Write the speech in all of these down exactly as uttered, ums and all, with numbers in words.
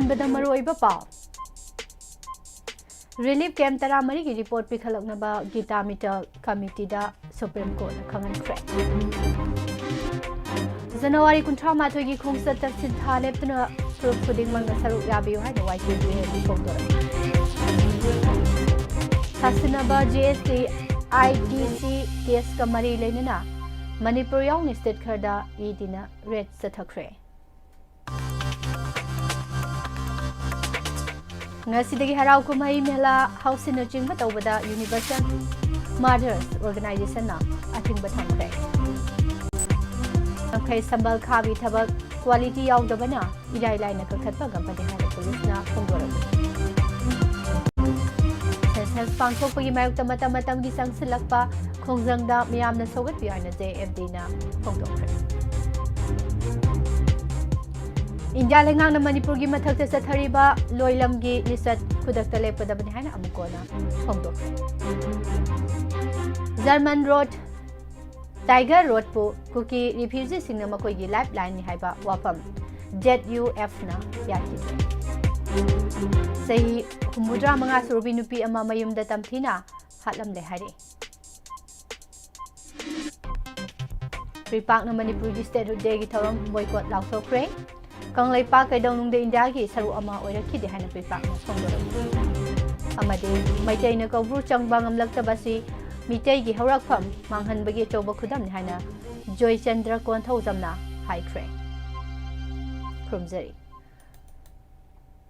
ꯕꯗ ꯃꯔꯨꯑꯣꯏꯕ ꯄꯥꯎ꯫ Relief camp ꯇꯔꯥꯃꯔꯤꯒꯤ ꯔꯤꯄꯣꯔꯠ ꯄꯤꯈꯠꯂꯛꯅꯕ ꯒꯤꯇꯥ ꯃꯤꯇꯜ ꯀꯃꯤꯇꯤꯗ ꯁꯨꯄ꯭ꯔꯤꯝ ꯀꯣꯔꯠꯅ ꯈꯪꯍꯟꯈ꯭ꯔꯦ꯫ ꯖꯅꯋꯥꯔꯤ ꯀꯨꯟꯊ꯭ꯔꯥ ꯃꯥꯊꯣꯏꯒꯤ ꯈꯣꯡꯆꯠꯇ ꯁꯤꯟꯊꯥ ꯂꯦꯞꯇꯨꯅ ꯐꯨꯔꯨꯞ ꯈꯨꯗꯤꯡꯃꯛꯅ ꯁꯔꯨꯛ ꯌꯥꯕꯤꯌꯨ ꯍꯥꯏꯅ ꯋꯥꯏ ꯀꯦ ꯕꯤ ꯑꯦꯅ ꯐꯣꯡꯗꯣꯔꯛꯏ꯫ ꯁꯥꯁꯤꯟꯅꯕ ꯖꯤ ꯑꯦꯁ ꯇꯤ ꯑꯥꯏ ꯇꯤ ꯁꯤ ꯀꯦꯁꯀ ꯃꯔꯤ ꯂꯩꯅꯅ ꯃꯅꯤꯄꯨꯔ ꯌꯥꯎꯅ ꯁ꯭ꯇꯦꯠ ꯈꯔꯗ ꯏ ꯗꯤꯅ ꯔꯦꯗ ꯆꯠꯊꯈ꯭ꯔꯦ꯫ ꯉꯁꯤꯗꯒꯤ ꯍꯔꯥꯎ ꯀꯨꯝꯍꯩ ꯃꯦꯂꯥ ꯍꯥꯎꯁꯤꯟꯅꯆꯤꯡꯕ ꯇꯧꯕꯗ ꯌꯨꯅꯤꯚꯔꯁꯦꯜ ꯃꯥꯗꯔꯁ ꯑꯣꯔꯒꯅꯥꯏꯖꯦꯁꯟꯅ ꯑꯊꯤꯡꯕ ꯊꯝꯈ꯭ꯔꯦ꯫ ꯉꯝꯈꯩ ꯁꯝꯕꯜ ꯈꯥꯕꯤ ꯊꯕꯛ ꯀ꯭ꯋꯥꯂꯤꯇꯤ ꯌꯥꯎꯗꯕꯅ ꯏꯔꯥꯏ ꯂꯥꯏꯅ ꯀꯛꯊꯠꯄ ꯉꯝꯕꯅꯤ ꯍꯥꯏꯅ ꯄꯨꯂꯤꯁꯅ ꯐꯣꯡꯗꯣꯔꯛꯂꯤ꯫ ꯁꯦꯟꯁꯁ ꯄꯥꯡꯊꯣꯛꯄꯒꯤ ꯃꯥꯌꯣꯛꯇ ꯃꯇꯝ ꯃꯇꯝꯒꯤ ꯆꯪꯁꯤꯜꯂꯛꯄ ꯈꯣꯡꯖꯪꯗ ꯃꯤꯌꯥꯝꯅ ꯁꯧꯒꯠꯄꯤꯌꯨ ꯍꯥꯏꯅ ꯖꯦ ꯑꯦꯐ ꯗꯤꯅ ꯐꯣꯡꯗꯣꯛꯈ꯭ꯔꯦ꯫ ꯏꯟꯗꯤꯌꯥ ꯂꯩꯉꯥꯛꯅ ꯃꯅꯤꯄꯨꯔꯒꯤ ꯃꯊꯛꯇ ꯆꯠꯊꯔꯤꯕ ꯂꯣꯏꯂꯝꯒꯤ ꯂꯤꯆꯠ ꯈꯨꯗꯛꯇ ꯂꯦꯞꯀꯗꯕꯅꯤ ꯍꯥꯏꯅ ꯑꯃꯨꯛ ꯍꯟꯅ ꯐꯣꯡꯗꯣꯛꯈ꯭ꯔꯦ꯫ ꯖꯔꯃꯟ ꯔꯣꯗ ꯇꯥꯏꯒꯔ ꯔꯣꯗꯄꯨ ꯀꯨꯀꯤ ꯔꯤꯐ꯭ꯌꯨꯖꯤꯁꯤꯡꯅ ꯃꯈꯣꯏꯒꯤ ꯂꯥꯏꯐ ꯂꯥꯏꯟꯅꯤ ꯍꯥꯏꯕ ꯋꯥꯐꯝ ꯖꯦꯠ ꯌꯨ ꯑꯦꯐꯅ ꯌꯥꯈꯤꯗ꯭ꯔꯦ꯫ ꯆꯍꯤ ꯍꯨꯝꯐꯨꯇꯔꯥ ꯃꯉꯥ ꯁꯨꯔꯕꯤ ꯅꯨꯄꯤ ꯑꯃ ꯃꯌꯨꯝꯗ ꯇꯝꯊꯤꯅ ꯍꯥꯠꯂꯝꯂꯦ ꯍꯥꯏꯔꯤ꯫ ꯄ꯭ꯔꯤꯄꯥꯛꯅ ꯃꯅꯤꯄꯨꯔꯒꯤ ꯁ꯭ꯇꯦꯠꯍꯨꯗ ꯗꯦꯒꯤ ꯊꯧꯔꯝ ꯕꯣꯏꯀꯣꯠ ꯂꯥꯎꯊꯣꯛꯈ꯭ꯔꯦ꯫ ꯀꯪꯂꯩꯄꯥꯛ ꯀꯩꯗꯧꯅꯨꯡꯗ ꯏꯟꯗꯤꯌꯥꯒꯤ ꯁꯔꯨꯛ ꯑꯃ ꯑꯣꯏꯔꯛꯈꯤꯗꯦ ꯍꯥꯏꯅ ꯄ꯭ꯔꯤꯄꯥꯛꯅ ꯐꯣꯡꯗꯣꯔꯛꯏ꯫ ꯑꯃꯗꯤ ꯃꯩꯇꯩꯅ ꯀꯧꯕ꯭ꯔꯨ ꯆꯪꯕ ꯉꯝꯂꯛꯇꯕ ꯑꯁꯤ ꯃꯤꯇꯩꯒꯤ ꯍꯧꯔꯛꯐꯝ ꯃꯥꯡꯍꯟꯕꯒꯤ ꯑꯆꯧꯕ ꯈꯨꯗꯝꯅꯤ ꯍꯥꯏꯅ ꯖꯣꯏꯆꯟꯗ꯭ꯔ ꯀꯣꯟꯊꯧꯖꯝꯅ ꯍꯥꯏꯈ꯭ꯔꯦ꯫ ꯈꯨꯔꯨꯝꯖꯔꯤ꯫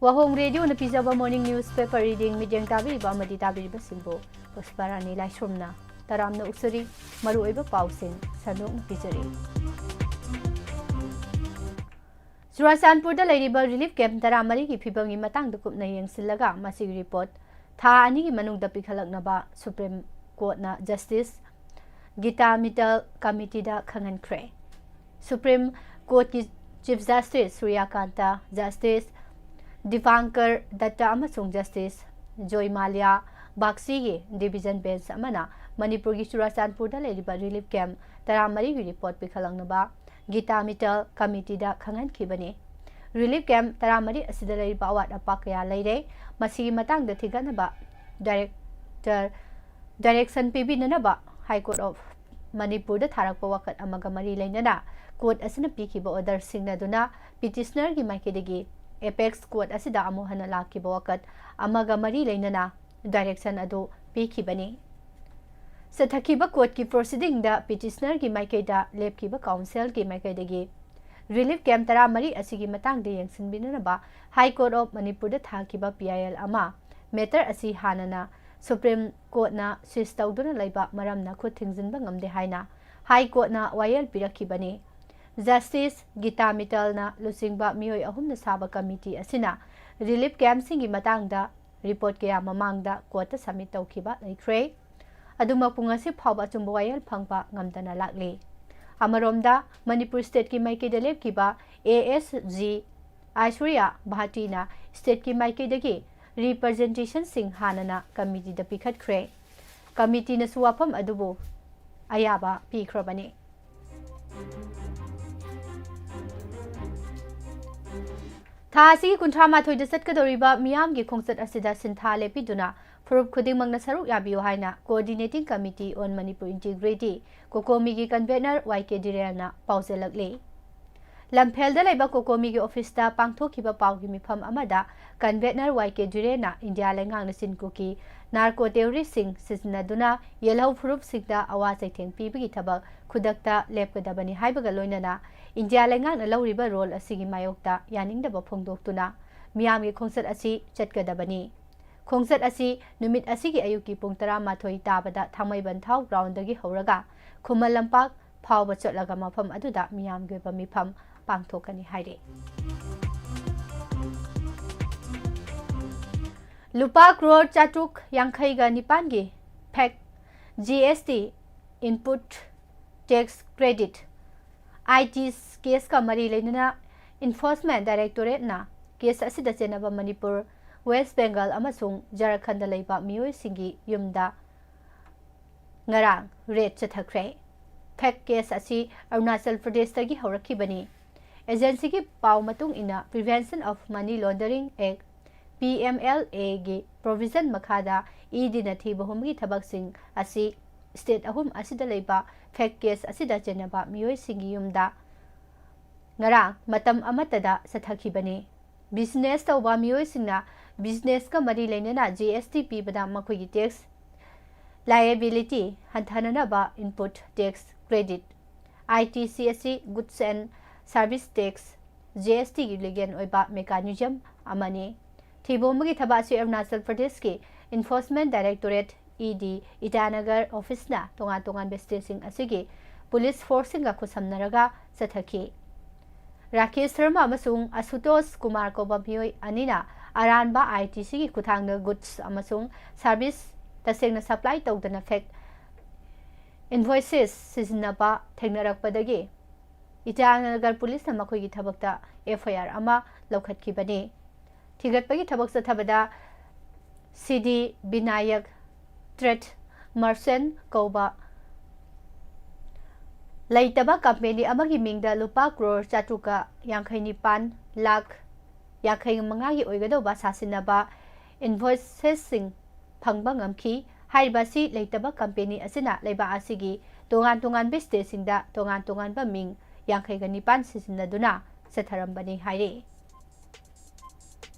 ꯋꯥꯍꯣꯡ ꯔꯦꯗꯤꯑꯣꯅ ꯄꯤꯖꯕ morning newspaper reading ꯃꯤꯠꯌꯦꯡ ꯇꯥꯕꯤꯔꯤꯕ ꯑꯃꯗꯤ ꯇꯥꯕꯤꯔꯤꯕꯁꯤꯡꯕꯨ ꯄꯨꯁꯄꯥꯔꯥꯅꯤ ꯂꯥꯏꯁ꯭ꯔꯝꯅ ꯇꯔꯥꯝꯅ ꯑꯣꯛꯆꯔꯤ꯫ ꯃꯔꯨꯑꯣꯏꯕ ꯄꯥꯎꯁꯤꯡ ꯁꯟꯗꯣꯛꯅ ꯄꯤꯖꯔꯤ꯫ ꯆꯨꯔꯥꯆꯥꯟꯄꯨꯔꯗ ꯂꯩꯔꯤꯕ ꯔꯤꯂꯤꯐ ꯀꯦꯝꯞ ꯇꯔꯥꯃꯔꯤꯒꯤ ꯐꯤꯕꯝꯒꯤ ꯃꯇꯥꯡꯗ ꯀꯨꯞꯅ ꯌꯦꯡꯁꯤꯜꯂꯒ ꯃꯁꯤꯒꯤ ꯔꯤꯄꯣꯔꯠ ꯊꯥ ꯑꯅꯤꯒꯤ ꯃꯅꯨꯡꯗ ꯄꯤꯈꯠꯂꯛꯅꯕ ꯁꯨꯄ꯭ꯔꯤꯝ ꯀꯣꯔꯠꯅ ꯖꯁꯇꯤꯁ ꯒꯤꯇꯥ ꯃꯤꯇꯜ ꯀꯃꯤꯇꯤꯗ ꯈꯪꯍꯟꯈ꯭ꯔꯦ꯫ ꯁꯨꯄ꯭ꯔꯤꯝ ꯀꯣꯔꯠꯀꯤ chief justice Suryakant, justice Dipankar Datta ꯑꯃꯁꯨꯡ ꯖꯁꯇꯤꯁ ꯖꯣꯏꯃꯥꯂꯤꯌꯥ ꯕꯥꯒꯆꯤꯒꯤ ꯗꯤꯚꯤꯖꯟ ꯕꯦꯟꯆ ꯑꯃꯅ ꯃꯅꯤꯄꯨꯔꯒꯤ ꯆꯨꯔꯥꯆꯥꯟꯄꯨꯔꯗ ꯂꯩꯔꯤꯕ ꯔꯤꯂꯤꯐ ꯀꯦꯝꯞ ꯇꯔꯥꯃꯔꯤꯒꯤ ꯔꯤꯄꯣꯔꯠ ꯄꯤꯈꯠꯂꯛꯅꯕ ꯒꯤꯇꯥ ꯃꯤꯇꯜ ꯀꯃꯤꯇꯤꯗ ꯈꯪꯍꯟꯈꯤꯕꯅꯤ꯫ relief camp ꯇꯔꯥꯃꯔꯤ ꯑꯁꯤꯗ ꯂꯩꯔꯤꯕ ꯑꯋꯥꯠ ꯑꯄꯥ ꯀꯌꯥ ꯂꯩꯔꯦ꯫ ꯃꯁꯤꯒꯤ ꯃꯇꯥꯡꯗ ꯊꯤꯒꯠꯅꯕ director, direction ꯄꯤꯕꯤꯅꯅꯕ High Court of ꯃꯅꯤꯄꯨꯔꯗ ꯊꯥꯔꯛꯄ ꯋꯥꯀꯠ ꯑꯃꯒ ꯃꯔꯤ ꯂꯩꯅꯅ court ꯑꯁꯤꯅ ꯄꯤꯈꯤꯕ order ꯁꯤꯡꯅꯗꯨꯅ petitionerꯒꯤ ꯃꯥꯏꯀꯩꯗꯒꯤ apex court ꯑꯁꯤꯗ ꯑꯃꯨꯛ ꯍꯟꯅ ꯂꯥꯛꯈꯤꯕ ꯋꯥꯀꯠ ꯑꯃꯒ ꯃꯔꯤ ꯂꯩꯅꯅ direction ꯑꯗꯨ ꯄꯤꯈꯤꯕꯅꯤ꯫ ꯆꯠꯊꯈꯤꯕ courtꯀꯤ proceedingꯗ petitionerꯒꯤ ꯃꯥꯏꯀꯩꯗ ꯂꯦꯞꯈꯤꯕ counselꯒꯤ ꯃꯥꯏꯀꯩꯗꯒꯤ relief camp ꯇꯔꯥꯃꯔꯤ ꯑꯁꯤꯒꯤ ꯃꯇꯥꯡꯗ ꯌꯦꯡꯁꯤꯟꯕꯤꯅꯅꯕ High Court of ꯃꯅꯤꯄꯨꯔꯗ ꯊꯥꯈꯤꯕ PIL ꯑꯃ matter ꯑꯁꯤ ꯍꯥꯟꯅꯅ Supreme Courtꯅ seize ꯇꯧꯗꯨꯅ ꯂꯩꯕ ꯃꯔꯝꯅ ꯈꯨꯠ ꯊꯤꯡꯖꯤꯟꯕ ꯉꯝꯗꯦ ꯍꯥꯏꯅ High Courtꯅ ꯋꯥꯌꯦꯜ ꯄꯤꯔꯛꯈꯤꯕꯅꯤ꯫ Justice ꯒꯤꯇꯥ ꯃꯤꯇꯜꯅ ꯂꯨꯆꯤꯡꯕ ꯃꯤꯑꯣꯏ ꯑꯍꯨꯝꯅ ꯁꯥꯕ committee ꯑꯁꯤꯅ relief campꯁꯤꯡꯒꯤ ꯃꯇꯥꯡꯗ report ꯀꯌꯥ ꯃꯃꯥꯡꯗ courtꯇ submit ꯇꯧꯈꯤꯕ ꯂꯩꯈ꯭ꯔꯦ꯫ ꯑꯗꯨꯃꯛꯄꯨ ꯉꯁꯤ ꯐꯥꯎꯕ ꯑꯆꯨꯝꯕ ꯋꯥꯌꯦꯜ ꯐꯪꯕ ꯉꯝꯗꯅ ꯂꯥꯛꯂꯤ꯫ ꯑꯃꯔꯣꯝꯗ ꯃꯅꯤꯄꯨꯔ stateꯀꯤ ꯃꯥꯏꯀꯩꯗ ꯂꯦꯞꯈꯤꯕ ASG ꯑꯥꯏꯁꯣꯔꯤꯌꯥ ꯚꯥꯇꯤꯅ stateꯀꯤ ꯃꯥꯏꯀꯩꯗꯒꯤ representationꯁꯤꯡ ꯍꯥꯟꯅꯅ committeeꯗ ꯄꯤꯈꯠꯈ꯭ꯔꯦ꯫ Committeeꯅꯁꯨ ꯋꯥꯐꯝ ꯑꯗꯨꯕꯨ ꯑꯌꯥꯕ ꯄꯤꯈ꯭ꯔꯕꯅꯤ꯫ ꯊꯥ ꯑꯁꯤꯒꯤ ꯀꯨꯟꯊ꯭ꯔꯥ ꯃꯥꯊꯣꯏꯗ ꯆꯠꯀꯗꯧꯔꯤꯕ ꯃꯤꯌꯥꯝꯒꯤ ꯈꯣꯡꯆꯠ ꯑꯁꯤꯗ ꯁꯤꯟꯊꯥ ꯂꯦꯞꯄꯤꯗꯨꯅ ꯐꯨꯔꯨꯞ ꯈꯨꯗꯤꯡꯃꯛꯅ ꯁꯔꯨꯛ ꯌꯥꯕꯤꯌꯨ ꯍꯥꯏꯅ Coordinating Committee on Manipur Integrity, COCOMIꯒꯤ convener ꯋꯥꯏ ꯀꯦ ꯙꯤꯔꯦꯟꯅ ꯄꯥꯎꯖꯦꯜꯂꯛꯂꯤ꯫ ꯂꯝꯐꯦꯜꯗ ꯂꯩꯕ COCOMIꯒꯤ officeꯇ ꯄꯥꯡꯊꯣꯛꯈꯤꯕ ꯄꯥꯎꯒꯤ ꯃꯤꯐꯝ ꯑꯃꯗ convener ꯋꯥꯏ ꯀꯦ ꯙꯤꯔꯦꯟꯅ ꯏꯟꯗꯤꯌꯥ ꯂꯩꯉꯥꯛꯅ ꯆꯤꯟ ꯀꯨꯀꯤ narco terroristꯁꯤꯡ ꯁꯤꯖꯤꯟꯅꯗꯨꯅ ꯌꯦꯜꯍꯧ ꯐꯨꯔꯨꯞꯁꯤꯡꯗ ꯑꯋꯥ ꯆꯩꯊꯦꯡ ꯄꯤꯕꯒꯤ ꯊꯕꯛ ꯈꯨꯗꯛꯇ ꯂꯦꯞꯀꯗꯕꯅꯤ ꯍꯥꯏꯕꯒ ꯂꯣꯏꯅꯅ ꯏꯟꯗꯤꯌꯥ ꯂꯩꯉꯥꯛꯅ ꯂꯧꯔꯤꯕ role ꯑꯁꯤꯒꯤ ꯃꯥꯌꯣꯛꯇ ꯌꯥꯅꯤꯡꯗꯕ ꯐꯣꯡꯗꯣꯛꯇꯨꯅ ꯃꯤꯌꯥꯝꯒꯤ ꯈꯣꯡꯆꯠ ꯑꯁꯤ ꯆꯠꯀꯗꯕꯅꯤ꯫ ꯈꯣꯡꯆꯠ ꯑꯁꯤ ꯅꯨꯃꯤꯠ ꯑꯁꯤꯒꯤ ꯑꯌꯨꯛꯀꯤ ꯄꯨꯡ ꯇꯔꯥꯃꯥꯊꯣꯏ ꯇꯥꯕꯗ ꯊꯥꯡꯃꯩꯕꯟꯊꯥꯎ groundꯗꯒꯤ ꯍꯧꯔꯒ ꯈꯨꯃꯟ ꯂꯝꯄꯥꯛ ꯐꯥꯎꯕ ꯆꯠꯂꯒ ꯃꯐꯝ ꯑꯗꯨꯗ ꯃꯤꯌꯥꯝꯒꯤ ꯑꯣꯏꯕ ꯃꯤꯐꯝ ꯄꯥꯡꯊꯣꯛꯀꯅꯤ ꯍꯥꯏꯔꯤ꯫ ꯂꯨꯄꯥ ꯀ꯭ꯔꯣꯔ ꯆꯥꯇ꯭ꯔꯨꯛ ꯌꯥꯡꯈꯩꯒ ꯅꯤꯄꯥꯟꯒꯤ fake G S T input tax credit, I T caseꯀ ꯃꯔꯤ ꯂꯩꯅꯅ Enforcement Directorateꯅ case ꯑꯁꯤꯗ ꯆꯦꯟꯅꯕ ꯃꯅꯤꯄꯨꯔ, West Bengal ꯑꯃꯁꯨꯡ ꯖꯔꯈꯟꯗ ꯂꯩꯕ ꯃꯤꯑꯣꯏꯁꯤꯡꯒꯤ ꯌꯨꯝꯗ ꯉꯔꯥꯡ raid ꯆꯠꯊꯈ꯭ꯔꯦ꯫ Fake case ꯑꯁꯤ ꯑꯔꯨꯅꯥꯆꯜ ꯄ꯭ꯔꯗꯦꯁꯇꯒꯤ ꯍꯧꯔꯛꯈꯤꯕꯅꯤ꯫ ꯑꯦꯖꯦꯟꯁꯤꯒꯤ ꯄꯥꯎ ꯃꯇꯨꯡ ꯏꯟꯅ, Prevention of Money Laundering Act, P M L A ꯒꯤ provision ꯃꯈꯥꯗ E D ꯅ ꯊꯤꯕ ꯍꯨꯝꯕꯒꯤ ꯊꯕꯛꯁꯤꯡ ꯑꯁꯤ state ꯑꯍꯨꯝ ꯑꯁꯤꯗ ꯂꯩꯕ fake cash ꯑꯁꯤꯗ ꯆꯦꯟꯅꯕ ꯃꯤꯑꯣꯏꯁꯤꯡꯒꯤ ꯌꯨꯝꯗ ꯉꯔꯥꯡ ꯃꯇꯝ ꯑꯃꯠꯇꯗ ꯆꯠꯊꯈꯤꯕꯅꯤ꯫ Business ꯇꯧꯕ ꯃꯤꯑꯣꯏꯁꯤꯡꯅ business ꯀ ꯃꯔꯤ ꯂꯩꯅꯅ G S T ꯄꯤꯕꯗ ꯃꯈꯣꯏꯒꯤ tax liability ꯍꯟꯊꯅꯅꯕ input tax credit, I T C S C, Goods and Service Tax, G S T ꯒꯤ legal ꯑꯣꯏꯕ mechanism ꯑꯃꯅꯤ꯫ ꯊꯤꯕ ꯍꯨꯝꯕꯒꯤ ꯊꯕꯛ ꯑꯁꯤ ꯑꯔꯨꯅꯥꯆꯜ ꯄ꯭ꯔꯗꯦꯁꯀꯤ Enforcement Directorate, E D, Itanagar office ꯅ ꯇꯣꯉꯥꯟ ꯇꯣꯉꯥꯟꯕ state ꯁꯤꯡ ꯑꯁꯤꯒꯤ police force ꯁꯤꯡꯒ ꯈꯨꯠꯁꯝꯅꯔꯒ ꯆꯠꯊꯈꯤ꯫ ꯔꯥꯀꯦꯁ ꯁꯔꯃ ꯑꯃꯁꯨꯡ ꯑꯁꯨꯇꯣꯁ ꯀꯨꯃꯥꯔ ꯀꯧꯕ ꯃꯤꯑꯣꯏ ꯑꯅꯤꯅ ꯑꯔꯥꯟꯕ I T C ꯒꯤ ꯈꯨꯠꯊꯥꯡꯗ goods ꯑꯃꯁꯨꯡ service ꯇꯁꯦꯡꯅ supply ꯇꯧꯗꯅ fake invoices ꯁꯤꯖꯤꯟꯅꯕ ꯊꯦꯡꯅꯔꯛꯄꯗꯒꯤ ꯏꯇꯥꯅꯒꯔ police ꯅ ꯃꯈꯣꯏꯒꯤ ꯊꯕꯛꯇ F I R ꯑꯃ ꯂꯧꯈꯠꯈꯤꯕꯅꯤ꯫ ꯊꯤꯒꯠꯄꯒꯤ ꯊꯕꯛ ꯆꯠꯊꯕꯗ C D ꯕꯤꯅꯥꯌꯛ, trade merchant ꯀꯧꯕ ꯂꯩꯇꯕ company ꯑꯃꯒꯤ ꯃꯤꯡꯗ ꯂꯨꯄꯥ ꯀ꯭ꯔꯣꯔ ꯆꯥꯇ꯭ꯔꯨꯛꯀ ꯌꯥꯡꯈꯩ ꯅꯤꯄꯥꯟ ꯂꯥꯈ ꯌꯥꯡꯈꯩ ꯃꯉꯥꯒꯤ ꯑꯣꯏꯒꯗꯧꯕ ꯁꯥꯁꯤꯟꯅꯕ invoices ꯁꯤꯡ ꯐꯪꯕ ꯉꯝꯈꯤ꯫ ꯍꯥꯏꯔꯤꯕ ꯑꯁꯤ ꯂꯩꯇꯕ company ꯑꯁꯤꯅ ꯂꯩꯕꯥꯛ ꯑꯁꯤꯒꯤ ꯇꯣꯉꯥꯟ ꯇꯣꯉꯥꯟꯕ state ꯁꯤꯡꯗ ꯇꯣꯉꯥꯟ ꯇꯣꯉꯥꯟꯕ ꯃꯤꯡ ꯌꯥꯡꯈꯩꯒ ꯅꯤꯄꯥꯟ ꯁꯤꯖꯤꯟꯅꯗꯨꯅ ꯆꯠꯊꯔꯝꯕꯅꯤ ꯍꯥꯏꯔꯤ꯫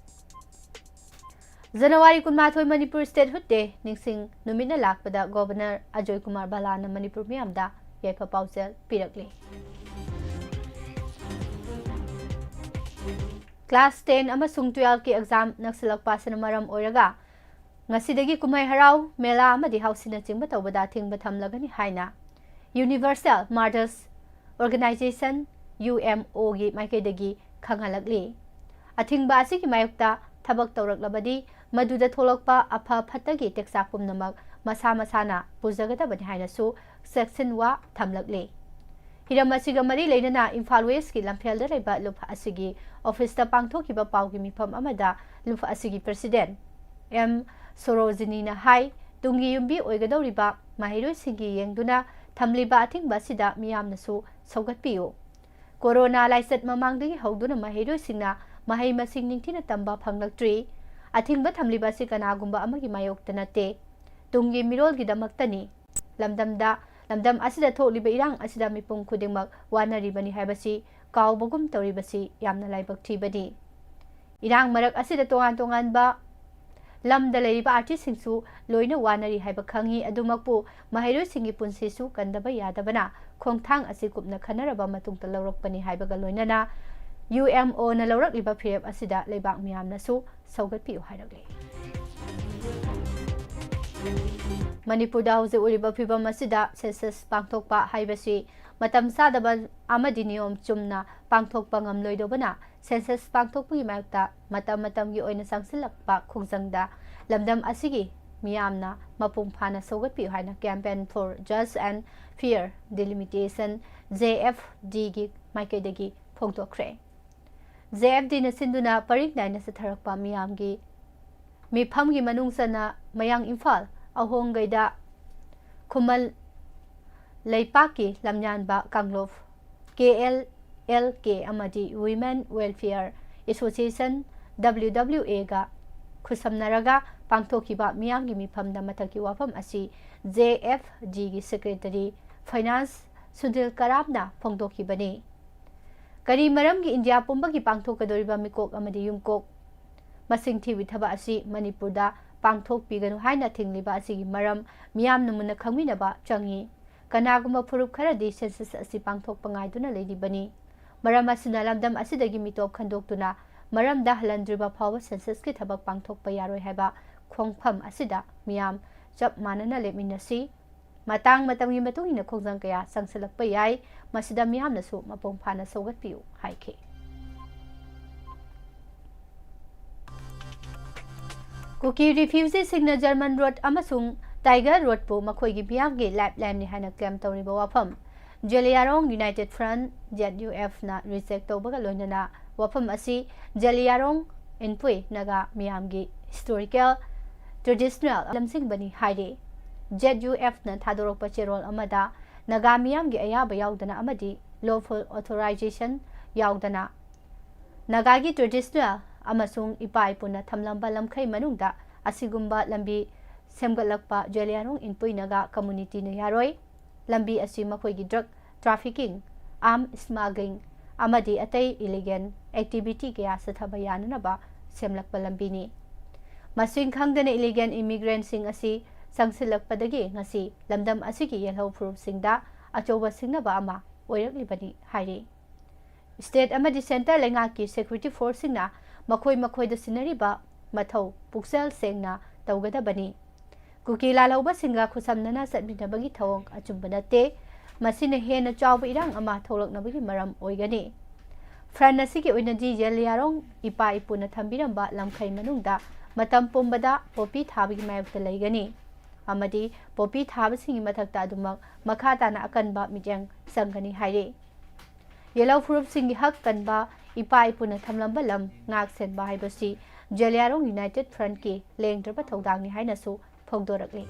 ꯖꯅꯋꯥꯔꯤ ꯀꯨꯟꯃꯥꯊꯣꯏ ꯃꯅꯤꯄꯨꯔ Statehood Day ꯅꯤꯡꯁꯤꯡ ꯅꯨꯃꯤꯠꯅ ꯂꯥꯛꯄꯗ Governor ꯑꯖꯣꯏ ꯀꯨꯃꯥꯔ ꯕꯂꯥꯅ ꯃꯅꯤꯄꯨꯔ ꯃꯤꯌꯥꯝꯗ ꯌꯥꯏꯐ ꯄꯥꯎꯖꯦꯜ ꯄꯤꯔꯛꯂꯤ꯫ Class ten ꯑꯃꯁꯨꯡ twelve ꯀꯤ exam ꯅꯛꯁꯤꯜꯂꯛꯄ ꯑꯁꯤꯅ ꯃꯔꯝ ꯑꯣꯏꯔꯒ ꯉꯁꯤꯗꯒꯤ ꯀꯨꯝꯍꯩ ꯍꯔꯥꯎ, ꯃꯦꯂꯥ ꯑꯃꯗꯤ ꯍꯥꯎꯁꯤꯅꯆꯤꯡꯕ ꯇꯧꯕꯗ ꯑꯊꯤꯡꯕ ꯊꯝꯂꯒꯅꯤ ꯍꯥꯏꯅ Universal Mothers Organization, U M O ꯒꯤ ꯃꯥꯏꯀꯩꯗꯒꯤ ꯈꯪꯍꯜꯂꯛꯂꯤ꯫ ꯑꯊꯤꯡꯕ ꯑꯁꯤꯒꯤ ꯃꯥꯌꯣꯛꯇ ꯊꯕꯛ ꯇꯧꯔꯛꯂꯕꯗꯤ ꯃꯗꯨꯗ ꯊꯣꯛꯂꯛꯄ ꯑꯐ ꯐꯠꯇꯒꯤ ꯇꯦꯛꯆꯥꯛ ꯄꯨꯝꯅꯃꯛ ꯃꯁꯥ ꯃꯁꯥꯅ ꯄꯨꯖꯒꯗꯕꯅꯤ ꯍꯥꯏꯅꯁꯨ ꯆꯦꯛꯁꯤꯟꯋꯥ ꯊꯝꯂꯛꯂꯤ꯫ ꯍꯤꯔꯝ ꯑꯁꯤꯒ ꯃꯔꯤ ꯂꯩꯅꯅ ꯏꯝꯐꯥꯜ West ꯀꯤ ꯂꯝꯐꯦꯜꯗ ꯂꯩꯕ ꯂꯨꯞ ꯑꯁꯤꯒꯤ office ꯇ ꯄꯥꯡꯊꯣꯛꯈꯤꯕ ꯄꯥꯎꯒꯤ ꯃꯤꯐꯝ ꯑꯃꯗ ꯂꯨꯞ ꯑꯁꯤꯒꯤ President M ꯁꯣꯔꯣꯖꯤꯅꯤꯅ ꯍꯥꯏ, ꯇꯨꯡꯒꯤ ꯌꯨꯝꯕꯤ ꯑꯣꯏꯒꯗꯧꯔꯤꯕ ꯃꯍꯩꯔꯣꯏꯁꯤꯡꯒꯤ ꯌꯦꯡꯗꯨꯅ ꯊꯝꯂꯤꯕ ꯑꯊꯤꯡꯕ ꯑꯁꯤꯗ ꯃꯤꯌꯥꯝꯅꯁꯨ ꯁꯧꯒꯠꯄꯤꯌꯨ꯫ ꯀꯣꯔꯣꯅꯥ ꯂꯥꯏꯆꯠ ꯃꯃꯥꯡꯗꯒꯤ ꯍꯧꯗꯨꯅ ꯃꯍꯩꯔꯣꯏꯁꯤꯡꯅ ꯃꯍꯩ ꯃꯁꯤꯡ ꯅꯤꯡꯊꯤꯅ ꯇꯝꯕ ꯐꯪꯂꯛꯇ꯭ꯔꯤ꯫ ꯑꯊꯤꯡꯕ ꯊꯝꯂꯤꯕ ꯑꯁꯤ ꯀꯅꯥꯒꯨꯝꯕ ꯑꯃꯒꯤ ꯃꯥꯌꯣꯛꯇ ꯅꯠꯇꯦ, ꯇꯨꯡꯒꯤ ꯃꯤꯔꯣꯜꯒꯤꯗꯃꯛꯇꯅꯤ꯫ ꯂꯝꯗꯝꯗ, ꯂꯝꯗꯝ ꯑꯁꯤꯗ ꯊꯣꯛꯂꯤꯕ ꯏꯔꯥꯡ ꯑꯁꯤꯗ ꯃꯤꯄꯨꯝ ꯈꯨꯗꯤꯡꯃꯛ ꯋꯥꯅꯔꯤꯕꯅꯤ ꯍꯥꯏꯕꯁꯤ ꯀꯥꯎꯕꯒꯨꯝ ꯇꯧꯔꯤꯕꯁꯤ ꯌꯥꯝꯅ ꯂꯥꯏꯕꯛ ꯊꯤꯕꯅꯤ꯫ ꯏꯔꯥꯡ ꯃꯔꯛ ꯑꯁꯤꯗ ꯇꯣꯉꯥꯟ ꯇꯣꯉꯥꯟꯕ ꯂꯝꯗ ꯂꯩꯔꯤꯕ ꯑꯥꯔꯇꯤꯁꯁꯤꯡꯁꯨ ꯂꯣꯏꯅ ꯋꯥꯅꯔꯤ ꯍꯥꯏꯕ ꯈꯪꯏ꯫ ꯑꯗꯨꯃꯛꯄꯨ ꯃꯍꯩꯔꯣꯏꯁꯤꯡꯒꯤ ꯄꯨꯟꯁꯤꯁꯨ ꯀꯟꯗꯕ ꯌꯥꯗꯕꯅ ꯈꯣꯡꯊꯥꯡ ꯑꯁꯤ ꯀꯨꯞꯅ ꯈꯟꯅꯔꯕ ꯃꯇꯨꯡꯗ ꯂꯧꯔꯛꯄꯅꯤ ꯍꯥꯏꯕꯒ ꯂꯣꯏꯅꯅ UMOꯅ ꯂꯧꯔꯛꯂꯤꯕ ꯐꯤꯔꯦꯞ ꯑꯁꯤꯗ ꯂꯩꯕꯥꯛ ꯃꯤꯌꯥꯝꯅꯁꯨ ꯁꯧꯒꯠꯄꯤꯌꯨ ꯍꯥꯏꯔꯛꯂꯤ꯫ ꯃꯅꯤꯄꯨꯔꯗ ꯍꯧꯖꯤꯛ ꯎꯔꯤꯕ ꯐꯤꯕꯝ ꯑꯁꯤꯗ ꯁꯦꯟꯁꯁ ꯄꯥꯡꯊꯣꯛꯄ ꯍꯥꯏꯕꯁꯤ ꯃꯇꯝ ꯆꯥꯗꯕ ꯑꯃꯗꯤ ꯅꯤꯌꯣꯝ ꯆꯨꯝꯅ ꯄꯥꯡꯊꯣꯛꯄ ꯉꯝꯂꯣꯏꯗꯧꯕꯅ ꯁꯦꯟꯁꯁ ꯄꯥꯡꯊꯣꯛꯄꯒꯤ ꯃꯥꯌꯣꯛꯇ ꯃꯇꯝ ꯃꯇꯝꯒꯤ ꯑꯣꯏꯅ ꯆꯪꯁꯤꯜꯂꯛꯄ ꯈꯣꯡꯖꯪꯗ ꯂꯝꯗꯝ ꯑꯁꯤꯒꯤ ꯃꯤꯌꯥꯝꯅ ꯃꯄꯨꯡ ꯐꯥꯅ ꯁꯧꯒꯠꯄꯤꯌꯨ ꯍꯥꯏꯅ Campaign for Just and Fair Delimitation, JFDꯒꯤ ꯃꯥꯏꯀꯩꯗꯒꯤ ꯐꯣꯡꯗꯣꯛꯈ꯭ꯔꯦ꯫ JFDꯅ ꯁꯤꯟꯗꯨꯅ ꯄꯔꯤꯡ ꯅꯥꯏꯅ ꯆꯠꯊꯔꯛꯄ ꯃꯤꯌꯥꯝꯒꯤ ꯃꯤꯐꯝꯒꯤ ꯃꯅꯨꯡ ꯆꯟꯅ ꯃꯌꯥꯡ ꯏꯝꯐꯥꯜ ꯑꯍꯣꯡꯒꯩꯗ ꯈꯨꯃꯟ ꯂꯩꯄꯥꯛꯀꯤ ꯂꯝꯌꯥꯟꯕ ꯀꯥꯡꯂꯨꯞ KLLK ꯑꯃꯗꯤ Women Welfare Association, WWAꯒ ꯈꯨꯠꯁꯝꯅꯔꯒ ꯄꯥꯡꯊꯣꯛꯈꯤꯕ ꯃꯤꯌꯥꯝꯒꯤ ꯃꯤꯐꯝꯗ ꯃꯊꯛꯀꯤ ꯋꯥꯐꯝ ꯑꯁꯤ JFDꯒꯤ Secretary Finance ꯁꯨꯅꯤꯜ ꯀꯔꯥꯝꯅ ꯐꯣꯡꯗꯣꯛꯈꯤꯕꯅꯤ꯫ ꯀꯔꯤ ꯃꯔꯝꯒꯤ ꯏꯟꯗꯤꯌꯥ ꯄꯨꯝꯕꯒꯤ ꯄꯥꯡꯊꯣꯛꯀꯗꯧꯔꯤꯕ ꯃꯤꯀꯣꯛ ꯑꯃꯗꯤ ꯌꯨꯝꯀꯣꯛ ꯃꯁꯤꯡ ꯊꯤꯕꯒꯤ ꯊꯕꯛ ꯑꯁꯤ ꯃꯅꯤꯄꯨꯔꯗ ꯄꯥꯡꯊꯣꯛꯄꯤꯒꯅꯨ ꯍꯥꯏꯅ ꯊꯤꯡꯂꯤꯕ ꯑꯁꯤꯒꯤ ꯃꯔꯝ ꯃꯤꯌꯥꯝꯅ ꯃꯨꯟꯅ ꯈꯪꯃꯤꯟꯅꯕ ꯆꯪꯏ꯫ ꯀꯅꯥꯒꯨꯝꯕ ꯐꯨꯔꯨꯞ ꯈꯔꯗꯤ ꯁꯦꯟꯁꯁ ꯑꯁꯤ ꯄꯥꯡꯊꯣꯛꯄ ꯉꯥꯏꯗꯨꯅ ꯂꯩꯔꯤꯕꯅꯤ꯫ ꯃꯔꯝ ꯑꯁꯤꯅ ꯂꯝꯗꯝ ꯑꯁꯤꯗꯒꯤ ꯃꯤꯇꯣꯞ ꯈꯟꯗꯣꯛꯇꯨꯅ ꯃꯔꯝꯗ ꯍꯜꯍꯟꯗ꯭ꯔꯤꯕ ꯐꯥꯎꯕ ꯁꯦꯟꯁꯁꯀꯤ ꯊꯕꯛ ꯄꯥꯡꯊꯣꯛꯄ ꯌꯥꯔꯣꯏ ꯍꯥꯏꯕ ꯈꯣꯡꯐꯝ ꯑꯁꯤꯗ ꯃꯤꯌꯥꯝ ꯆꯞ ꯃꯥꯟꯅꯅ ꯂꯦꯞꯃꯤꯟꯅꯁꯤ꯫ ꯃꯇꯥꯡ ꯃꯇꯝꯒꯤ ꯃꯇꯨꯡ ꯏꯟꯅ ꯈꯣꯡꯖꯪ ꯀꯌꯥ ꯆꯪꯁꯤꯜꯂꯛꯄ ꯌꯥꯏ꯫ ꯃꯁꯤꯗ ꯃꯤꯌꯥꯝꯅꯁꯨ ꯃꯄꯨꯡ ꯐꯥꯅ ꯁꯧꯒꯠꯄꯤꯌꯨ ꯍꯥꯏꯈꯤ꯫ ꯀꯨꯀꯤ ꯔꯤꯐ꯭ꯌꯨꯖꯤꯁꯤꯡꯅ ꯖꯔꯃꯟ ꯔꯣꯗ ꯑꯃꯁꯨꯡ ꯇꯥꯏꯒꯔ ꯔꯣꯗꯄꯨ ꯃꯈꯣꯏꯒꯤ ꯃꯤꯌꯥꯝꯒꯤ ꯂꯥꯏꯐꯂꯥꯏꯟꯅꯤ ꯍꯥꯏꯅ ꯀ꯭ꯂꯦꯝ ꯇꯧꯔꯤꯕ ꯋꯥꯐꯝ ꯖꯦꯂꯤꯌꯥꯔꯣꯡ ꯌꯨꯅꯥꯏꯇꯦꯗ ꯐ꯭ꯔꯟꯠ, ZUFꯅ ꯔꯤꯖꯦꯛ ꯇꯧꯕꯒ ꯂꯣꯏꯅꯅ ꯋꯥꯐꯝ ꯑꯁꯤ ꯖꯦꯂꯤꯌꯥꯔꯣꯡ ꯏꯟꯄꯨꯏ ꯅꯥꯒꯥ ꯃꯤꯌꯥꯝꯒꯤ ꯍꯤꯁꯇꯣꯔꯤꯀꯦꯜ ꯇ꯭ꯔꯦꯗꯤꯁꯅꯦꯜ ꯂꯝꯖꯤꯡꯕꯅꯤ ꯍꯥꯏꯔꯤ꯫ ZUFꯅ ꯊꯥꯗꯣꯔꯛꯄ ꯆꯦꯔꯣꯜ ꯑꯃꯗ ꯅꯥꯒꯥ ꯃꯤꯌꯥꯝꯒꯤ ꯑꯌꯥꯕ ꯌꯥꯎꯗꯅ ꯑꯃꯗꯤ lawful authorization ꯌꯥꯎꯗꯅ ꯅꯥꯒꯥꯒꯤ traditional ꯑꯃꯁꯨꯡ ꯏꯄꯥ ꯏꯄꯨꯅ ꯊꯝꯂꯝꯕ ꯂꯝꯈꯩ ꯃꯅꯨꯡꯗ ꯑꯁꯤꯒꯨꯝꯕ ꯂꯝꯕꯤ ꯁꯦꯝꯒꯠꯂꯛꯄ ꯖꯦꯂꯤꯌꯥꯡꯔꯣꯡ ꯏꯟꯄꯨꯏ ꯅꯥꯒꯥ community ꯅ ꯌꯥꯔꯣꯏ꯫ ꯂꯝꯕꯤ ꯑꯁꯤ ꯃꯈꯣꯏꯒꯤ drug trafficking, arms smuggling ꯑꯃꯗꯤ ꯑꯇꯩ illegal activity ꯀꯌꯥ ꯆꯠꯊꯕ ꯌꯥꯅꯅꯕ ꯁꯦꯝꯂꯛꯄ ꯂꯝꯕꯤꯅꯤ꯫ ꯃꯁꯤꯡ ꯈꯪꯗꯅ illegal immigrant ꯁꯤꯡ ꯑꯁꯤ ꯆꯪꯁꯤꯜꯂꯛꯄꯗꯒꯤ ꯉꯁꯤ ꯂꯝꯗꯝ ꯑꯁꯤꯒꯤ ꯌꯦꯜꯍꯧ ꯐꯨꯔꯨꯞꯁꯤꯡꯗ ꯑꯆꯧꯕ ꯁꯤꯡꯅꯕ ꯑꯃ ꯑꯣꯏꯔꯛꯂꯤꯕꯅꯤ ꯍꯥꯏꯔꯤ꯫ State ꯑꯃꯗꯤ centre ꯂꯩꯉꯥꯛꯀꯤ security force ꯁꯤꯡꯅ ꯃꯈꯣꯏ ꯃꯈꯣꯏꯗ ꯁꯤꯟꯅꯔꯤꯕ ꯃꯊꯧ ꯄꯨꯛꯆꯦꯜ ꯁꯦꯡꯅ ꯇꯧꯒꯗꯕꯅꯤ꯫ ꯀꯨꯀꯤ ꯂꯥꯜꯍꯧꯕꯁꯤꯡꯒ ꯈꯨꯠꯁꯝꯅꯅ ꯆꯠꯃꯤꯟꯅꯕꯒꯤ ꯊꯧꯑꯣꯡ ꯑꯆꯨꯝꯕ ꯅꯠꯇꯦ꯫ ꯃꯁꯤꯅ ꯍꯦꯟꯅ ꯆꯥꯎꯕ ꯏꯔꯥꯡ ꯑꯃ ꯊꯣꯛꯂꯛꯅꯕꯒꯤ ꯃꯔꯝ ꯑꯣꯏꯒꯅꯤ꯫ Front ꯑꯁꯤꯒꯤ ꯑꯣꯏꯅꯗꯤ ꯖꯦꯂꯤꯌꯥꯡꯔꯣꯡ ꯏꯄꯥ ꯏꯄꯨꯅ ꯊꯝꯕꯤꯔꯝꯕ ꯂꯝꯈꯩ ꯃꯅꯨꯡꯗ ꯃꯇꯝ ꯄꯨꯝꯕꯗ ꯄꯣꯄꯤ ꯊꯥꯕꯒꯤ ꯃꯥꯌꯣꯛꯇ ꯂꯩꯒꯅꯤ ꯑꯃꯗꯤ ꯄꯣꯄꯤ ꯊꯥꯕꯁꯤꯡꯒꯤ ꯃꯊꯛꯇ ꯑꯗꯨꯃꯛ ꯃꯈꯥ ꯇꯥꯅ ꯑꯀꯟꯕ ꯃꯤꯠꯌꯦꯡ ꯆꯪꯒꯅꯤ ꯍꯥꯏꯔꯤ꯫ ꯌꯦꯜꯍꯧ ꯐꯨꯔꯨꯞꯁꯤꯡꯒꯤ ꯍꯛ ꯀꯟꯕ, ꯏꯄꯥ ꯏꯄꯨꯅ ꯊꯝꯂꯝꯕ ꯂꯝ ꯉꯥꯛ ꯁꯦꯟꯕ ꯍꯥꯏꯕꯁꯤ ꯖꯦꯂꯤꯌꯥꯡꯔꯣꯡ United Front ꯀꯤ ꯂꯦꯡꯗ꯭ꯔꯕ ꯊꯧꯗꯥꯡꯅꯤ ꯍꯥꯏꯅꯁꯨ ꯐꯣꯡꯗꯣꯔꯛꯂꯤ꯫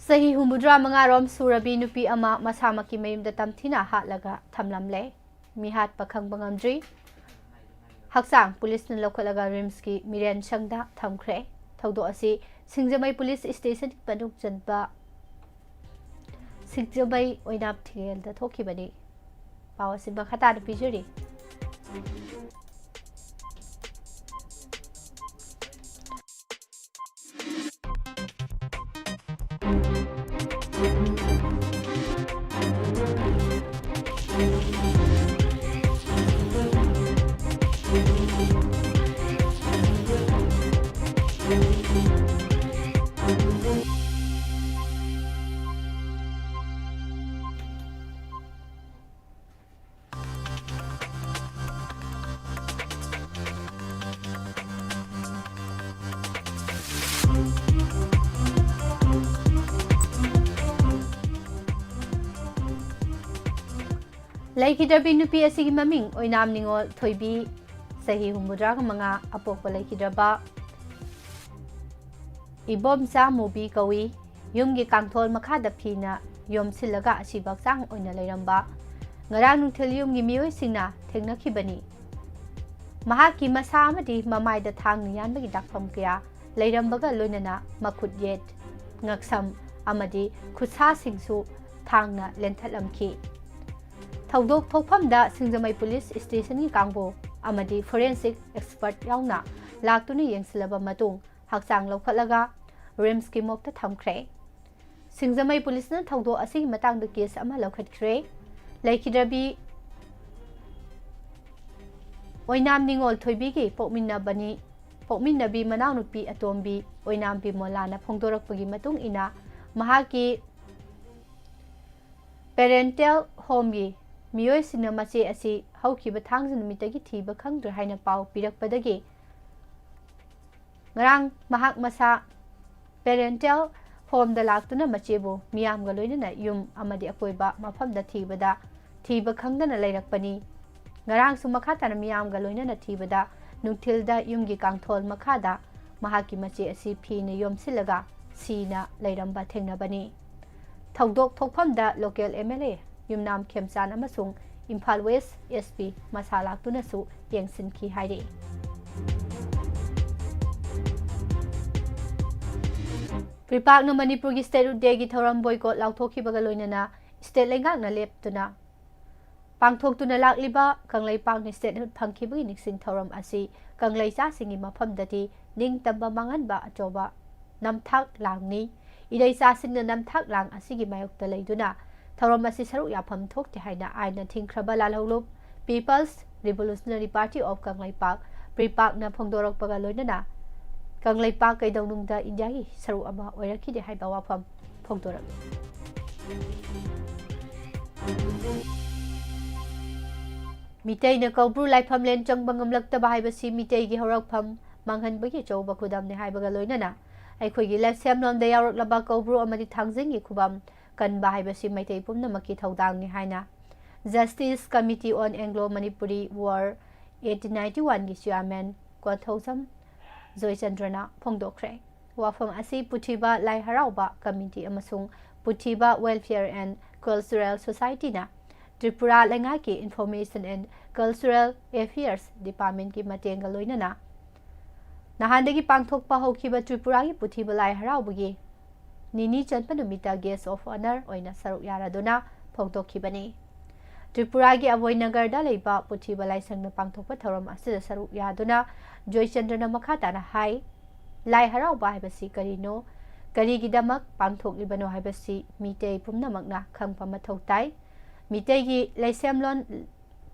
ꯆꯍꯤ ꯍꯨꯝꯐꯨꯇꯔꯥ ꯃꯉꯥ ꯔꯣꯝ ꯁꯨꯔꯕꯤ ꯅꯨꯄꯤ ꯑꯃ ꯃꯁꯥꯃꯛꯀꯤ ꯃꯌꯨꯝꯗ ꯇꯝꯊꯤꯅ ꯍꯥꯠꯂꯒ ꯊꯝꯂꯝꯂꯦ꯫ ꯃꯤꯍꯥꯠꯄ ꯈꯪꯕ ꯉꯝꯗ꯭ꯔꯤ꯫ ꯍꯛꯆꯥꯡ ꯄꯨꯂꯤꯁꯅ ꯂꯧꯈꯠꯂꯒ ꯔꯤꯝꯁꯀꯤ ꯃꯤꯔꯦꯟꯁꯪꯗ ꯊꯝꯈ꯭ꯔꯦ꯫ ꯊꯧꯗꯣꯛ ꯑꯁꯤ ꯁꯤꯡꯖꯃꯩ ꯄꯨꯂꯤꯁ ꯁ꯭ꯇꯦꯁꯟ ꯃꯅꯨꯡ ꯆꯟꯕ ꯁꯤꯡꯖꯃꯩ ꯑꯣꯏꯅꯥꯝ ꯊꯤꯡꯉꯦꯜꯗ ꯊꯣꯛꯈꯤꯕꯅꯤ꯫ ꯄꯥꯎ ꯑꯁꯤ ꯃꯈꯥ ꯇꯥꯅ ꯄꯤꯖꯔꯤ꯫ ꯂꯩꯈꯤꯗ꯭ꯔꯕꯤ ꯅꯨꯄꯤ ꯑꯁꯤꯒꯤ ꯃꯃꯤꯡ ꯑꯣꯏꯅꯥꯝ ꯅꯤꯉꯣꯜ ꯊꯣꯏꯕꯤ, ꯆꯍꯤ ꯍꯨꯝꯐꯨꯇꯔꯥꯒ ꯃꯉꯥ, ꯑꯄꯣꯛꯄ ꯂꯩꯈꯤꯗ꯭ꯔꯕ꯫ ꯏꯕꯣꯝꯆꯥ ꯃꯨꯕꯤ ꯀꯧꯏ꯫ ꯌꯨꯝꯒꯤ ꯀꯥꯡꯊꯣꯜ ꯃꯈꯥꯗ ꯐꯤꯅ ꯌꯣꯝꯁꯤꯜꯂꯒ ꯑꯁꯤꯕ ꯍꯛꯆꯥꯡ ꯑꯣꯏꯅ ꯂꯩꯔꯝꯕ ꯉꯔꯥꯡ ꯅꯨꯡꯊꯤꯜ ꯌꯨꯝꯒꯤ ꯃꯤꯑꯣꯏꯁꯤꯡꯅ ꯊꯦꯡꯅꯈꯤꯕꯅꯤ꯫ ꯃꯍꯥꯛꯀꯤ ꯃꯁꯥ ꯑꯃꯗꯤ ꯃꯃꯥꯏꯗ ꯊꯥꯡꯅ ꯌꯥꯟꯕꯒꯤ ꯗꯥꯛꯐꯝ ꯀꯌꯥ ꯂꯩꯔꯝꯕꯒ ꯂꯣꯏꯅꯅ ꯃꯈꯨꯠ ꯌꯦꯠ, ꯉꯛꯁꯝ ꯑꯃꯗꯤ ꯈꯨꯠꯁꯥꯁꯤꯡꯁꯨ ꯊꯥꯡꯅ ꯂꯦꯟꯊꯠꯂꯝꯈꯤ꯫ ꯊꯧꯗꯣꯛ ꯊꯣꯛꯐꯝꯗ ꯁꯤꯡꯖꯃꯩ ꯄꯨꯂꯤꯁ ꯁ꯭ꯇꯦꯁꯟꯒꯤ ꯀꯥꯡꯕꯨ ꯑꯃꯗꯤ ꯐꯣꯔꯦꯟꯁꯤꯛ ꯑꯦꯛꯁꯄꯔꯠ ꯌꯥꯎꯅ ꯂꯥꯛꯇꯨꯅ ꯌꯦꯡꯁꯤꯜꯂꯕ ꯃꯇꯨꯡ ꯍꯛꯆꯥꯡ ꯂꯧꯈꯠꯂꯒ ꯔꯤꯝꯁꯀꯤ ꯃꯣꯔꯒꯇ ꯊꯝꯈ꯭ꯔꯦ꯫ ꯁꯤꯡꯖꯃꯩ ꯄꯨꯂꯤꯁꯅ ꯊꯧꯗꯣꯛ ꯑꯁꯤꯒꯤ ꯃꯇꯥꯡꯗ ꯀꯦꯁ ꯑꯃ ꯂꯧꯈꯠꯈ꯭ꯔꯦ꯫ ꯂꯩꯈꯤꯗ꯭ꯔꯕꯤ ꯑꯣꯏꯅꯥꯝ ꯅꯤꯉꯣꯜ ꯊꯣꯏꯕꯤꯒꯤ ꯄꯣꯛꯃꯤꯟꯅꯕꯅꯤ, ꯄꯣꯛꯃꯤꯟꯅꯕꯤ ꯃꯅꯥꯎꯅꯨꯄꯤ ꯑꯇꯣꯝꯕꯤ ꯑꯣꯏꯅꯥꯝ ꯕꯤꯃꯣꯂꯥꯅ ꯐꯣꯡꯗꯣꯔꯛꯄꯒꯤ ꯃꯇꯨꯡ ꯏꯟꯅ ꯃꯍꯥꯛꯀꯤ ꯄꯦꯔꯦꯟꯇꯦꯜ ꯍꯣꯝꯒꯤ ꯃꯤꯑꯣꯏꯁꯤꯡꯅ ꯃꯆꯦ ꯑꯁꯤ ꯍꯧꯈꯤꯕ ꯊꯥꯡꯖ ꯅꯨꯃꯤꯠꯇꯒꯤ ꯊꯤꯕ ꯈꯪꯗ꯭ꯔꯦ ꯍꯥꯏꯅ ꯄꯥꯎ ꯄꯤꯔꯛꯄꯗꯒꯤ ꯉꯔꯥꯡ ꯃꯍꯥꯛ ꯃꯁꯥ ꯄꯦꯔꯦꯟꯇꯦꯜ ꯍꯣꯝꯗ ꯂꯥꯛꯇꯨꯅ ꯃꯆꯦꯕꯨ ꯃꯤꯌꯥꯝꯒ ꯂꯣꯏꯅꯅ ꯌꯨꯝ ꯑꯃꯗꯤ ꯑꯀꯣꯏꯕ ꯃꯐꯝꯗ ꯊꯤꯕꯗ ꯊꯤꯕ ꯈꯪꯗꯅ ꯂꯩꯔꯛꯄꯅꯤ꯫ ꯉꯔꯥꯡꯁꯨ ꯃꯈꯥ ꯇꯥꯅ ꯃꯤꯌꯥꯝꯒ ꯂꯣꯏꯅꯅ ꯊꯤꯕꯗ ꯅꯨꯡꯊꯤꯜꯗ ꯌꯨꯝꯒꯤ ꯀꯥꯡꯊꯣꯜ ꯃꯈꯥꯗ ꯃꯍꯥꯛꯀꯤ ꯃꯆꯦ ꯑꯁꯤ ꯐꯤꯅ ꯌꯣꯝꯁꯤꯜꯂꯒ ꯁꯤꯅ ꯂꯩꯔꯝꯕ ꯊꯦꯡꯅꯕꯅꯤ꯫ ꯊꯧꯗꯣꯛ ꯊꯣꯛꯐꯝꯗ ꯂꯣꯀꯦꯜ ꯑꯦꯝ ꯑꯦꯜ ꯑꯦ ꯌꯨꯝꯅꯥꯝ ꯈꯦꯝꯆꯥꯟ ꯑꯃꯁꯨꯡ ꯏꯝꯐꯥꯜ ꯋꯦꯁ ꯑꯦꯁ ꯄꯤ ꯃꯁꯥ ꯂꯥꯛꯇꯨꯅꯁꯨ ꯌꯦꯡꯁꯤꯟꯈꯤ ꯍꯥꯏꯔꯤ꯫ ꯄ꯭ꯔꯤꯄꯥꯛꯅ ꯃꯅꯤꯄꯨꯔꯒꯤ ꯁ꯭ꯇꯦꯠꯍꯨꯗ ꯗꯦꯒꯤ ꯊꯧꯔꯝ ꯕꯣꯏꯀꯣꯠ ꯂꯥꯎꯊꯣꯛꯈꯤꯕꯒ ꯂꯣꯏꯅꯅ ꯁ꯭ꯇꯦꯠ ꯂꯩꯉꯥꯛꯅ ꯂꯦꯞꯇꯨꯅ ꯄꯥꯡꯊꯣꯛꯇꯨꯅ ꯂꯥꯛꯂꯤꯕ ꯀꯪꯂꯩꯄꯥꯛꯅ ꯁ꯭ꯇꯦꯠꯍꯨꯗ ꯐꯪꯈꯤꯕꯒꯤ ꯅꯤꯡꯁꯤꯡ ꯊꯧꯔꯝ ꯑꯁꯤ ꯀꯪꯂꯩꯆꯥꯁꯤꯡꯒꯤ ꯃꯐꯝꯗꯗꯤ ꯅꯤꯡꯇꯝꯕ ꯃꯥꯡꯍꯟꯕ ꯑꯆꯧꯕ ꯅꯝꯊꯥꯛ ꯂꯥꯡꯅꯤ꯫ ꯏꯔꯩꯆꯥꯁꯤꯡꯅ ꯅꯝꯊꯥꯛ ꯂꯥꯡ ꯑꯁꯤꯒꯤ ꯃꯥꯌꯣꯛꯇ ꯂꯩꯗꯨꯅ ꯊꯧꯔꯝ ꯑꯁꯤ ꯁꯔꯨꯛ ꯌꯥꯐꯝ ꯊꯣꯛꯇꯦ ꯍꯥꯏꯅ ꯑꯥꯏꯟꯅ ꯊꯤꯡꯈ꯭ꯔꯕ ꯂꯥꯜꯍꯧꯂꯨꯞ People's Revolutionary Party of Kangleipak, ꯄ꯭ꯔꯤꯄꯥꯛꯅ ꯐꯣꯡꯗꯣꯔꯛꯄꯒ ꯂꯣꯏꯅꯅ ꯀꯪꯂꯩꯄꯥꯛ ꯀꯩꯗꯧꯅꯨꯡꯗ ꯏꯟꯗꯤꯌꯥꯒꯤ ꯁꯔꯨꯛ ꯑꯃ ꯑꯣꯏꯔꯛꯈꯤꯗꯦ ꯍꯥꯏꯕ ꯋꯥꯐꯝ ꯐꯣꯡꯗꯣꯔꯛꯂꯤ꯫ ꯃꯤꯇꯩꯅ ꯀꯧꯕ꯭ꯔꯨ ꯂꯥꯏꯐꯝꯂꯦꯟ ꯆꯪꯕ ꯉꯝꯂꯛꯇꯕ ꯍꯥꯏꯕꯁꯤ ꯃꯤꯇꯩꯒꯤ ꯍꯧꯔꯛꯐꯝ ꯃꯥꯡꯍꯟꯕꯒꯤ ꯑꯆꯧꯕ ꯈꯨꯗꯝꯅꯤ ꯍꯥꯏꯕꯒ ꯂꯣꯏꯅꯅ ꯑꯩꯈꯣꯏꯒꯤ ꯂꯥꯏꯁꯦꯝꯂꯣꯟꯗ ꯌꯥꯎꯔꯛꯂꯕ ꯀꯧꯕ꯭ꯔꯨ ꯑꯃꯗꯤ ꯊꯥꯡꯖꯤꯡꯒꯤ ꯈꯨꯕꯝ ꯀꯟꯕ ꯍꯥꯏꯕꯁꯤ ꯃꯩꯇꯩ ꯄꯨꯝꯅꯃꯛꯀꯤ ꯊꯧꯗꯥꯡꯅꯤ ꯍꯥꯏꯅ Justice Committee on Anglo-Manipuri War eighteen ninety-one ꯒꯤ chairman ꯀꯣꯟꯊꯧꯖꯝ ꯖꯣꯏꯆꯟꯗ꯭ꯔꯅ ꯐꯣꯡꯗꯣꯛꯈ꯭ꯔꯦ꯫ ꯋꯥꯐꯝ ꯑꯁꯤ ꯄꯨꯊꯤꯕ ꯂꯥꯏ ꯍꯔꯥꯎꯕ ꯀꯃꯤꯇꯤ ꯑꯃꯁꯨꯡ ꯄꯨꯊꯤꯕ Welfare and Cultural Society ꯅ ꯇ꯭ꯔꯤꯄꯨꯔꯥ ꯂꯩꯉꯥꯛꯀꯤ Information and Cultural Affairs Department ꯀꯤ ꯃꯇꯦꯡꯒ ꯂꯣꯏꯅꯅ ꯅꯍꯥꯟꯗꯒꯤ ꯄꯥꯡꯊꯣꯛꯄ ꯍꯧꯈꯤꯕ ꯇ꯭ꯔꯤꯄꯨꯔꯥꯒꯤ ꯄꯨꯊꯤꯕ ꯂꯥꯏ ꯍꯔꯥꯎꯕꯒꯤ ꯅꯤꯅꯤ ꯆꯟꯕ ꯅꯨꯃꯤꯠꯇ Guest of Honour ꯑꯣꯏꯅ ꯁꯔꯨꯛ ꯌꯥꯔꯗꯨꯅ ꯐꯣꯡꯗꯣꯛꯈꯤꯕꯅꯤ꯫ ꯇ꯭ꯔꯤꯄꯨꯔꯥꯒꯤ ꯑꯕꯣꯏꯅꯒꯔꯗ ꯂꯩꯕ ꯄꯨꯊꯤꯕ ꯂꯥꯏꯁꯪꯅ ꯄꯥꯡꯊꯣꯛꯄ ꯊꯧꯔꯝ ꯑꯁꯤꯗ ꯁꯔꯨꯛ ꯌꯥꯗꯨꯅ ꯖꯣꯏꯆꯟꯗ꯭ꯔꯅ ꯃꯈꯥ ꯇꯥꯅ ꯍꯥꯏ, ꯂꯥꯏ ꯍꯔꯥꯎꯕ ꯍꯥꯏꯕꯁꯤ ꯀꯔꯤꯅꯣ, ꯀꯔꯤꯒꯤꯗꯃꯛ ꯄꯥꯡꯊꯣꯛꯂꯤꯕꯅꯣ ꯍꯥꯏꯕꯁꯤ ꯃꯤꯇꯩ ꯄꯨꯝꯅꯃꯛꯅ ꯈꯪꯕ ꯃꯊꯧ ꯇꯥꯏ꯫ ꯃꯤꯇꯩꯒꯤ ꯂꯩꯁꯦꯝꯂꯣꯟ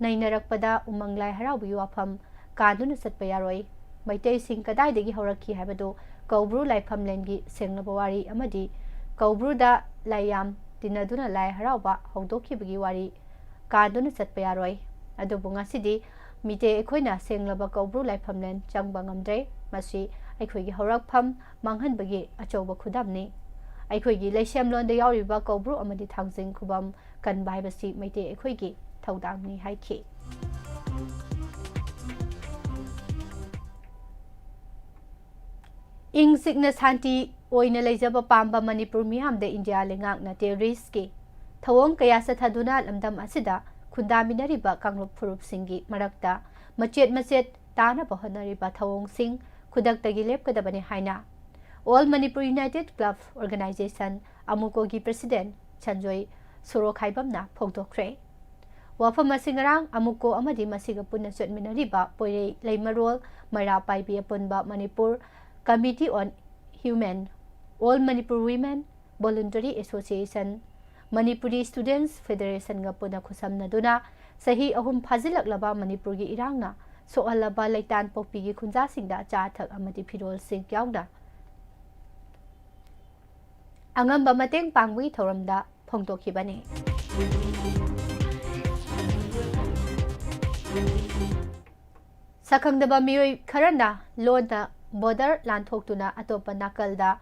ꯅꯩꯅꯔꯛꯄꯗ ꯎꯃꯪ ꯂꯥꯏ ꯍꯔꯥꯎꯕꯒꯤ ꯋꯥꯐꯝ ꯀꯥꯟꯗꯨꯅ ꯆꯠꯄ ꯌꯥꯔꯣꯏ꯫ ꯃꯩꯇꯩꯁꯤꯡ ꯀꯗꯥꯏꯗꯒꯤ ꯍꯧꯔꯛꯈꯤ ꯍꯥꯏꯕꯗꯨ ꯀꯧꯕ꯭ꯔꯨ ꯂꯥꯏꯐꯝꯂꯦꯟꯒꯤ ꯁꯦꯡꯂꯕ ꯋꯥꯔꯤ ꯑꯃꯗꯤ ꯀꯧꯕ꯭ꯔꯨꯗ ꯂꯥꯏꯌꯥꯝ ꯇꯤꯟꯅꯗꯨꯅ ꯂꯥꯏ ꯍꯔꯥꯎꯕ ꯍꯧꯗꯣꯛꯈꯤꯕꯒꯤ ꯋꯥꯔꯤ ꯀꯥꯟꯗꯨꯅ ꯆꯠꯄ ꯌꯥꯔꯣꯏ꯫ ꯑꯗꯨꯕꯨ ꯉꯁꯤꯗꯤ ꯃꯤꯇꯩ ꯑꯩꯈꯣꯏꯅ ꯁꯦꯡꯂꯕ ꯀꯧꯕ꯭ꯔꯨ ꯂꯥꯏꯐꯝꯂꯦꯟ ꯆꯪꯕ ꯉꯝꯗ꯭ꯔꯦ꯫ ꯃꯁꯤ ꯑꯩꯈꯣꯏꯒꯤ ꯍꯧꯔꯛꯐꯝ ꯃꯥꯡꯍꯟꯕꯒꯤ ꯑꯆꯧꯕ ꯈꯨꯗꯝꯅꯤ꯫ ꯑꯩꯈꯣꯏꯒꯤ ꯂꯩꯁꯦꯝꯂꯣꯟꯗ ꯌꯥꯎꯔꯤꯕ ꯀꯧꯕ꯭ꯔꯨ ꯑꯃꯗꯤ ꯊꯥꯡꯖꯤꯡ ꯈꯨꯕꯝ ꯀꯟꯕ ꯍꯥꯏꯕꯁꯤ ꯃꯩꯇꯩ ꯑꯩꯈꯣꯏꯒꯤ ꯊꯧꯗꯥꯡꯅꯤ ꯍꯥꯏꯈꯤ꯫ ꯏꯪ ꯆꯤꯛꯅ ꯁꯥꯟꯇꯤ ꯑꯣꯏꯅ ꯂꯩꯖꯕ ꯄꯥꯝꯕ ꯃꯅꯤꯄꯨꯔ ꯃꯤꯌꯥꯝꯗ ꯏꯟꯗꯤꯌꯥ ꯂꯩꯉꯥꯛꯅ terrorist ꯀꯤ ꯊꯧꯑꯣꯡ ꯀꯌꯥ ꯆꯠꯊꯗꯨꯅ ꯂꯝꯗꯝ ꯑꯁꯤꯗ ꯈꯨꯟꯗꯥꯃꯤꯟꯅꯔꯤꯕ ꯀꯥꯡꯂꯨꯞ ꯐꯨꯔꯨꯞꯁꯤꯡꯒꯤ ꯃꯔꯛꯇ ꯃꯆꯦꯠ ꯃꯆꯦꯠ ꯇꯥꯅꯕ ꯍꯣꯠꯅꯔꯤꯕ ꯊꯧꯑꯣꯡꯁꯤꯡ ꯈꯨꯗꯛꯇꯒꯤ ꯂꯦꯞꯀꯗꯕꯅꯤ ꯍꯥꯏꯅ All Manipur United Club Organization, ꯑꯃꯨꯀꯣꯒꯤ president Sanjoy ꯁꯣꯔꯣꯈꯥꯏꯕꯝꯅ ꯐꯣꯡꯗꯣꯛꯈ꯭ꯔꯦ꯫ ꯋꯥꯐꯝ ꯑꯁꯤ ꯉꯔꯥꯡ ꯑꯃꯨꯀꯣ ꯑꯃꯗꯤ ꯃꯁꯤꯒ ꯄꯨꯟꯅ ꯆꯠꯃꯤꯟꯅꯔꯤꯕ ꯄꯣꯏꯔꯩ ꯂꯩꯃꯔꯣꯜ ꯃꯩꯔꯥ ꯄꯥꯏꯕꯤ ꯑꯄꯨꯟꯕ Manipur Committee on Human, All Manipur Women Voluntary Association, Manipuri Students Federation ꯒ ꯄꯨꯟꯅ ꯈꯨꯠꯁꯝꯅꯗꯨꯅ ꯆꯍꯤ ꯑꯍꯨꯝ ꯐꯥꯖꯤꯜꯂꯛꯂꯕ ꯃꯅꯤꯄꯨꯔꯒꯤ ꯏꯔꯥꯡꯅ ꯁꯣꯛꯍꯜꯂꯕ ꯂꯩꯇꯥꯟ ꯄꯣꯛꯄꯤꯒꯤ ꯈꯨꯟꯖꯥꯁꯤꯡꯗ ꯑꯆꯥ ꯑꯊꯛ ꯑꯃꯗꯤ ꯐꯤꯔꯣꯜꯁꯤꯡ ꯌꯥꯎꯅ ꯑꯉꯝꯕ ꯃꯇꯦꯡ ꯄꯥꯡꯕꯒꯤ ꯊꯧꯔꯝꯗ ꯐꯣꯡꯗꯣꯛꯈꯤꯕꯅꯤ꯫ ꯁꯛꯈꯪꯗꯕ ꯃꯤꯑꯣꯏ ꯈꯔꯅ ꯂꯣꯟꯅ border ꯂꯥꯟꯊꯣꯛꯇꯨꯅ ꯑꯇꯣꯞꯄ ꯅꯥꯀꯜꯗ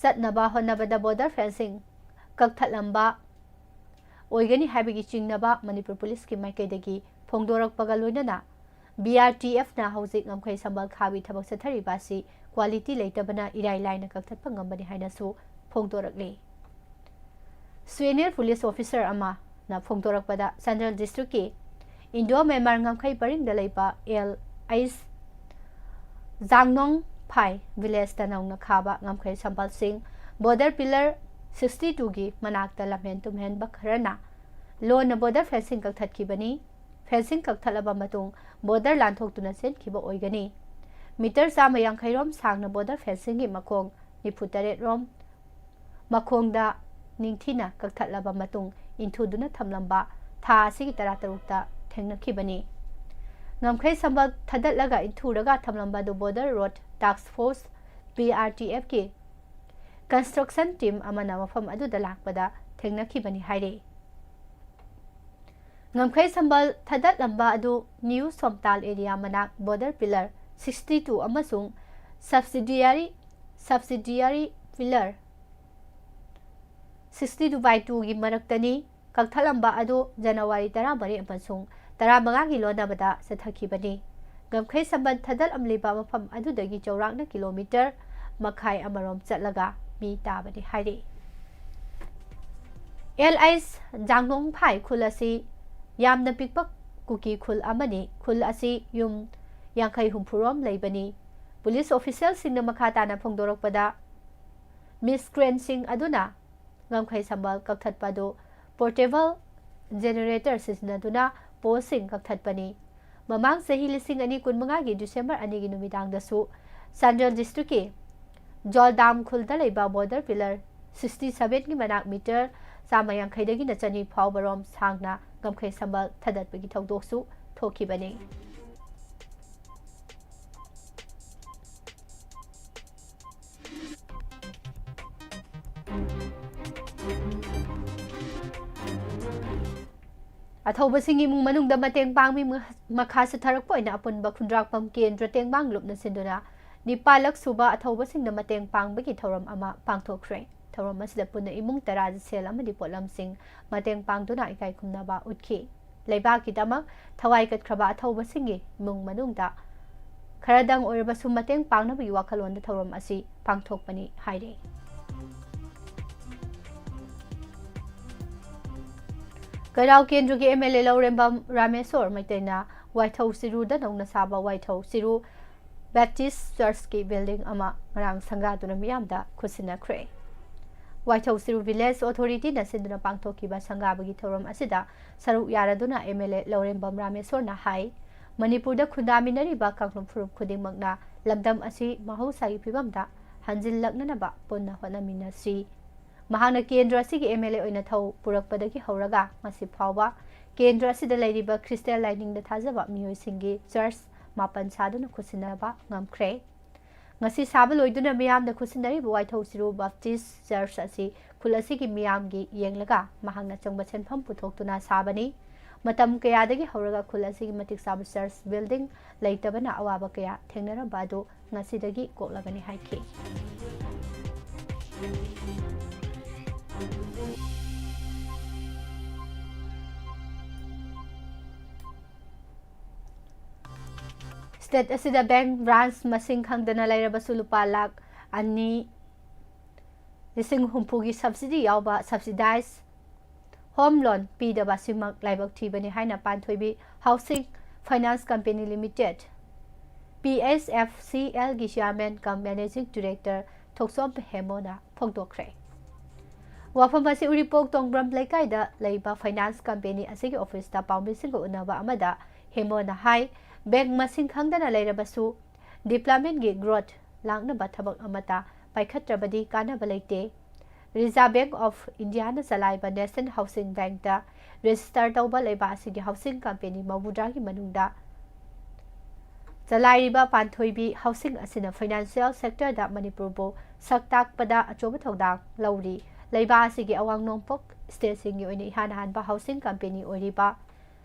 ꯆꯠꯅꯕ ꯍꯣꯠꯅꯕꯗ border fencing ꯀꯛꯊꯠꯂꯝꯕ ꯑꯣꯏꯒꯅꯤ ꯍꯥꯏꯕꯒꯤ ꯆꯤꯡꯅꯕ ꯃꯅꯤꯄꯨꯔ ꯄꯨꯂꯤꯁꯀꯤ ꯃꯥꯏꯀꯩꯗꯒꯤ ꯐꯣꯡꯗꯣꯔꯛꯄꯒ ꯂꯣꯏꯅꯅ B R T F ꯅ ꯍꯧꯖꯤꯛ ꯉꯝꯈꯩ ꯁꯝꯕꯜ ꯈꯥꯕꯤ ꯊꯕꯛ ꯆꯠꯊꯔꯤꯕ ꯑꯁꯤ ꯀ꯭ꯋꯥꯂꯤꯇꯤ ꯂꯩꯇꯕꯅ ꯏꯔꯥꯏ ꯂꯥꯏꯅ ꯀꯛꯊꯠꯄ ꯉꯝꯕꯅꯤ ꯍꯥꯏꯅꯁꯨ ꯐꯣꯡꯗꯣꯔꯛꯂꯤ꯫ ꯁꯨꯑꯦꯅꯦꯜ ꯄꯨꯂꯤꯁ ꯑꯣꯐꯤꯁꯔ ꯑꯃꯅ ꯐꯣꯡꯗꯣꯔꯛꯄꯗ, ꯆꯥꯟꯗꯦꯜ ꯗꯤꯁꯇ꯭ꯔꯤꯛꯀꯤ ꯏꯟꯗꯣ ꯃ꯭ꯌꯥꯟꯃꯥꯔ ꯉꯝꯈꯩ ꯄꯔꯤꯡꯗ ꯂꯩꯕ ꯑꯦꯜ ꯑꯩꯁ ꯖꯥꯡꯅꯣꯡ ꯐꯥꯏ ꯚꯤꯂꯦꯖꯇ ꯅꯧꯅ ꯈꯥꯕ ꯉꯝꯈꯩ ꯁꯝꯕꯜꯁꯤꯡ ꯕꯣꯔꯗꯔ ꯄꯤꯂꯔ ꯁꯤꯛꯁꯇꯤ ꯇꯨꯒꯤ ꯃꯅꯥꯛꯇ ꯂꯝꯍꯦꯟ ꯇꯨꯝꯍꯦꯟꯕ ꯈꯔꯅ ꯂꯣꯟꯅ ꯕꯣꯔꯗꯔ ꯐꯦꯟꯁꯤꯡ ꯀꯛꯊꯠꯈꯤꯕꯅꯤ꯫ ꯐꯦꯟꯁꯤꯡ ꯀꯛꯊꯠꯂꯕ ꯃꯇꯨꯡ ꯕꯣꯔꯗꯔ ꯂꯥꯟꯊꯣꯛꯇꯨꯅ ꯆꯦꯟꯈꯤꯕ ꯑꯣꯏꯒꯅꯤ꯫ ꯃꯤꯇꯔ ꯆꯥꯝꯃ ꯌꯥꯡꯈꯩ ꯔꯣꯝ ꯁꯥꯡꯅ ꯕꯣꯔꯗꯔ ꯐꯦꯟꯁꯤꯡꯒꯤ ꯃꯈꯣꯡ ꯅꯤꯐꯨ ꯇꯔꯦꯠ ꯔꯣꯝ ꯃꯈꯣꯡꯗ ꯅꯤꯡꯊꯤꯅ ꯀꯛꯊꯠꯂꯕ ꯃꯇꯨꯡ ꯏꯟꯊꯨꯗꯨꯅ ꯊꯝꯂꯝꯕ ꯊꯥ ꯑꯁꯤꯒꯤ ꯇꯔꯥꯇꯔꯨꯛꯇ ꯊꯦꯡꯅꯈꯤꯕꯅꯤ꯫ ꯉꯝꯈꯩ ꯁꯝꯕꯜ ꯊꯥꯗꯠꯂꯒ ꯏꯟꯊꯨꯔꯒ ꯊꯝꯂꯝꯕ ꯑꯗꯨ ꯕꯣꯔꯗꯔ ꯔꯣꯗ ꯇꯥꯛꯁ ꯐꯣꯔꯁ, ꯕꯤ ꯑꯥꯔ ꯇꯤ ꯑꯦꯐꯀꯤ ꯀꯟꯁꯇ꯭ꯔꯛꯁꯟ ꯇꯤꯝ ꯑꯃꯅ ꯃꯐꯝ ꯑꯗꯨꯗ ꯂꯥꯛꯄꯗ ꯊꯦꯡꯅꯈꯤꯕꯅꯤ ꯍꯥꯏꯔꯤ꯫ ꯉꯝꯈꯩ ꯁꯝꯕꯜ ꯊꯥꯗꯠꯂꯝꯕ ꯑꯗꯨ ꯅ꯭ꯌꯨ ꯁꯣꯝꯇꯥꯜ ꯑꯦꯔꯤꯌꯥ ꯃꯅꯥꯛ ꯕꯣꯔꯗꯔ ꯄꯤꯂꯔ ꯁꯤꯛꯁꯇꯤ ꯇꯨ ꯑꯃꯁꯨꯡ ꯁꯕꯁꯤꯗꯤꯌꯥꯔꯤ, ꯁꯕꯁꯤꯗꯤꯌꯥꯔꯤ ꯄꯤꯂꯔ ꯁꯤꯛꯁꯇꯤ ꯇꯨ ꯕꯥꯏ ꯇꯨꯒꯤ ꯃꯔꯛꯇꯅꯤ꯫ ꯀꯛꯊꯠꯂꯝꯕ ꯑꯗꯨ ꯖꯅꯋꯥꯔꯤ ꯇꯔꯥꯃꯔꯤ ꯑꯃꯁꯨꯡ ꯇꯔꯥꯃꯉꯥꯒꯤ ꯂꯣꯟꯅꯕꯗ ꯆꯠꯊꯈꯤꯕꯅꯤ꯫ ꯉꯝꯈꯩ ꯁꯝꯕꯜ ꯊꯥꯗꯠꯂꯝꯂꯤꯕ ꯃꯐꯝ ꯑꯗꯨꯗꯒꯤ ꯆꯥꯎꯔꯥꯛꯅ ꯀꯤꯂꯣꯃꯤꯇꯔ ꯃꯈꯥꯏ ꯑꯃꯔꯣꯝ ꯆꯠꯂꯒ ꯃꯤ ꯇꯥꯕꯅꯤ ꯍꯥꯏꯔꯤ꯫ ꯑꯦꯜ ꯑꯩꯁ ꯖꯥꯡꯅꯣꯡꯐꯥꯏ ꯈꯨꯜ ꯑꯁꯤ ꯌꯥꯝꯅ ꯄꯤꯛꯄ ꯀꯨꯀꯤ ꯈꯨꯜ ꯑꯃꯅꯤ꯫ ꯈꯨꯜ ꯑꯁꯤ ꯌꯨꯝ ꯌꯥꯡꯈꯩ ꯍꯨꯝꯐꯨꯔꯣꯝ ꯂꯩꯕꯅꯤ꯫ ꯄꯨꯂꯤꯁ ꯑꯣꯐꯤꯁꯤꯌꯦꯜꯁꯤꯡꯅ ꯃꯈꯥ ꯇꯥꯅ ꯐꯣꯡꯗꯣꯔꯛꯄꯗ, ꯃꯤꯁꯀ꯭ꯔꯦꯟꯁꯤꯡ ꯑꯗꯨꯅ ꯉꯝꯈꯩ ꯁꯝꯕꯜ ꯀꯛꯊꯠꯄ ꯑꯗꯨ ꯄꯣꯔꯇꯦꯕꯜ ꯖꯦꯅꯦꯔꯦꯇꯔ ꯁꯤꯖꯤꯟꯅꯗꯨꯅ ꯄꯣꯁꯁꯤꯡ ꯀꯛꯊꯠꯄꯅꯤ꯫ ꯃꯃꯥꯡ ꯆꯍꯤ ꯂꯤꯁꯤꯡ ꯑꯅꯤ ꯀꯨꯟꯃꯉꯥꯒꯤ ꯗꯤꯁꯦꯝꯕꯔ ꯑꯅꯤꯒꯤ ꯅꯨꯃꯤꯗꯥꯡꯗꯁꯨ ꯆꯥꯟꯗꯦꯜ ꯗꯤꯁꯇ꯭ꯔꯤꯛꯀꯤ ꯖꯣꯜꯗꯥꯝ ꯈꯨꯜꯗ ꯂꯩꯕ ꯕꯣꯔꯗꯔ ꯄꯤꯂꯔ ꯁꯤꯛꯁꯇꯤ ꯁꯚꯦꯟꯒꯤ ꯃꯅꯥꯛ ꯃꯤꯇꯔ ꯆꯥꯝꯃ ꯌꯥꯡꯈꯩꯗꯒꯤꯅ ꯆꯅꯤ ꯐꯥꯎꯕꯔꯣꯝ ꯁꯥꯡꯅ ꯉꯝꯈꯩ ꯁꯝꯕꯜ ꯊꯥꯗꯠꯄꯒꯤ ꯊꯧꯗꯣꯛꯁꯨ ꯊꯣꯛꯈꯤꯕꯅꯤ꯫ ꯑꯊꯧꯕꯁꯤꯡ ꯏꯃꯨꯡ ꯃꯅꯨꯡꯗ ꯃꯇꯦꯡ ꯄꯥꯡꯕꯒꯤ ꯃꯈꯥ ꯆꯠꯊꯔꯛꯄ ꯑꯣꯏꯅ ꯑꯄꯨꯟꯕ ꯈꯨꯟꯗ꯭ꯔꯥꯛꯄꯝ ꯀꯦꯟꯗ꯭ꯔ ꯇꯦꯡꯕꯥꯡ ꯂꯨꯞꯅ ꯁꯤꯟꯗꯨꯅ ꯅꯤꯄꯥꯜꯂꯛ ꯁꯨꯕ ꯑꯊꯧꯕꯁꯤꯡꯅ ꯃꯇꯦꯡ ꯄꯥꯡꯕꯒꯤ ꯊꯧꯔꯝ ꯑꯃ ꯄꯥꯡꯊꯣꯛꯈ꯭ꯔꯦ꯫ ꯊꯧꯔꯝ ꯑꯁꯤꯗ ꯄꯨꯟꯅ ꯏꯃꯨꯡ ꯇꯔꯥꯗ ꯁꯦꯜ ꯑꯃꯗꯤ ꯄꯣꯠꯂꯝꯁꯤꯡ ꯃꯇꯦꯡ ꯄꯥꯡꯗꯨꯅ ꯏꯀꯥꯏ ꯈꯨꯝꯅꯕ ꯎꯠꯈꯤ꯫ ꯂꯩꯕꯥꯛꯀꯤꯗꯃꯛ ꯊꯋꯥꯏ ꯀꯠꯈ꯭ꯔꯕ ꯑꯊꯧꯕꯁꯤꯡꯒꯤ ꯏꯃꯨꯡ ꯃꯅꯨꯡꯗ ꯈꯔꯗꯪ ꯑꯣꯏꯔꯕꯁꯨ ꯃꯇꯦꯡ ꯄꯥꯡꯅꯕꯒꯤ ꯋꯥꯈꯜꯂꯣꯟꯗ ꯊꯧꯔꯝ ꯑꯁꯤ ꯄꯥꯡꯊꯣꯛꯄꯅꯤ ꯍꯥꯏꯔꯤ꯫ ꯀꯩꯔꯥꯎ ꯀꯦꯟꯗ꯭ꯔꯒꯤ M L A ꯂꯧꯔꯦꯝꯕꯝ ꯔꯥꯃꯦꯁꯣꯔ ꯃꯩꯇꯩꯅ ꯋꯥꯏꯊꯧ ꯆꯤꯔꯨꯗ ꯅꯧꯅ ꯁꯥꯕ ꯋꯥꯏꯊꯧ ꯆꯤꯔꯨ Baptist Churchꯀꯤ building ꯑꯃ ꯉꯔꯥꯡ ꯁꯪꯒꯥꯗꯨꯅ ꯃꯤꯌꯥꯝꯗ ꯈꯨꯠꯁꯤꯟꯅꯈ꯭ꯔꯦ꯫ ꯋꯥꯏꯊꯧ ꯆꯤꯔꯨ Village Authorityꯅ ꯁꯤꯟꯗꯨꯅ ꯄꯥꯡꯊꯣꯛꯈꯤꯕ ꯁꯪꯒꯥꯕꯒꯤ ꯊꯧꯔꯝ ꯑꯁꯤꯗ ꯁꯔꯨꯛ ꯌꯥꯔꯗꯨꯅ M L A ꯂꯧꯔꯦꯝꯕꯝ ꯔꯥꯃꯦꯁꯣꯔꯅ ꯍꯥꯏ, ꯃꯅꯤꯄꯨꯔꯗ ꯈꯨꯟꯗꯥꯃꯤꯟꯅꯔꯤꯕ ꯀꯥꯡꯂꯨꯞ ꯐꯨꯔꯨꯞ ꯈꯨꯗꯤꯡꯃꯛꯅ ꯂꯝꯗꯝ ꯑꯁꯤ ꯃꯍꯧꯁꯥꯒꯤ ꯐꯤꯕꯝꯗ ꯍꯟꯖꯤꯜꯂꯛꯅꯅꯕ ꯄꯨꯟꯅ ꯍꯣꯠꯅꯃꯤꯟꯅꯁꯤ꯫ ꯃꯍꯥꯛꯅ ꯀꯦꯟꯗ꯭ꯔ ꯑꯁꯤꯒꯤ M L A ꯑꯣꯏꯅ ꯊꯧ ꯄꯨꯔꯛꯄꯗꯒꯤ ꯍꯧꯔꯒ ꯉꯁꯤ ꯐꯥꯎꯕ ꯀꯦꯟꯗ꯭ꯔ ꯑꯁꯤꯗ ꯂꯩꯔꯤꯕ ꯈ꯭ꯔꯤꯁꯇꯤꯌꯥꯟ ꯂꯥꯏꯅꯤꯡꯗ ꯊꯥꯖꯕ ꯃꯤꯑꯣꯏꯁꯤꯡꯒꯤ church ꯃꯥꯄꯟ ꯁꯥꯗꯨꯅ ꯈꯨꯠꯁꯤꯟꯅꯕ ꯉꯝꯈ꯭ꯔꯦ꯫ ꯉꯁꯤ ꯁꯥꯕ ꯂꯣꯏꯗꯨꯅ ꯃꯤꯌꯥꯝꯗ ꯈꯨꯠꯁꯤꯟꯅꯔꯤꯕ ꯋꯥꯏꯊꯧ ꯆꯤꯔꯨ Baptist Church ꯑꯁꯤ ꯈꯨꯜ ꯑꯁꯤꯒꯤ ꯃꯤꯌꯥꯝꯒꯤ ꯌꯦꯡꯂꯒ ꯃꯍꯥꯛꯅ ꯆꯪꯕ ꯁꯦꯟꯐꯝ ꯄꯨꯊꯣꯛꯇꯨꯅ ꯁꯥꯕꯅꯤ꯫ ꯃꯇꯝ ꯀꯌꯥꯗꯒꯤ ꯍꯧꯔꯒ ꯈꯨꯜ ꯑꯁꯤꯒꯤ ꯃꯇꯤꯛ ꯆꯥꯕ church building ꯂꯩꯇꯕꯅ ꯑꯋꯥꯕ ꯀꯌꯥ ꯊꯦꯡꯅꯔꯝꯕ ꯑꯗꯨ ꯉꯁꯤꯗꯒꯤ ꯀꯣꯛꯂꯒꯅꯤ ꯍꯥꯏꯈꯤ꯫ State ꯑꯁꯤꯗ bank branch ꯃꯁꯤꯡ ꯈꯪꯗꯅ ꯂꯩꯔꯕꯁꯨ ꯂꯨꯄꯥ ꯂꯥꯈ ꯑꯅꯤ ꯂꯤꯁꯤꯡ ꯍꯨꯝꯐꯨꯒꯤ subsidy ꯌꯥꯎꯕ subsidized home loan ꯄꯤꯗꯕ ꯑꯁꯤꯃꯛ ꯂꯥꯏꯕꯛ ꯊꯤꯕꯅꯤ ꯍꯥꯏꯅ ꯄꯥꯟꯊꯣꯏꯕꯤ Housing Finance Company Limited, P H F C Lꯒꯤ chairman cum managing director ꯊꯣꯛꯆꯣꯝ ꯍꯦꯃꯣꯅ ꯐꯣꯡꯗꯣꯛꯈ꯭ꯔꯦ꯫ ꯋꯥꯐꯝ ꯑꯁꯤ ꯎꯔꯤꯄꯣꯛ ꯇꯣꯡꯕ꯭ꯔꯝ ꯂꯩꯀꯥꯏꯗ ꯂꯩꯕ finance company ꯑꯁꯤꯒꯤ officeꯇ ꯄꯥꯎꯃꯤꯁꯤꯡꯒ ꯎꯅꯕ ꯑꯃꯗ ꯍꯦꯃꯣꯅ ꯍꯥꯏ, bank ꯃꯁꯤꯡ ꯈꯪꯗꯅ ꯂꯩꯔꯕꯁꯨ developmentꯀꯤ growth ꯂꯥꯛꯅꯕ ꯊꯕꯛ ꯑꯃꯠꯇ ꯄꯥꯏꯈꯠꯇ꯭ꯔꯕꯗꯤ ꯀꯥꯟꯅꯕ ꯂꯩꯇꯦ꯫ Reserve Bank of Indiaꯅ ꯆꯂꯥꯏꯕ National Housing Bankꯇ register ꯇꯧꯕ ꯂꯩꯕꯥꯛ ꯑꯁꯤꯒꯤ housing company ꯃꯧꯗ꯭ꯔꯥꯒꯤ ꯃꯅꯨꯡꯗ ꯆꯂꯥꯏꯔꯤꯕ ꯄꯥꯟꯊꯣꯏꯕꯤ housing ꯑꯁꯤꯅ financial sectorꯗ ꯃꯅꯤꯄꯨꯔꯕꯨ ꯁꯛ ꯇꯥꯛꯄꯗ ꯑꯆꯧꯕ ꯊꯧꯗꯥꯡ ꯂꯧꯔꯤ꯫ ꯂꯩꯕꯥꯛ ꯑꯁꯤꯒꯤ ꯑꯋꯥꯡ ꯅꯣꯡꯄꯣꯛ stateꯁꯤꯡꯒꯤ ꯑꯣꯏꯅ ꯏꯍꯥꯟ ꯍꯥꯟꯕ housing company ꯑꯣꯏꯔꯤꯕ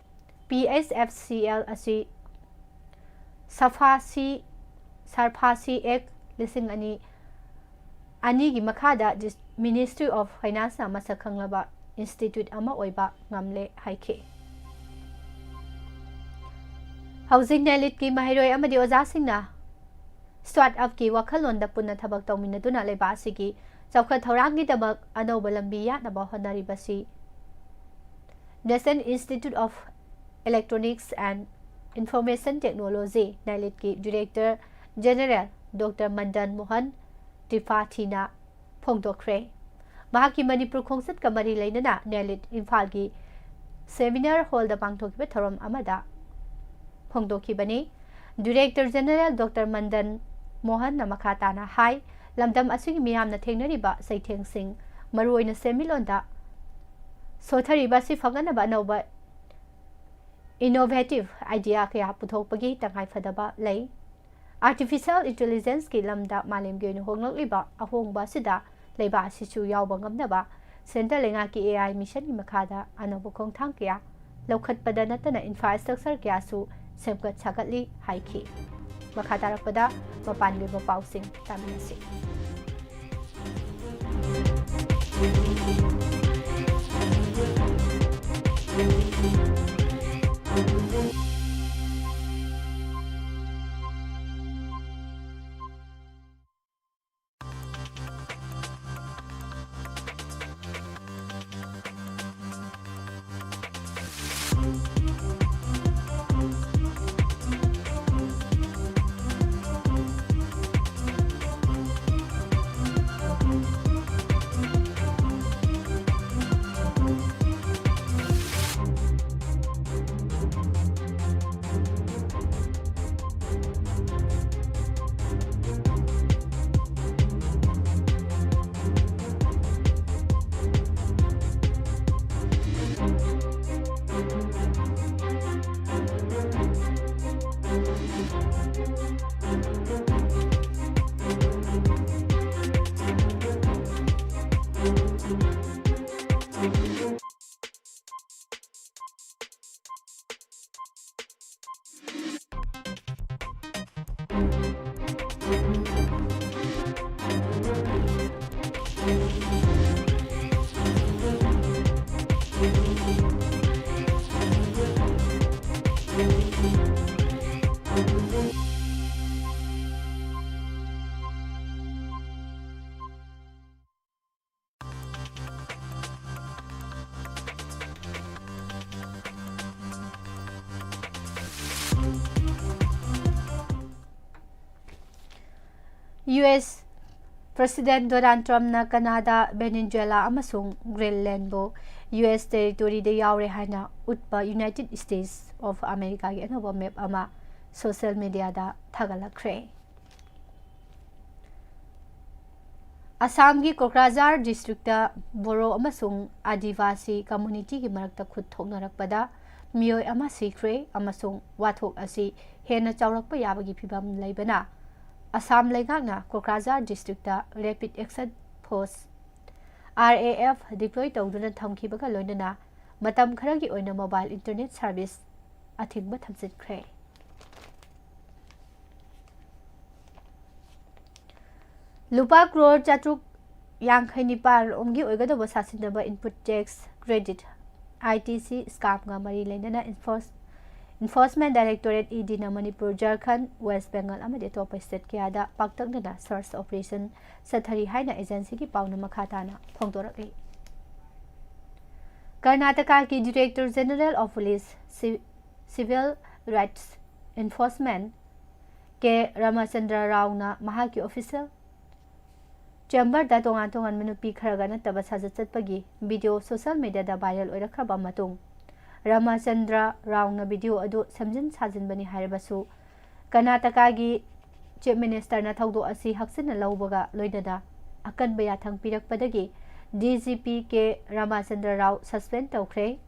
P H F C L ꯑꯁꯤ ꯁꯐꯥꯁꯤ, ꯁꯔꯐꯥꯁꯤ Act ꯂꯤꯁꯤꯡ ꯑꯅꯤ ꯑꯅꯤꯒꯤ ꯃꯈꯥꯗ dis-, Ministry of Financeꯅ ꯃꯁꯛ ꯈꯪꯂꯕ institute ꯑꯃ ꯑꯣꯏꯕ ꯉꯝꯂꯦ ꯍꯥꯏꯈꯤ꯫ ꯍꯧꯖꯤꯛ ꯅꯦꯂꯤꯠꯀꯤ ꯃꯍꯩꯔꯣꯏ ꯑꯃꯗꯤ ꯑꯣꯖꯥꯁꯤꯡꯅ ꯁ꯭ꯇꯥꯔꯠ ꯑꯞꯀꯤ ꯋꯥꯈꯜꯂꯣꯟꯗ ꯄꯨꯟꯅ ꯊꯕꯛ ꯇꯧꯃꯤꯟꯅꯗꯨꯅ ꯂꯩꯕꯥꯛ ꯑꯁꯤꯒꯤ ꯆꯥꯎꯈꯠ ꯊꯧꯔꯥꯡꯒꯤꯗꯃꯛ ꯑꯅꯧꯕ ꯂꯝꯕꯤ ꯌꯥꯠꯅꯕ ꯍꯣꯠꯅꯔꯤꯕꯁꯤ National Institute of Electronics and Information Technology, ꯅꯦꯂꯤꯠꯀꯤ director general doctor Madan Mohan ꯇ꯭ꯔꯤꯄꯥꯊꯤꯅ ꯐꯣꯡꯗꯣꯛꯈ꯭ꯔꯦ꯫ ꯃꯍꯥꯛꯀꯤ ꯃꯅꯤꯄꯨꯔ ꯈꯣꯡꯆꯠꯀ ꯃꯔꯤ ꯂꯩꯅꯅ ꯅꯦꯂꯤꯠ ꯏꯝꯐꯥꯜꯒꯤ ꯁꯦꯃꯤꯅꯥꯔ ꯍꯣꯜꯗ ꯄꯥꯡꯊꯣꯛꯈꯤꯕ ꯊꯧꯔꯝ ꯑꯃꯗ ꯐꯣꯡꯗꯣꯛꯈꯤꯕꯅꯤ꯫ ꯗꯤꯔꯦꯛꯇꯔ ꯖꯦꯅꯦꯔꯦꯜ ꯗꯣꯛꯇꯔ ꯃꯟꯗꯟ ꯃꯣꯍꯟꯅ ꯃꯈꯥ ꯇꯥꯅ ꯍꯥꯏ, ꯂꯝꯗꯝ ꯑꯁꯤꯒꯤ ꯃꯤꯌꯥꯝꯅ ꯊꯦꯡꯅꯔꯤꯕ ꯆꯩꯊꯦꯡꯁꯤꯡ, ꯃꯔꯨꯑꯣꯏꯅ ꯁꯦꯟꯃꯤꯠꯂꯣꯟꯗ ꯁꯣꯊꯔꯤꯕ ꯑꯁꯤ ꯐꯒꯠꯅꯕ ꯑꯅꯧꯕ innovative idea ꯀꯌꯥ ꯄꯨꯊꯣꯛꯄꯒꯤ ꯇꯉꯥꯏꯐꯗꯕ ꯂꯩ꯫ Artificial Intelligenceꯀꯤ ꯂꯝꯗ ꯃꯥꯂꯦꯝꯒꯤ ꯑꯣꯏꯅ ꯍꯣꯡꯂꯛꯂꯤꯕ ꯑꯍꯣꯡꯕ ꯑꯁꯤꯗ ꯂꯩꯕꯥꯛ ꯑꯁꯤꯁꯨ ꯌꯥꯎꯕ ꯉꯝꯅꯕ central ꯂꯩꯉꯥꯛꯀꯤ AI missionꯒꯤ ꯃꯈꯥꯗ ꯑꯅꯧꯕ ꯈꯣꯡꯊꯥꯡ ꯀꯌꯥ ꯂꯧꯈꯠꯄꯗ ꯅꯠꯇꯅ infrastructure ꯀꯌꯥꯁꯨ ꯁꯦꯝꯒꯠ ꯁꯥꯒꯠꯂꯤ ꯍꯥꯏꯈꯤ꯫ ꯃꯈꯥ ꯇꯥꯔꯛꯄꯗ ꯃꯄꯥꯟꯒꯤ ꯑꯣꯏꯕ ꯄꯥꯎꯁꯤꯡ ꯇꯥꯃꯤꯟꯅꯁꯤ꯫ ꯌꯨ ꯑꯦꯁ President Donald Trumpꯅ ꯀꯅꯥꯗꯥ, ꯚꯦꯅꯦꯖꯨꯋꯦꯂꯥ ꯑꯃꯁꯨꯡ ꯒ꯭ꯔꯤꯟꯂꯦꯟꯕꯨ ꯌꯨ ꯑꯦꯁ territoryꯗ ꯌꯥꯎꯔꯦ ꯍꯥꯏꯅ ꯎꯠꯄ United States of Americaꯒꯤ ꯑꯅꯧꯕ map ꯑꯃ social mediaꯗ ꯊꯥꯒꯠꯂꯛꯈ꯭ꯔꯦ꯫ ꯑꯁꯥꯝꯒꯤ ꯀꯣꯀ꯭ꯔꯥꯖꯥꯔ districtꯇ ꯕꯣꯔꯣ ꯑꯃꯁꯨꯡ ꯑꯥꯗꯤꯕꯥꯁꯤ communityꯒꯤ ꯃꯔꯛꯇ ꯈꯨꯠ ꯊꯣꯛꯅꯔꯛꯄꯗ ꯃꯤꯑꯣꯏ ꯑꯃ ꯁꯤꯈ꯭ꯔꯦ ꯑꯃꯁꯨꯡ ꯋꯥꯊꯣꯛ ꯑꯁꯤ ꯍꯦꯟꯅ ꯆꯥꯎꯔꯛꯄ ꯌꯥꯕꯒꯤ ꯐꯤꯚꯝ ꯂꯩꯕꯅ ꯑꯁꯥꯝ ꯂꯩꯉꯥꯛꯅ ꯀꯣꯀ꯭ꯔꯥꯖꯥꯔ districtꯇ Rapid Action Force, R A F, deploy ꯇꯧꯗꯨꯅ ꯊꯝꯈꯤꯕꯒ ꯂꯣꯏꯅꯅ ꯃꯇꯝ ꯈꯔꯒꯤ ꯑꯣꯏꯅ mobile internet service ꯑꯊꯤꯡꯕ ꯊꯝꯖꯤꯟꯈ꯭ꯔꯦ꯫ ꯂꯨꯄꯥ ꯀ꯭ꯔꯣꯔ ꯆꯥꯇ꯭ꯔꯨꯛ ꯌꯥꯡꯈꯩ ꯅꯤꯄꯥꯜ ꯔꯣꯝꯒꯤ ꯑꯣꯏꯒꯗꯧꯕ ꯁꯥꯁꯤꯟꯅꯕ input tax credit, I T C scamꯒ ꯃꯔꯤ ꯂꯩꯅꯅ enforce-, Enforcement Directorate, EDꯅ ꯃꯅꯤꯄꯨꯔ, ꯖꯔꯈꯟ, ꯋꯦꯁ ꯕꯦꯡꯒꯜ ꯑꯃꯗꯤ ꯑꯇꯣꯞꯄ state ꯀꯌꯥꯗ ꯄꯥꯛꯇꯛꯅꯅ search operation ꯆꯠꯊꯔꯤ ꯍꯥꯏꯅ agencyꯒꯤ ꯄꯥꯎꯅ ꯃꯈꯥ ꯇꯥꯅ ꯐꯣꯡꯗꯣꯔꯛꯂꯤ꯫ ꯀꯔꯅꯥꯇꯀꯥꯒꯤ Director General of Police, Ci-, Civil Rights Enforcement, ꯀꯦ ꯔꯥꯃꯆꯟꯗ꯭ꯔ ꯔꯥꯎꯅ ꯃꯍꯥꯛꯀꯤ official chamberꯗ ꯇꯣꯉꯥꯟ ꯇꯣꯉꯥꯟꯕ ꯅꯨꯄꯤ ꯈꯔꯒ ꯅꯠꯇꯕ ꯁꯥꯖꯠ ꯆꯠꯄꯒꯤ video social mediaꯗ viral ꯑꯣꯏꯔꯛꯈ꯭ꯔꯕ ꯃꯇꯨꯡ, ꯔꯥꯃꯆꯟꯗ꯭ꯔ ꯔꯥꯎꯅ video ꯑꯗꯨ ꯁꯦꯝꯖꯤꯟ ꯁꯥꯖꯤꯟꯕꯅꯤ ꯍꯥꯏꯔꯕꯁꯨ, ꯀꯔꯅꯥꯇꯀꯥꯒꯤ Chief Ministerꯅ ꯊꯧꯗꯣꯛ ꯑꯁꯤ ꯍꯛꯆꯤꯟꯅ ꯂꯧꯕꯒ ꯂꯣꯏꯅꯅ ꯑꯀꯟꯕ ꯌꯥꯊꯪ ꯄꯤꯔꯛꯄꯗꯒꯤ D G P ꯀꯦ ꯔꯥꯃꯆꯟꯗ꯭ꯔ ꯔꯥꯎ suspend ꯇꯧꯈ꯭ꯔꯦ꯫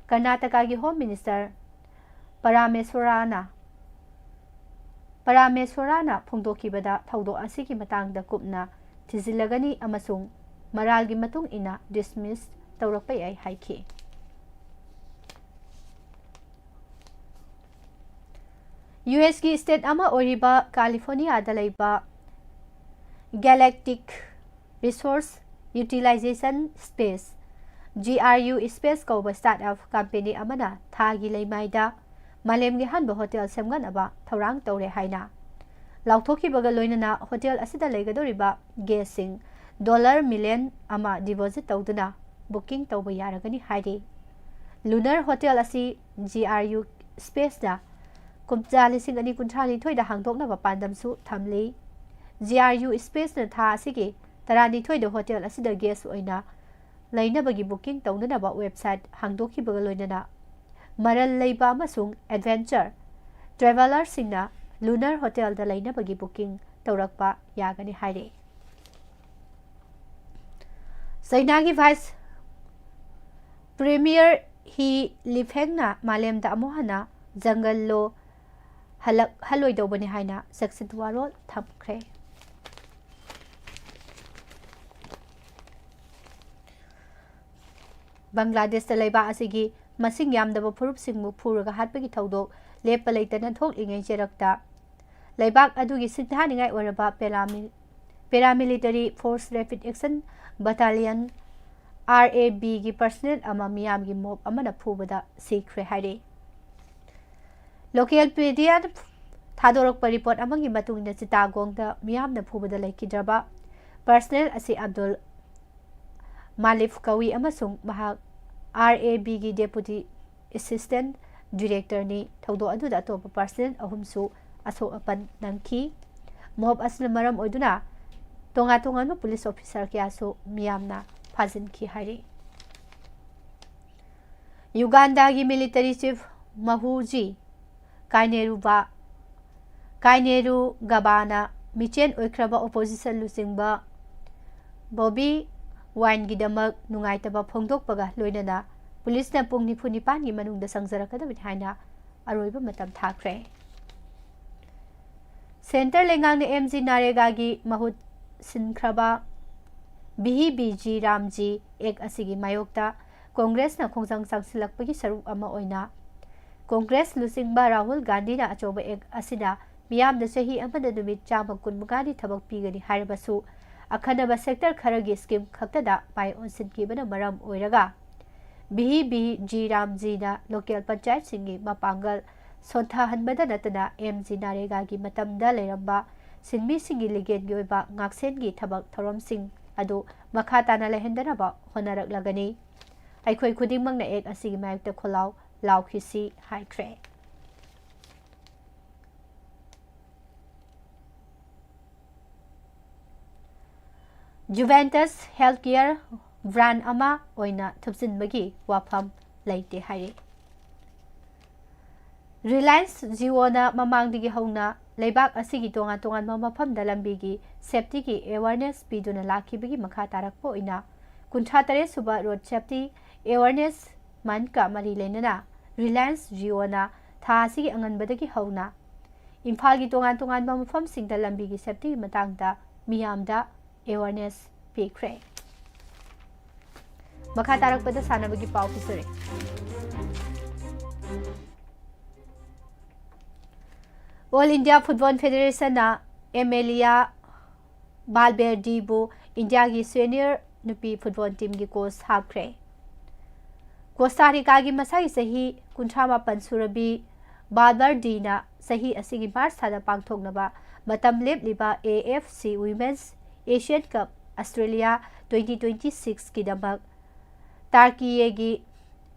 ꯀꯔꯅꯥꯇꯀꯥꯒꯤ Home Minister ꯄꯔꯥꯃꯦꯁ꯭ꯋꯔꯥꯅ, ꯄꯔꯥꯃꯦꯁ꯭ꯋꯔꯥꯅ ꯐꯣꯡꯗꯣꯛꯈꯤꯕꯗ, ꯊꯧꯗꯣꯛ ꯑꯁꯤꯒꯤ ꯃꯇꯥꯡꯗ ꯀꯨꯞꯅ ꯊꯤꯖꯤꯜꯂꯒꯅꯤ ꯑꯃꯁꯨꯡ ꯃꯔꯥꯜꯒꯤ ꯃꯇꯨꯡ ꯏꯟꯅ dismiss ꯇꯧꯔꯛꯄ ꯌꯥꯏ ꯍꯥꯏꯈꯤ꯫ U S ꯀꯤ state ꯑꯃ ꯑꯣꯏꯔꯤꯕ ꯀꯥꯂꯤꯐꯣꯔꯅꯤꯌꯥꯗ ꯂꯩꯕ Galactic Resource Utilization Space, G R U Space ꯀꯧꯕ startup company ꯑꯃꯅ ꯊꯥꯒꯤ ꯂꯩꯃꯥꯏꯗ ꯃꯥꯂꯦꯝꯒꯤ ꯑꯍꯥꯟꯕ hotel ꯁꯦꯝꯒꯠꯅꯕ ꯊꯧꯔꯥꯡ ꯇꯧꯔꯦ ꯍꯥꯏꯅ ꯂꯥꯎꯊꯣꯛꯈꯤꯕꯒ ꯂꯣꯏꯅꯅ hotel ꯑꯁꯤꯗ ꯂꯩꯒꯗꯧꯔꯤꯕ guestꯁꯤꯡ dollar million ꯑꯃ deposit ꯇꯧꯗꯨꯅ booking ꯇꯧꯕ ꯌꯥꯔꯒꯅꯤ ꯍꯥꯏꯔꯤ꯫ Lunar Hotel ꯑꯁꯤ G R U Spaceꯅ ꯀꯨꯝꯖꯥ ꯂꯤꯁꯤꯡ ꯑꯅꯤ ꯀꯨꯟꯊ꯭ꯔꯥ ꯅꯤꯊꯣꯏꯗ ꯍꯥꯡꯗꯣꯛꯅꯕ ꯄꯥꯟꯗꯝꯁꯨ ꯊꯝꯂꯤ꯫ ꯖꯤ ꯑꯥꯔ ꯌꯨ ꯁ꯭ꯄꯦꯁꯅ ꯊꯥ ꯑꯁꯤꯒꯤ ꯇꯔꯥꯅꯤꯊꯣꯏꯗ ꯍꯣꯇꯦꯜ ꯑꯁꯤꯗ ꯒꯦꯁ ꯑꯣꯏꯅ ꯂꯩꯅꯕꯒꯤ ꯕꯨꯀꯤꯡ ꯇꯧꯅꯅꯕ ꯋꯦꯕꯁꯥꯏꯠ ꯍꯥꯡꯗꯣꯛꯈꯤꯕꯒ ꯂꯣꯏꯅꯅ ꯃꯔꯜ ꯂꯩꯕ ꯑꯃꯁꯨꯡ ꯑꯦꯗꯚꯦꯟꯆꯔ ꯇ꯭ꯔꯦꯚꯦꯂꯔꯁꯤꯡꯅ ꯂꯨꯅꯔ ꯍꯣꯇꯦꯜꯗ ꯂꯩꯅꯕꯒꯤ ꯕꯨꯀꯤꯡ ꯇꯧꯔꯛꯄ ꯌꯥꯒꯅꯤ ꯍꯥꯏꯔꯤ꯫ ꯆꯩꯅꯥꯒꯤ ꯚꯥꯏꯁ ꯄ꯭ꯔꯤꯃꯤꯌꯔ ꯍꯤ ꯂꯤꯐꯦꯡꯅ ꯃꯥꯂꯦꯝꯗ ꯑꯃꯨꯛ ꯍꯟꯅ ꯖꯪꯒꯜ ꯂꯣ ꯍꯜꯂꯛꯍꯜꯂꯣꯏꯗꯧꯕꯅꯤ ꯍꯥꯏꯅ ꯆꯦꯛꯁꯤꯟ ꯋꯥꯔꯣꯜ ꯊꯝꯈ꯭ꯔꯦ꯫ ꯕꯪꯒ꯭ꯂꯥꯗꯦꯁꯇ ꯂꯩꯕꯥꯛ ꯑꯁꯤꯒꯤ ꯃꯁꯤꯡ ꯌꯥꯝꯗꯕ ꯐꯨꯔꯨꯞꯁꯤꯡꯕꯨ ꯐꯨꯔꯒ ꯍꯥꯠꯄꯒꯤ ꯊꯧꯗꯣꯛ ꯂꯦꯞꯄ ꯂꯩꯇꯅ ꯊꯣꯛꯂꯤꯉꯩ ꯆꯦꯔꯛꯇ ꯂꯩꯕꯥꯛ ꯑꯗꯨꯒꯤ ꯁꯤꯡꯊꯥꯅꯤꯡꯉꯥꯏ ꯑꯣꯏꯔꯕ ꯄꯦꯔꯥꯃꯤ-, Paramilitary Force Rapid Action Battalion, R A B, ꯒꯤ ꯄꯔꯁꯅꯦꯜ ꯑꯃ ꯃꯤꯌꯥꯝꯒꯤ ꯃꯣꯕ ꯑꯃꯅ ꯐꯨꯕꯗ ꯁꯤꯈ꯭ꯔꯦ ꯍꯥꯏꯔꯤ꯫ ꯂꯣꯀꯦꯜ ꯃꯤꯗꯤꯌꯥꯅ ꯊꯥꯗꯣꯔꯛꯄ ꯔꯤꯄꯣꯔꯠ ꯑꯃꯒꯤ ꯃꯇꯨꯡ ꯏꯟꯅ ꯆꯤꯇꯥꯒꯣꯡꯗ ꯃꯤꯌꯥꯝꯅ ꯐꯨꯕꯗ ꯂꯩꯈꯤꯗ꯭ꯔꯕ ꯄꯔꯁꯅꯦꯜ ꯑꯁꯤ ꯑꯕꯗꯨꯜ ꯃꯥꯂꯤꯐ ꯀꯧꯏ ꯑꯃꯁꯨꯡ ꯃꯍꯥꯛ R A B ꯒꯤ ꯗꯦꯄꯨꯇꯤ ꯑꯦꯁꯤꯁꯇꯦꯟ ꯗꯤꯔꯦꯛꯇꯔꯅꯤ꯫ ꯊꯧꯗꯣꯛ ꯑꯗꯨꯗ ꯑꯇꯣꯞꯄ ꯄꯔꯁꯅꯦꯜ ꯑꯍꯨꯝꯁꯨ ꯑꯁꯣꯛ ꯑꯄꯟ ꯅꯪꯈꯤ꯫ ꯃꯣꯕ ꯑꯁꯤꯅ ꯃꯔꯝ ꯑꯣꯏꯗꯨꯅ ꯇꯣꯉꯥꯟ ꯇꯣꯉꯥꯟꯕ ꯄꯨꯂꯤꯁ ꯑꯣꯐꯤꯁꯥꯔ ꯀꯌꯥꯁꯨ ꯃꯤꯌꯥꯝꯅ ꯐꯥꯖꯤꯟꯈꯤ ꯍꯥꯏꯔꯤ꯫ ꯌꯨꯒꯥꯟꯗꯥꯒꯤ ꯃꯤꯂꯤꯇꯔꯤ ꯆꯤꯐ ꯃꯍꯨꯖꯤ ꯀꯥꯏꯅꯦꯔꯨꯕꯥ, ꯀꯥꯏꯅꯦꯔꯨꯒꯕꯥꯅ ꯃꯤꯆꯦꯟ ꯑꯣꯏꯈ꯭ꯔꯕ ꯑꯣꯄꯣꯖꯤꯁꯟ ꯂꯨꯆꯤꯡꯕ ꯕꯣꯕꯤ ꯋꯥꯏꯟꯒꯤꯗꯃꯛ ꯅꯨꯡꯉꯥꯏꯇꯕ ꯐꯣꯡꯗꯣꯛꯄꯒ ꯂꯣꯏꯅꯅ ꯄꯨꯂꯤꯁꯅ ꯄꯨꯡ ꯅꯤꯐꯨ ꯅꯤꯄꯥꯟꯒꯤ ꯃꯅꯨꯡꯗ ꯆꯪꯖꯔꯛꯀꯗꯕꯅꯤ ꯍꯥꯏꯅ ꯑꯔꯣꯏꯕ ꯃꯇꯝ ꯊꯥꯈ꯭ꯔꯦ꯫ ꯁꯦꯟꯇꯔ ꯂꯩꯉꯥꯛꯅ M G ꯅꯔꯦꯒꯥꯒꯤ ꯃꯍꯨꯠ ꯁꯤꯟꯈ꯭ꯔꯕ ꯚꯤ ꯕꯤ ꯖꯤ ꯔꯥꯝꯖꯤ ꯑꯦꯛ ꯑꯁꯤꯒꯤ ꯃꯥꯌꯣꯛꯇ ꯀꯣꯡꯒ꯭ꯔꯦꯁꯅ ꯈꯣꯡꯖꯪ ꯆꯪꯁꯤꯜꯂꯛꯄꯒꯤ ꯁꯔꯨꯛ ꯑꯃ ꯑꯣꯏꯅ ꯀꯣꯡꯒ꯭ꯔꯦꯁ ꯂꯨꯆꯤꯡꯕ ꯔꯥꯍꯨꯜ ꯒꯥꯟꯙꯤꯅ ꯑꯆꯧꯕ ꯑꯦꯛ ꯑꯁꯤꯅ ꯃꯤꯌꯥꯝꯗ ꯆꯍꯤ ꯑꯃꯗ ꯅꯨꯃꯤꯠ ꯆꯥꯝꯃ ꯀꯨꯟꯃꯉꯥꯅꯤ ꯊꯕꯛ ꯄꯤꯒꯅꯤ ꯍꯥꯏꯔꯕꯁꯨ, ꯑꯈꯟꯅꯕ ꯁꯦꯛꯇꯔ ꯈꯔꯒꯤ ꯁ꯭ꯀꯤꯝ ꯈꯛꯇꯗ ꯃꯥꯏ ꯑꯣꯟꯁꯤꯟꯈꯤꯕꯅ ꯃꯔꯝ ꯑꯣꯏꯔꯒ, ꯚꯤ ꯕꯤ ꯖꯤ ꯔꯥꯝꯖꯤꯅ ꯂꯣꯀꯦꯜ ꯄꯟꯆꯥꯌꯠꯁꯤꯡꯒꯤ ꯃꯄꯥꯡꯒꯜ ꯁꯣꯟꯊꯍꯟꯕꯗ ꯅꯠꯇꯅ, M G ꯅꯔꯦꯒꯥꯒꯤ ꯃꯇꯝꯗ ꯂꯩꯔꯝꯕ ꯁꯤꯟꯃꯤꯁꯤꯡꯒꯤ ꯂꯤꯒꯦꯜꯒꯤ ꯑꯣꯏꯕ ꯉꯥꯛꯁꯦꯟꯒꯤ ꯊꯕꯛ ꯊꯧꯔꯝꯁꯤꯡ ꯑꯗꯨ ꯃꯈꯥ ꯇꯥꯅ ꯂꯩꯍꯟꯗꯅꯕ ꯍꯣꯠꯅꯔꯛꯂꯒꯅꯤ꯫ ꯑꯩꯈꯣꯏ ꯈꯨꯗꯤꯡꯃꯛꯅ ꯑꯦꯛ ꯑꯁꯤꯒꯤ ꯃꯥꯌꯣꯛꯇ ꯈꯣꯜꯂꯥꯎ ꯂꯥꯎꯈꯤꯁꯤ ꯍꯥꯏꯈ꯭ꯔꯦ꯫ ꯖꯨꯚꯦꯟꯇꯁ ꯍꯦꯜꯊ ꯀꯦꯌꯔ ꯕ꯭ꯔꯥꯟ ꯑꯃ ꯑꯣꯏꯅ ꯊꯨꯞꯆꯤꯟꯕꯒꯤ ꯋꯥꯐꯝ ꯂꯩꯇꯦ ꯍꯥꯏꯔꯤ꯫ ꯔꯤꯂꯥꯌꯟꯁ ꯖꯤꯑꯣꯅ ꯃꯃꯥꯡꯗꯒꯤ ꯍꯧꯅ ꯂꯩꯕꯥꯛ ꯑꯁꯤꯒꯤ ꯇꯣꯉꯥꯟ ꯇꯣꯉꯥꯟꯕ ꯃꯐꯝꯗ ꯂꯝꯕꯤꯒꯤ ꯁꯦꯐꯇꯤꯒꯤ ꯑꯦꯋꯥꯔꯅꯦꯁ ꯄꯤꯗꯨꯅ ꯂꯥꯛꯈꯤꯕꯒꯤ ꯃꯈꯥ ꯇꯥꯔꯛꯄ ꯑꯣꯏꯅ ꯀꯨꯟꯊ꯭ꯔꯥ ꯇꯔꯦꯠ ꯁꯨꯕ ꯔꯣꯗ ꯁꯦꯐꯇꯤ ꯑꯦꯋꯥꯔꯅꯦꯁ ꯃꯟꯊꯀ ꯃꯔꯤ ꯂꯩꯅꯅ ꯔꯤꯂꯥꯌꯟꯁ ꯖꯤꯑꯣꯅ ꯊꯥ ꯑꯁꯤꯒꯤ ꯑꯉꯟꯕꯗꯒꯤ ꯍꯧꯅ ꯏꯝꯐꯥꯜꯒꯤ ꯇꯣꯉꯥꯟ ꯇꯣꯉꯥꯟꯕ ꯃꯐꯝꯁꯤꯡꯗ ꯂꯝꯕꯤꯒꯤ ꯁꯦꯐꯇꯤꯒꯤ ꯃꯇꯥꯡꯗ ꯃꯤꯌꯥꯝꯗ ꯑꯦꯋꯥꯔꯅꯦꯁ ꯄꯤꯈ꯭ꯔꯦ꯫ ꯃꯈꯥ ꯇꯥꯔꯛꯄꯗ ꯁꯥꯟꯅꯕꯒꯤ ꯄꯥꯎ ꯄꯤꯖꯔꯤ꯫ ꯑꯣꯜ ꯏꯟꯗꯤꯌꯥ ꯐꯨꯠꯕꯣꯜ ꯐꯦꯗꯦꯔꯦꯁꯟꯅ ꯑꯦꯃꯦꯂꯤꯌꯥ ꯕꯥꯜꯕꯦꯔꯗꯤꯕꯨ ꯏꯟꯗꯤꯌꯥꯒꯤ ꯁꯦꯅꯤꯌꯔ ꯅꯨꯄꯤ ꯐꯨꯠꯕꯣꯜ ꯇꯤꯝꯒꯤ ꯀꯣꯆ ꯍꯥꯞꯈ꯭ꯔꯦ꯫ ꯀꯣꯁꯇꯥ ꯔꯤꯀꯥꯒꯤ ꯃꯁꯥꯒꯤ ꯆꯍꯤ ꯀꯨꯟꯊ꯭ꯔꯥ ꯃꯥꯄꯟ ꯁꯨꯔꯕꯤ ꯕꯥꯜꯕꯔꯗꯤꯅ ꯆꯍꯤ ꯑꯁꯤꯒꯤ ꯃꯥꯔꯆ ꯊꯥꯗ ꯄꯥꯡꯊꯣꯛꯅꯕ ꯃꯇꯝ ꯂꯦꯞꯂꯤꯕ A F C women's Asian cup Australia twenty twenty ꯁꯤꯛꯁꯀꯤꯗꯃꯛ ꯇꯥꯔꯀꯤꯌꯦꯒꯤ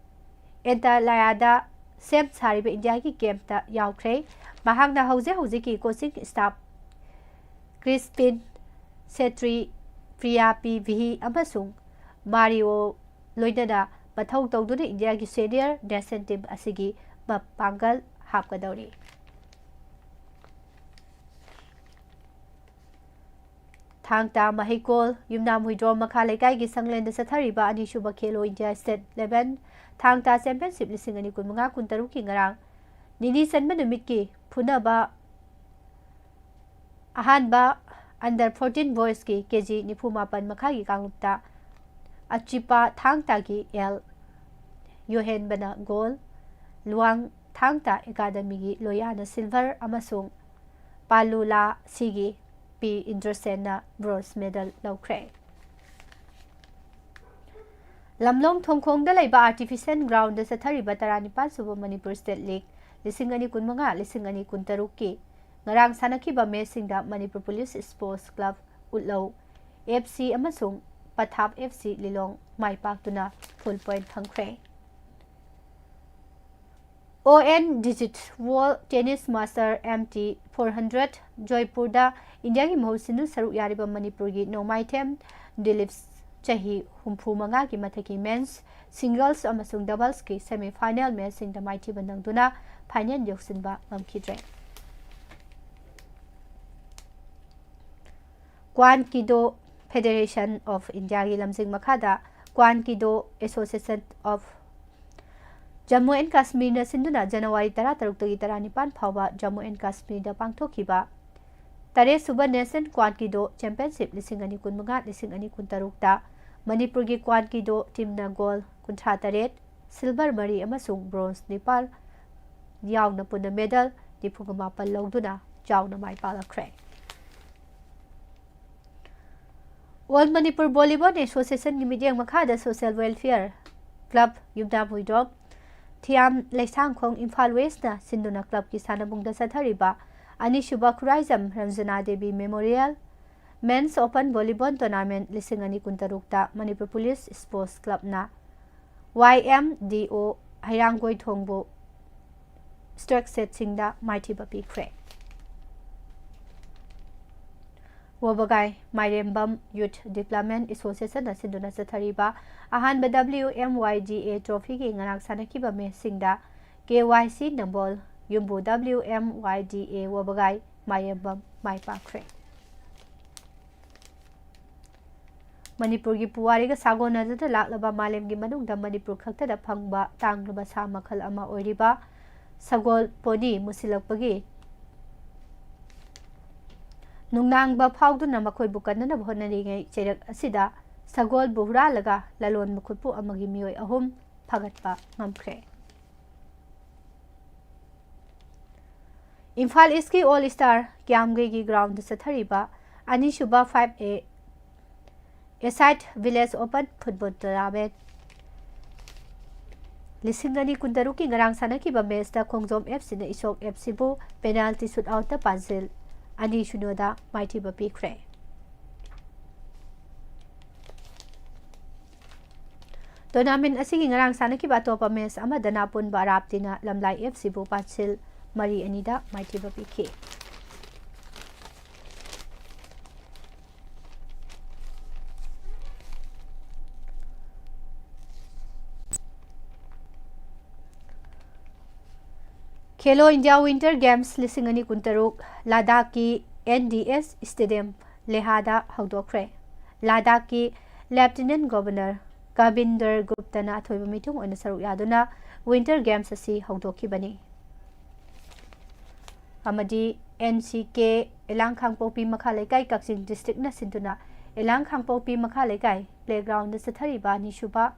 ꯑꯦꯟꯇꯥꯂꯥꯌꯥꯗ ꯁꯦꯝ ꯁꯥꯔꯤꯕ ꯏꯟꯗꯤꯌꯥꯒꯤ ꯀꯦꯝꯞꯇ ꯌꯥꯎꯈ꯭ꯔꯦ꯫ ꯃꯍꯥꯛꯅ ꯍꯧꯖꯤꯛ ꯍꯧꯖꯤꯛꯀꯤ ꯀꯣꯆꯤꯡ ꯁ꯭ꯇꯥꯐ ꯀ꯭ꯔꯤꯁꯄꯤꯟ ꯁꯦꯇ꯭ꯔꯤ, ꯄ꯭ꯔꯤꯌꯥ ꯄꯤ ꯚꯤꯍꯤ ꯑꯃꯁꯨꯡ ꯃꯥꯔꯤꯑꯣ ꯂꯣꯏꯅꯅ ꯃꯊꯧ ꯇꯧꯗꯨꯅ ꯏꯟꯗꯤꯌꯥꯒꯤ ꯁꯦꯅꯤꯌꯔ ꯅꯦꯁꯅꯦꯜ ꯇꯤꯝ ꯑꯁꯤꯒꯤ ꯃꯄꯥꯡꯒꯜ ꯍꯥꯞꯀꯗꯧꯔꯤ꯫ ꯊꯥꯡ ꯇꯥ ꯃꯍꯩꯀꯣꯜ ꯌꯨꯝꯅꯥꯝ ꯍꯨꯏꯗ꯭ꯔꯣꯝ ꯃꯈꯥ ꯂꯩꯀꯥꯏꯒꯤ ꯁꯪꯂꯦꯟꯗ ꯆꯠꯊꯔꯤꯕ ꯑꯅꯤꯁꯨꯕ ꯈꯦꯂꯣ ꯏꯟꯗꯤꯌꯥ ꯁ꯭ꯇꯦꯠ ꯏꯂꯦꯚꯦꯟ ꯊꯥꯡ ꯇꯥ ꯆꯦꯝꯄꯤꯌꯟꯁꯤꯞ ꯂꯤꯁꯤꯡ ꯑꯅꯤ ꯀꯨꯟꯃꯉꯥ ꯀꯨꯟꯇꯔꯨꯛꯀꯤ ꯉꯔꯥꯡ ꯅꯤꯅꯤ ꯆꯟꯕ ꯅꯨꯃꯤꯠꯀꯤ ꯐꯨꯅꯕ ꯑꯍꯥꯟꯕ ꯑꯟꯗꯔ ꯐꯣꯔꯇꯤꯟ ꯕꯣꯏꯁꯀꯤ ꯀꯦ ꯖꯤ ꯅꯤꯐꯨ ꯃꯥꯄꯟ ꯃꯈꯥꯒꯤ ꯀꯥꯡꯂꯨꯞꯇ ꯑꯆꯤꯄꯥ ꯊꯥꯡ ꯇꯥꯒꯤ ꯑꯦꯜ ꯌꯣꯍꯦꯟꯕꯅ ꯒꯣꯜ, ꯂꯨꯋꯥꯡ ꯊꯥꯡ ꯇꯥ ꯑꯦꯀꯥꯗꯃꯤꯒꯤ ꯂꯣꯌꯥꯅ ꯁꯤꯜꯚꯔ ꯑꯃꯁꯨꯡ ꯄꯥꯂꯨꯂꯥ ꯁꯤꯒꯤ ꯄꯤ ꯏꯟꯗ꯭ꯔꯁꯦꯟꯅ ꯕ꯭ꯔꯣꯟꯖ ꯃꯦꯗꯜ ꯂꯧꯈ꯭ꯔꯦ꯫ ꯂꯝꯂꯣꯡ ꯊꯣꯡꯈꯣꯡꯗ ꯂꯩꯕ ꯑꯥꯔꯇꯤꯐꯤꯁꯦꯜ ꯒ꯭ꯔꯥꯎꯟꯗ ꯆꯠꯊꯔꯤꯕ ꯇꯔꯥꯅꯤꯄꯥꯟ ꯁꯨꯕ ꯃꯅꯤꯄꯨꯔ ꯁ꯭ꯇꯦꯠ ꯂꯤꯒ ꯂꯤꯁꯤꯡ ꯑꯅꯤ ꯀꯨꯟꯃꯉꯥ ꯂꯤꯁꯤꯡ ꯑꯅꯤ ꯀꯨꯟꯇꯔꯨꯛꯀꯤ ꯉꯔꯥꯡ ꯁꯥꯟꯅꯈꯤꯕ ꯃꯦꯆꯁꯤꯡꯗ ꯃꯅꯤꯄꯨꯔ ꯄꯨꯂꯤꯁ ꯁ꯭ꯄꯣꯔꯠꯁ ꯀ꯭ꯂꯕ ꯎꯠꯂꯧ ꯑꯦꯐ ꯁꯤ ꯑꯃꯁꯨꯡ ꯄꯊꯥꯞ ꯑꯦꯐ ꯁꯤ ꯂꯤꯂꯣꯡ ꯃꯥꯏ ꯄꯥꯛꯇꯨꯅ ꯐꯨꯜ ꯄꯣꯏꯟꯠ ꯐꯪꯈ꯭ꯔꯦ꯫ O N digit world tennis master M T four hundred ꯖꯣꯏꯄꯨꯔꯗ ꯏꯟꯗꯤꯌꯥꯒꯤ ꯃꯍꯨꯠ ꯁꯤꯟꯗꯨꯅ ꯁꯔꯨꯛ ꯌꯥꯔꯤꯕ ꯃꯅꯤꯄꯨꯔꯒꯤ ꯅꯣꯡꯃꯥꯏꯊꯦꯝ ꯗꯤꯂꯤꯞ ꯆꯍꯤ ꯍꯨꯝꯐꯨ ꯃꯉꯥꯒꯤ ꯃꯊꯛꯀꯤ ꯃꯦꯟꯁ, ꯁꯤꯡꯒꯜꯁ ꯑꯃꯁꯨꯡ ꯗꯕꯜꯁꯀꯤ ꯁꯦꯃꯤ ꯐꯥꯏꯅꯦꯜ ꯃꯦꯆꯁꯤꯡꯗ ꯃꯥꯏꯊꯤꯕ ꯅꯪꯗꯨꯅ ꯐꯥꯏꯅꯦꯜ ꯌꯧꯁꯤꯟꯕ ꯉꯝꯈꯤꯗ꯭ꯔꯦ꯫ ꯀ꯭ꯋꯥꯟ ꯀꯤꯗꯣ ꯐꯦꯗꯦꯔꯦꯁꯟ ꯑꯣꯐ ꯏꯟꯗꯤꯌꯥꯒꯤ ꯂꯝꯖꯤꯡ ꯃꯈꯥꯗ ꯀ꯭ꯋꯥꯟ ꯀꯤꯗꯣ ꯑꯦꯁꯣꯁꯤꯌꯦꯁꯟ ꯑꯣꯐ ꯖꯝꯃꯨ ꯑꯦꯟ ꯀꯥꯁꯃꯤꯔꯅ ꯁꯤꯟꯗꯨꯅ ꯖꯅꯋꯥꯔꯤ ꯇꯔꯥꯇꯔꯨꯛꯇꯒꯤ ꯇꯔꯥꯅꯤꯄꯥꯟ ꯐꯥꯎꯕ ꯖꯝꯃꯨ ꯑꯦꯟ ꯀꯥꯁꯃꯤꯔꯗ ꯄꯥꯡꯊꯣꯛꯈꯤꯕ ꯇꯔꯦꯠ ꯁꯨꯕ ꯅꯦꯁꯅꯦꯜ ꯀ꯭ꯋꯥꯟ ꯀꯤꯗꯣ ꯆꯦꯝꯄꯤꯌꯟꯁꯤꯞ ꯂꯤꯁꯤꯡ ꯑꯅꯤ ꯀꯨꯟꯃꯉꯥ, ꯂꯤꯁꯤꯡ ꯑꯅꯤ ꯀꯨꯟꯇꯔꯨꯛꯇ ꯃꯅꯤꯄꯨꯔꯒꯤ ꯀ꯭ꯋꯥꯟ ꯀꯤꯗꯣ ꯇꯤꯝꯅ ꯒꯣꯜ ꯀꯨꯟꯊ꯭ꯔꯥ ꯇꯔꯦꯠ, ꯁꯤꯜꯚꯔ ꯃꯔꯤ ꯑꯃꯁꯨꯡ ꯕ꯭ꯔꯣꯟꯖ ꯅꯤꯄꯥꯜ ꯌꯥꯎꯅ ꯄꯨꯟꯅ ꯃꯦꯗꯜ ꯅꯤꯐꯨꯒ ꯃꯥꯄꯜ ꯂꯧꯗꯨꯅ ꯆꯥꯎꯅ ꯃꯥꯏ ꯄꯥꯛꯂꯛꯈ꯭ꯔꯦ꯫ ꯑꯣꯜ ꯃꯅꯤꯄꯨꯔ ꯚꯣꯂꯤꯕꯣꯜ ꯑꯦꯁꯣꯁꯤꯌꯦꯁꯟꯒꯤ ꯃꯤꯠꯌꯦꯡ ꯃꯈꯥꯗ social welfare club Yumdam Huidrom Thiyam Leishangkhong Imphal ꯋꯦꯁꯅ ꯁꯤꯟꯗꯨꯅ ꯀ꯭ꯂꯕꯀꯤ ꯁꯥꯟꯅꯕꯨꯡꯗ ꯆꯠꯊꯔꯤꯕ ꯑꯅꯤꯁꯨꯕ Khuraijam Ranjana Devi memorial men's open volleyball tournament ꯂꯤꯁꯤꯡ ꯑꯅꯤ ꯀꯨꯟꯇꯔꯨꯛꯇ ꯃꯅꯤꯄꯨꯔ ꯄꯨꯂꯤꯁ ꯁ꯭ꯄꯣꯔꯠꯁ ꯀ꯭ꯂꯕꯅ ꯋꯥꯏ ꯑꯦꯝ ꯗꯤ ꯑꯣ ꯍꯩꯔꯥꯡꯒꯣꯏꯊꯣꯡꯕꯨ ꯁ꯭ꯇ꯭ꯔꯣꯛ ꯁꯦꯠꯁꯤꯡꯗ ꯃꯥꯏꯊꯤꯕ ꯄꯤꯈ꯭ꯔꯦ꯫ ꯋꯥꯕꯒꯥꯏ ꯃꯥꯏꯔꯦꯝꯕꯝ ꯌꯨꯊ ꯗꯤꯕ꯭ꯂꯞꯃꯦꯟꯠ ꯑꯦꯁꯣꯁꯤꯌꯦꯁꯟꯅ ꯁꯤꯟꯗꯨꯅ ꯆꯠꯊꯔꯤꯕ ꯑꯍꯥꯟꯕ ꯗꯕ꯭ꯂꯤꯎ ꯑꯦꯝ ꯋꯥꯏ ꯗꯤ ꯑꯦ ꯇ꯭ꯔꯣꯐꯤꯒꯤ ꯉꯔꯥꯡ ꯁꯥꯟꯅꯈꯤꯕ ꯃꯦꯆꯁꯤꯡꯗ ꯀꯦ ꯋꯥꯏ ꯁꯤ ꯅꯝꯕꯣꯜ ꯌꯨꯝꯕꯨ ꯗꯕ꯭ꯂꯤꯎ ꯑꯦꯝ ꯋꯥꯏ ꯗꯤ ꯑꯦ ꯋꯥꯕꯒꯥꯏ ꯃꯥꯏꯔꯦꯝꯕꯝ ꯃꯥꯏ ꯄꯥꯛꯈ꯭ꯔꯦ꯫ ꯃꯅꯤꯄꯨꯔꯒꯤ ꯄꯨꯋꯥꯔꯤꯒ ꯁꯥꯒꯣꯟꯅꯗꯨꯅ ꯂꯥꯛꯂꯕ ꯃꯥꯂꯦꯝꯒꯤ ꯃꯅꯨꯡꯗ ꯃꯅꯤꯄꯨꯔ ꯈꯛꯇꯗ ꯐꯪꯕ ꯇꯥꯡꯂꯕ ꯁꯥ ꯃꯈꯜ ꯑꯃ ꯑꯣꯏꯔꯤꯕ ꯁꯒꯣꯜ ꯄꯣꯅꯤ ꯃꯨꯁꯤꯜꯂꯛꯄꯒꯤ ꯅꯨꯡꯅꯥꯡꯕ ꯐꯥꯎꯗꯨꯅ ꯃꯈꯣꯏꯕꯨ ꯀꯟꯅꯅꯕ ꯍꯣꯠꯅꯔꯤꯉꯩ ꯆꯩꯔꯛ ꯑꯁꯤꯗ ꯁꯒꯣꯜꯕꯨ ꯍꯨꯔꯥꯜꯂꯒ ꯂꯂꯣꯟꯕ ꯈꯨꯠꯄꯨ ꯑꯃꯒꯤ ꯃꯤꯑꯣꯏ ꯑꯍꯨꯝ ꯐꯥꯒꯠꯄ ꯉꯝꯈ꯭ꯔꯦ꯫ ꯏꯝꯐꯥꯜ ꯏꯁꯀꯤ ꯑꯣꯜ ꯁ꯭ꯇꯥꯔ ꯀ꯭ꯌꯥꯝꯒꯩꯒꯤ ꯒ꯭ꯔꯥꯎꯟꯗ ꯆꯠꯊꯔꯤꯕ ꯑꯅꯤꯁꯨꯕ ꯐꯥꯏꯚ ꯑꯦ ꯑꯦꯁꯥꯏꯠ ꯚꯤꯂꯦꯖ ꯑꯣꯄꯟ ꯐꯨꯠꯕꯣꯜ ꯇꯣꯔꯅꯥꯃꯦꯟꯠ ꯂꯤꯁꯤꯡ ꯑꯅꯤ ꯀꯨꯟꯇꯔꯨꯛꯀꯤ ꯉꯔꯥꯡ ꯁꯥꯟꯅꯈꯤꯕ ꯃꯦꯆꯇ ꯈꯣꯡꯖꯣꯝ ꯑꯦꯐ ꯁꯤꯅ ꯏꯁꯣꯛ ꯑꯦꯐ ꯁꯤꯕꯨ ꯄꯦꯅꯥꯜꯇꯤ ꯁꯨꯠ ꯑꯥꯎꯠꯇ ꯄꯥꯟꯖꯤꯜ ꯑꯅꯤ ꯁꯤꯅꯣꯗ ꯃꯥꯏꯊꯤꯕ ꯄꯤꯈ꯭ꯔꯦ꯫ Tournament ꯑꯁꯤꯒꯤ ꯉꯔꯥꯡ ꯁꯥꯟꯅꯈꯤꯕ ꯑꯇꯣꯞꯄ match ꯑꯃꯗꯅ ꯑꯄꯨꯟꯕ ꯑꯔꯥꯞꯇꯤꯅ ꯂꯝꯂꯥꯏ F Cꯕꯨ ꯄꯥꯟꯁꯤꯜ ꯃꯔꯤ ꯑꯅꯤꯗ ꯃꯥꯏꯊꯤꯕ ꯄꯤꯈꯤ꯫ ꯈꯦꯂꯣ ꯏꯟꯗꯤꯌꯥ Winter Games ꯂꯤꯁꯤꯡ ꯑꯅꯤ ꯀꯨꯟꯇꯔꯨꯛ ꯂꯗꯥꯈꯀꯤ N D S Stadium ꯂꯦꯍꯥꯗ ꯍꯧꯗꯣꯛꯈ꯭ꯔꯦ꯫ ꯂꯗꯥꯈꯀꯤ Lieutenant Governor ꯀꯕꯤꯟꯗꯔ ꯒꯨꯞꯇꯅ ꯑꯊꯣꯏꯕ ꯃꯤꯊꯨꯡ ꯑꯣꯏꯅ ꯁꯔꯨꯛ ꯌꯥꯗꯨꯅ Winter Games ꯑꯁꯤ ꯍꯧꯗꯣꯛꯈꯤꯕꯅꯤ꯫ ꯑꯃꯗꯤ N C K ꯏꯂꯥꯡ ꯈꯥꯡꯄꯣꯛꯄꯤ ꯃꯈꯥ ꯂꯩꯀꯥꯏ ꯀꯛꯆꯤꯡ districtꯅ ꯁꯤꯟꯗꯨꯅ ꯏꯂꯥꯡ ꯈꯥꯡꯄꯣꯛꯄꯤ ꯃꯈꯥ ꯂꯩꯀꯥꯏ playgroundꯗ ꯆꯠꯊꯔꯤꯕ ꯑꯅꯤꯁꯨꯕ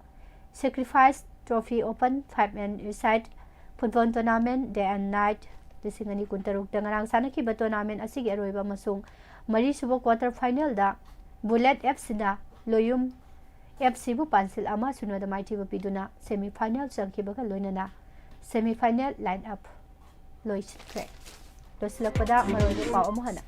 Sacrifice Trophy Open five man a side football tournament day and night ꯂꯤꯁꯤꯡ ꯑꯅꯤ ꯀꯨꯟꯇꯔꯨꯛꯇ ꯉꯔꯥꯡ ꯁꯥꯟꯅꯈꯤꯕ tournament ꯑꯁꯤꯒꯤ ꯑꯔꯣꯏꯕ ꯑꯃꯁꯨꯡ ꯃꯔꯤꯁꯨꯕ quarter finalꯗ Bullet F Cꯅ ꯂꯣꯌꯨꯝ F Cꯕꯨ ꯄꯥꯟꯁꯤꯜ ꯑꯃ ꯁꯤꯅꯣꯗ ꯃꯥꯏꯊꯤꯕ ꯄꯤꯗꯨꯅ semi final ꯆꯪꯈꯤꯕꯒ ꯂꯣꯏꯅꯅ semi final line up ꯂꯣꯏꯁꯤꯟꯈ꯭ꯔꯦ꯫ ꯂꯣꯏꯁꯤꯜꯂꯛꯄꯗ ꯃꯔꯨꯑꯣꯏꯕ ꯄꯥꯎ ꯑꯃꯨꯛ ꯍꯟꯅ꯫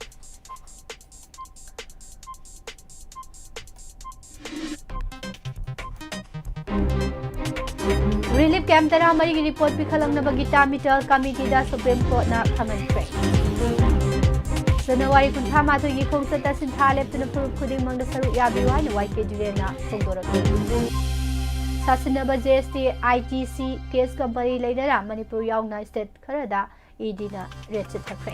Relief camp ꯇꯔꯥꯃꯔꯤꯒꯤ report ꯄꯤꯈꯠꯂꯛꯅꯕ ꯒꯤꯇꯥ ꯃꯤꯇꯜ committeeꯗ Supreme Courtꯅ ꯈꯪꯍꯟꯈ꯭ꯔꯦ꯫ January ꯀꯨꯟꯊ꯭ꯔꯥ ꯃꯥꯊꯣꯏꯒꯤ ꯈꯣꯡꯆꯠꯇ ꯁꯤꯟꯊꯥ ꯂꯦꯞꯇꯨꯅ ꯐꯨꯔꯨꯞ ꯈꯨꯗꯤꯡꯃꯛꯅ ꯁꯔꯨꯛ ꯌꯥꯕꯤꯌꯨ ꯍꯥꯏꯅ Y K ꯙꯤꯔꯦꯟꯅ ꯐꯣꯡꯗꯣꯔꯛꯂꯤ꯫ ꯁꯥꯁꯤꯟꯅꯕ J S T I T C caseꯀ ꯃꯔꯤ ꯂꯩꯅꯅ ꯃꯅꯤꯄꯨꯔ ꯌꯥꯎꯅ state ꯈꯔꯗ EDꯅ raid ꯆꯠꯊꯈ꯭ꯔꯦ꯫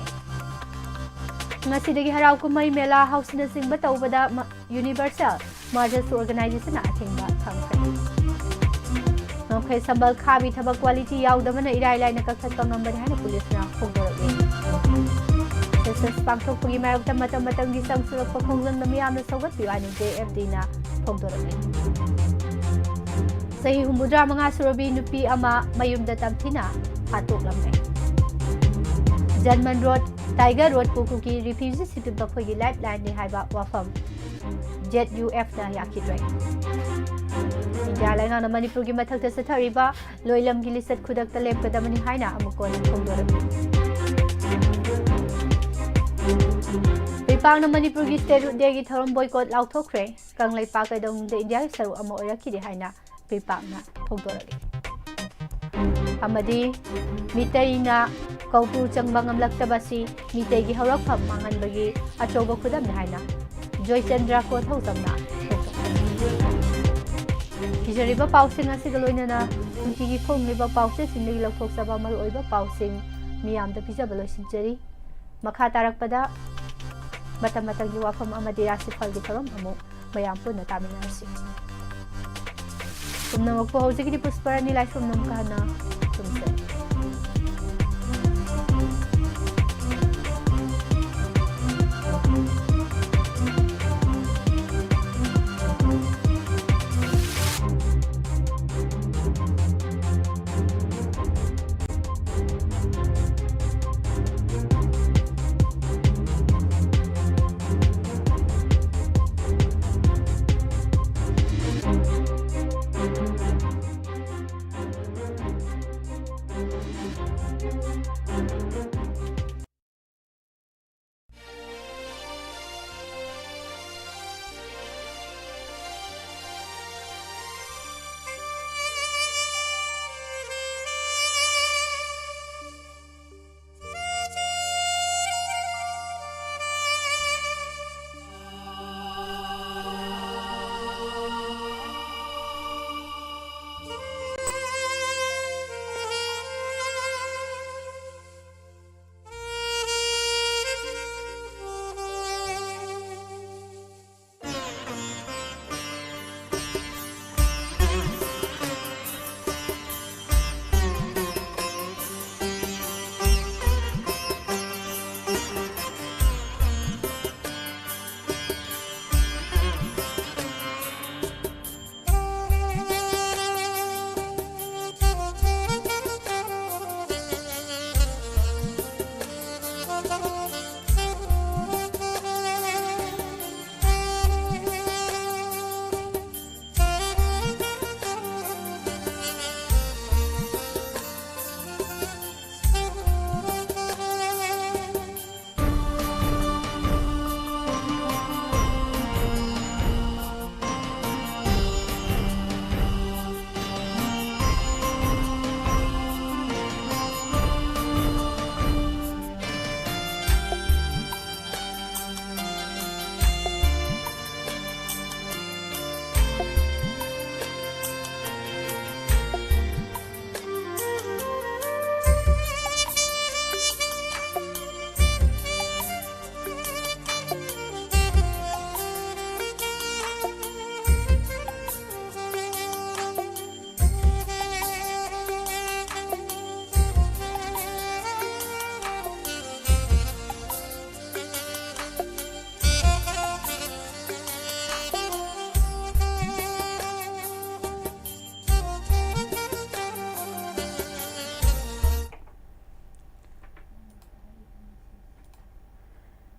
ꯉꯁꯤꯗꯒꯤ ꯍꯔꯥꯎ ꯀꯨꯝꯍꯩ ꯃꯦꯂꯥ ꯍꯧꯁꯤꯅꯆꯤꯡꯕ ꯇꯧꯕꯗ ꯃ-, Universal Mothers Organizationꯅ ꯑꯊꯤꯡꯕ ꯊꯝꯈ꯭ꯔꯦ꯫ ꯉꯝꯈꯩ ꯁꯝꯕꯜ ꯈꯥꯕꯤ ꯊꯕꯛ quality ꯌꯥꯎꯗꯕꯅ ꯏꯔꯥꯏ ꯂꯥꯏꯅ ꯀꯛꯊꯠꯄ ꯉꯝꯕꯅꯤ ꯍꯥꯏꯅ ꯄꯨꯂꯤꯁꯅ ꯐꯣꯡꯗꯣꯔꯛꯂꯤ꯫ Census ꯄꯥꯡꯊꯣꯛꯄꯒꯤ ꯃꯥꯌꯣꯛꯇ ꯃꯇꯝ ꯃꯇꯝꯒꯤ ꯆꯪꯁꯤꯜꯂꯛꯄ ꯈꯣꯡꯖꯪꯅ ꯃꯤꯌꯥꯝꯅ ꯁꯧꯒꯠꯄꯤꯌꯨ ꯍꯥꯏꯅ J F Dꯅ ꯐꯣꯡꯗꯣꯔꯛꯂꯤ꯫ ꯆꯍꯤ ꯍꯨꯝꯐꯨꯇꯔꯥ ꯃꯉꯥ ꯁꯨꯔꯕꯤ ꯅꯨꯄꯤ ꯑꯃ ꯃꯌꯨꯝꯗ ꯇꯝꯊꯤꯅ ꯍꯥꯠꯇꯣꯛꯂꯝꯂꯦ꯫ German Road, Tiger Roadꯄꯨ ꯀꯨꯀꯤ refugeeꯁꯤꯡꯗꯨ ꯃꯈꯣꯏꯒꯤ lifelineꯅꯤ ꯍꯥꯏꯕ ꯋꯥꯐꯝ Z U Fꯅ ꯌꯥꯈꯤꯗ꯭ꯔꯦ꯫ ꯏꯟꯗꯤꯌꯥ ꯂꯩꯉꯥꯛꯅ ꯃꯅꯤꯄꯨꯔꯒꯤ ꯃꯊꯛꯇ ꯆꯠꯊꯔꯤꯕ ꯂꯣꯏꯂꯝꯒꯤ ꯂꯤꯆꯠ ꯈꯨꯗꯛꯇ ꯂꯦꯞꯀꯗꯕꯅꯤ ꯍꯥꯏꯅ ꯑꯃꯨꯛ ꯍꯟꯅ ꯐꯣꯡꯗꯣꯔꯛꯂꯤ꯫ ꯄꯤꯄꯥꯛꯅ ꯃꯅꯤꯄꯨꯔꯒꯤ Statehood Dayꯒꯤ ꯊꯧꯔꯝ boycott ꯂꯥꯎꯊꯣꯛꯈ꯭ꯔꯦ꯫ ꯀꯪꯂꯩꯄꯥꯛ ꯀꯩꯗꯧꯅꯨꯡꯗ ꯏꯟꯗꯤꯌꯥꯒꯤ ꯁꯔꯨꯛ ꯑꯃ ꯑꯣꯏꯔꯛꯈꯤꯗꯦ ꯍꯥꯏꯅ ꯄꯤꯄꯥꯛꯅ ꯐꯣꯡꯗꯣꯔꯛꯏ꯫ ꯑꯃꯗꯤ ꯃꯤꯇꯩꯅ ꯀꯧꯕ꯭ꯔꯨ ꯆꯪꯕ ꯉꯝꯂꯛꯇꯕꯁꯤ ꯃꯤꯇꯩꯒꯤ ꯍꯧꯔꯛꯐꯝ ꯃꯥꯡꯍꯟꯕꯒꯤ ꯑꯆꯧꯕ ꯈꯨꯗꯝꯅꯤ ꯍꯥꯏꯅ ꯖꯣꯏꯆꯟꯗ꯭ꯔ ꯀꯣꯊꯧꯖꯝꯅ ꯐꯣꯡꯗꯣꯛꯈꯤ꯫ ꯄꯤꯖꯔꯤꯕ ꯄꯥꯎꯁꯤꯡ ꯑꯁꯤꯒ ꯂꯣꯏꯅꯅ ꯅꯨꯡꯇꯤꯒꯤ ꯐꯣꯡꯂꯤꯕ ꯄꯥꯎꯆꯦꯁꯤꯡꯗꯒꯤ ꯂꯧꯊꯣꯛꯆꯕ ꯃꯔꯨꯑꯣꯏꯕ ꯄꯥꯎꯁꯤꯡ ꯃꯤꯌꯥꯝꯗ ꯄꯤꯖꯕ ꯂꯣꯏꯁꯤꯟꯖꯔꯤ꯫ ꯃꯈꯥ ꯇꯥꯔꯛꯄꯗ ꯃꯇꯝ ꯃꯇꯝꯒꯤ ꯋꯥꯐꯝ ꯑꯃꯗꯤ ꯔꯥꯁꯤꯐꯜꯒꯤ ꯊꯧꯔꯝ ꯑꯃꯨꯛ ꯃꯌꯥꯝ ꯄꯨꯟꯅ ꯇꯥꯃꯤꯟꯅꯔꯁꯤ꯫ ꯄꯨꯝꯅꯃꯛꯄꯨ ꯍꯧꯖꯤꯛꯀꯤꯗꯤ ꯄꯨꯁꯄꯔꯥꯅꯤ ꯂꯥꯏꯁ꯭ꯔꯝ ꯅꯝꯀꯥꯅ ꯈꯨꯔꯨꯝꯖꯔꯤ꯫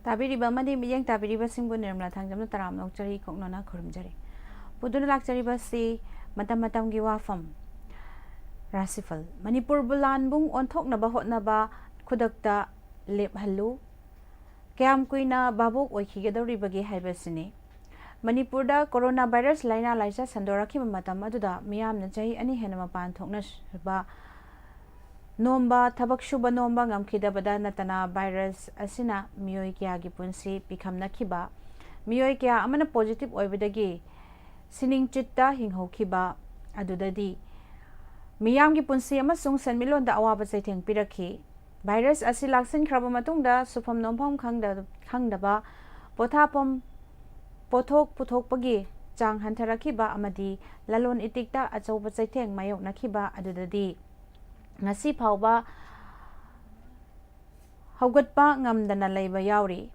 ꯇꯥꯕꯤꯔꯤꯕ ꯑꯃꯗꯤ ꯃꯤꯠꯌꯦꯡ ꯇꯥꯕꯤꯔꯤꯕꯁꯤꯡꯕꯨ ꯅꯤꯔꯃꯂꯥ ꯊꯥꯡꯖꯝꯅ ꯇꯔꯥꯝꯅ ꯑꯣꯛꯆꯔꯤ, ꯀꯣꯛꯅꯣꯅ ꯈꯨꯔꯨꯝꯖꯔꯤ꯫ ꯄꯨꯗꯨꯅ ꯂꯥꯛꯆꯔꯤꯕꯁꯤ ꯃꯇꯝ ꯃꯇꯝꯒꯤ ꯋꯥꯐꯝ, ꯔꯥꯁꯤꯐꯜ꯫ ꯃꯅꯤꯄꯨꯔꯕꯨ ꯂꯥꯟꯕꯨꯡ ꯑꯣꯟꯊꯣꯛꯅꯕ ꯍꯣꯠꯅꯕ ꯈꯨꯗꯛꯇ ꯂꯦꯞꯍꯜꯂꯨ꯫ ꯀꯌꯥꯝ ꯀꯨꯏꯅ ꯚꯥꯕꯣꯛ ꯑꯣꯏꯈꯤꯒꯗꯧꯔꯤꯕꯒꯦ ꯍꯥꯏꯕꯁꯤꯅꯤ꯫ ꯃꯅꯤꯄꯨꯔꯗ ꯀꯣꯔꯣꯅꯥ ꯚꯥꯏꯔꯁ ꯂꯥꯏꯅꯥ ꯂꯥꯏꯆꯠ ꯁꯟꯗꯣꯔꯛꯈꯤꯕ ꯃꯇꯝ ꯑꯗꯨꯗ ꯃꯤꯌꯥꯝꯅ ꯆꯍꯤ ꯑꯅꯤ ꯍꯦꯟꯅ ꯃꯄꯥꯟ ꯊꯣꯛꯅꯕ ꯅꯣꯝꯕ, ꯊꯕꯛ ꯁꯨꯕ ꯅꯣꯝꯕ ꯉꯝꯈꯤꯗꯕꯗ ꯅꯠꯇꯅ ꯚꯥꯏꯔꯁ ꯑꯁꯤꯅ ꯃꯤꯑꯣꯏ ꯀꯌꯥꯒꯤ ꯄꯨꯟꯁꯤ ꯄꯤꯈꯝꯅꯈꯤꯕ, ꯃꯤꯑꯣꯏ ꯀꯌꯥ ꯑꯃꯅ ꯄꯣꯖꯤꯇꯤꯚ ꯑꯣꯏꯕꯗꯒꯤ ꯁꯤꯅꯤꯡꯆꯤꯠꯇ ꯍꯤꯡꯍꯧꯈꯤꯕ ꯑꯗꯨꯗꯗꯤ ꯃꯤꯌꯥꯝꯒꯤ ꯄꯨꯟꯁꯤ ꯑꯃꯁꯨꯡ ꯁꯦꯟꯃꯤꯠꯂꯣꯟꯗ ꯑꯋꯥꯕ ꯆꯩꯊꯦꯡ ꯄꯤꯔꯛꯈꯤ꯫ ꯚꯥꯏꯔꯁ ꯑꯁꯤ ꯂꯥꯛꯁꯤꯟꯈ꯭ꯔꯕ ꯃꯇꯨꯡꯗ ꯁꯨꯐꯝ ꯅꯣꯝꯐꯝ ꯈꯪꯗ-, ꯈꯪꯗꯕ, ꯄꯣꯊꯥꯐꯝ, ꯄꯣꯠꯊꯣꯛ ꯄꯨꯊꯣꯛꯄꯒꯤ ꯆꯥꯡ ꯍꯟꯊꯔꯛꯈꯤꯕ ꯑꯃꯗꯤ ꯂꯂꯣꯟ ꯏꯇꯤꯛꯇ ꯑꯆꯧꯕ ꯆꯩꯊꯦꯡ ꯃꯥꯌꯣꯛꯅꯈꯤꯕ ꯑꯗꯨꯗꯗꯤ ꯉꯁꯤ ꯐꯥꯎꯕ ꯍꯧꯒꯠꯄ ꯉꯝꯗꯅ ꯂꯩꯕ ꯌꯥꯎꯔꯤ꯫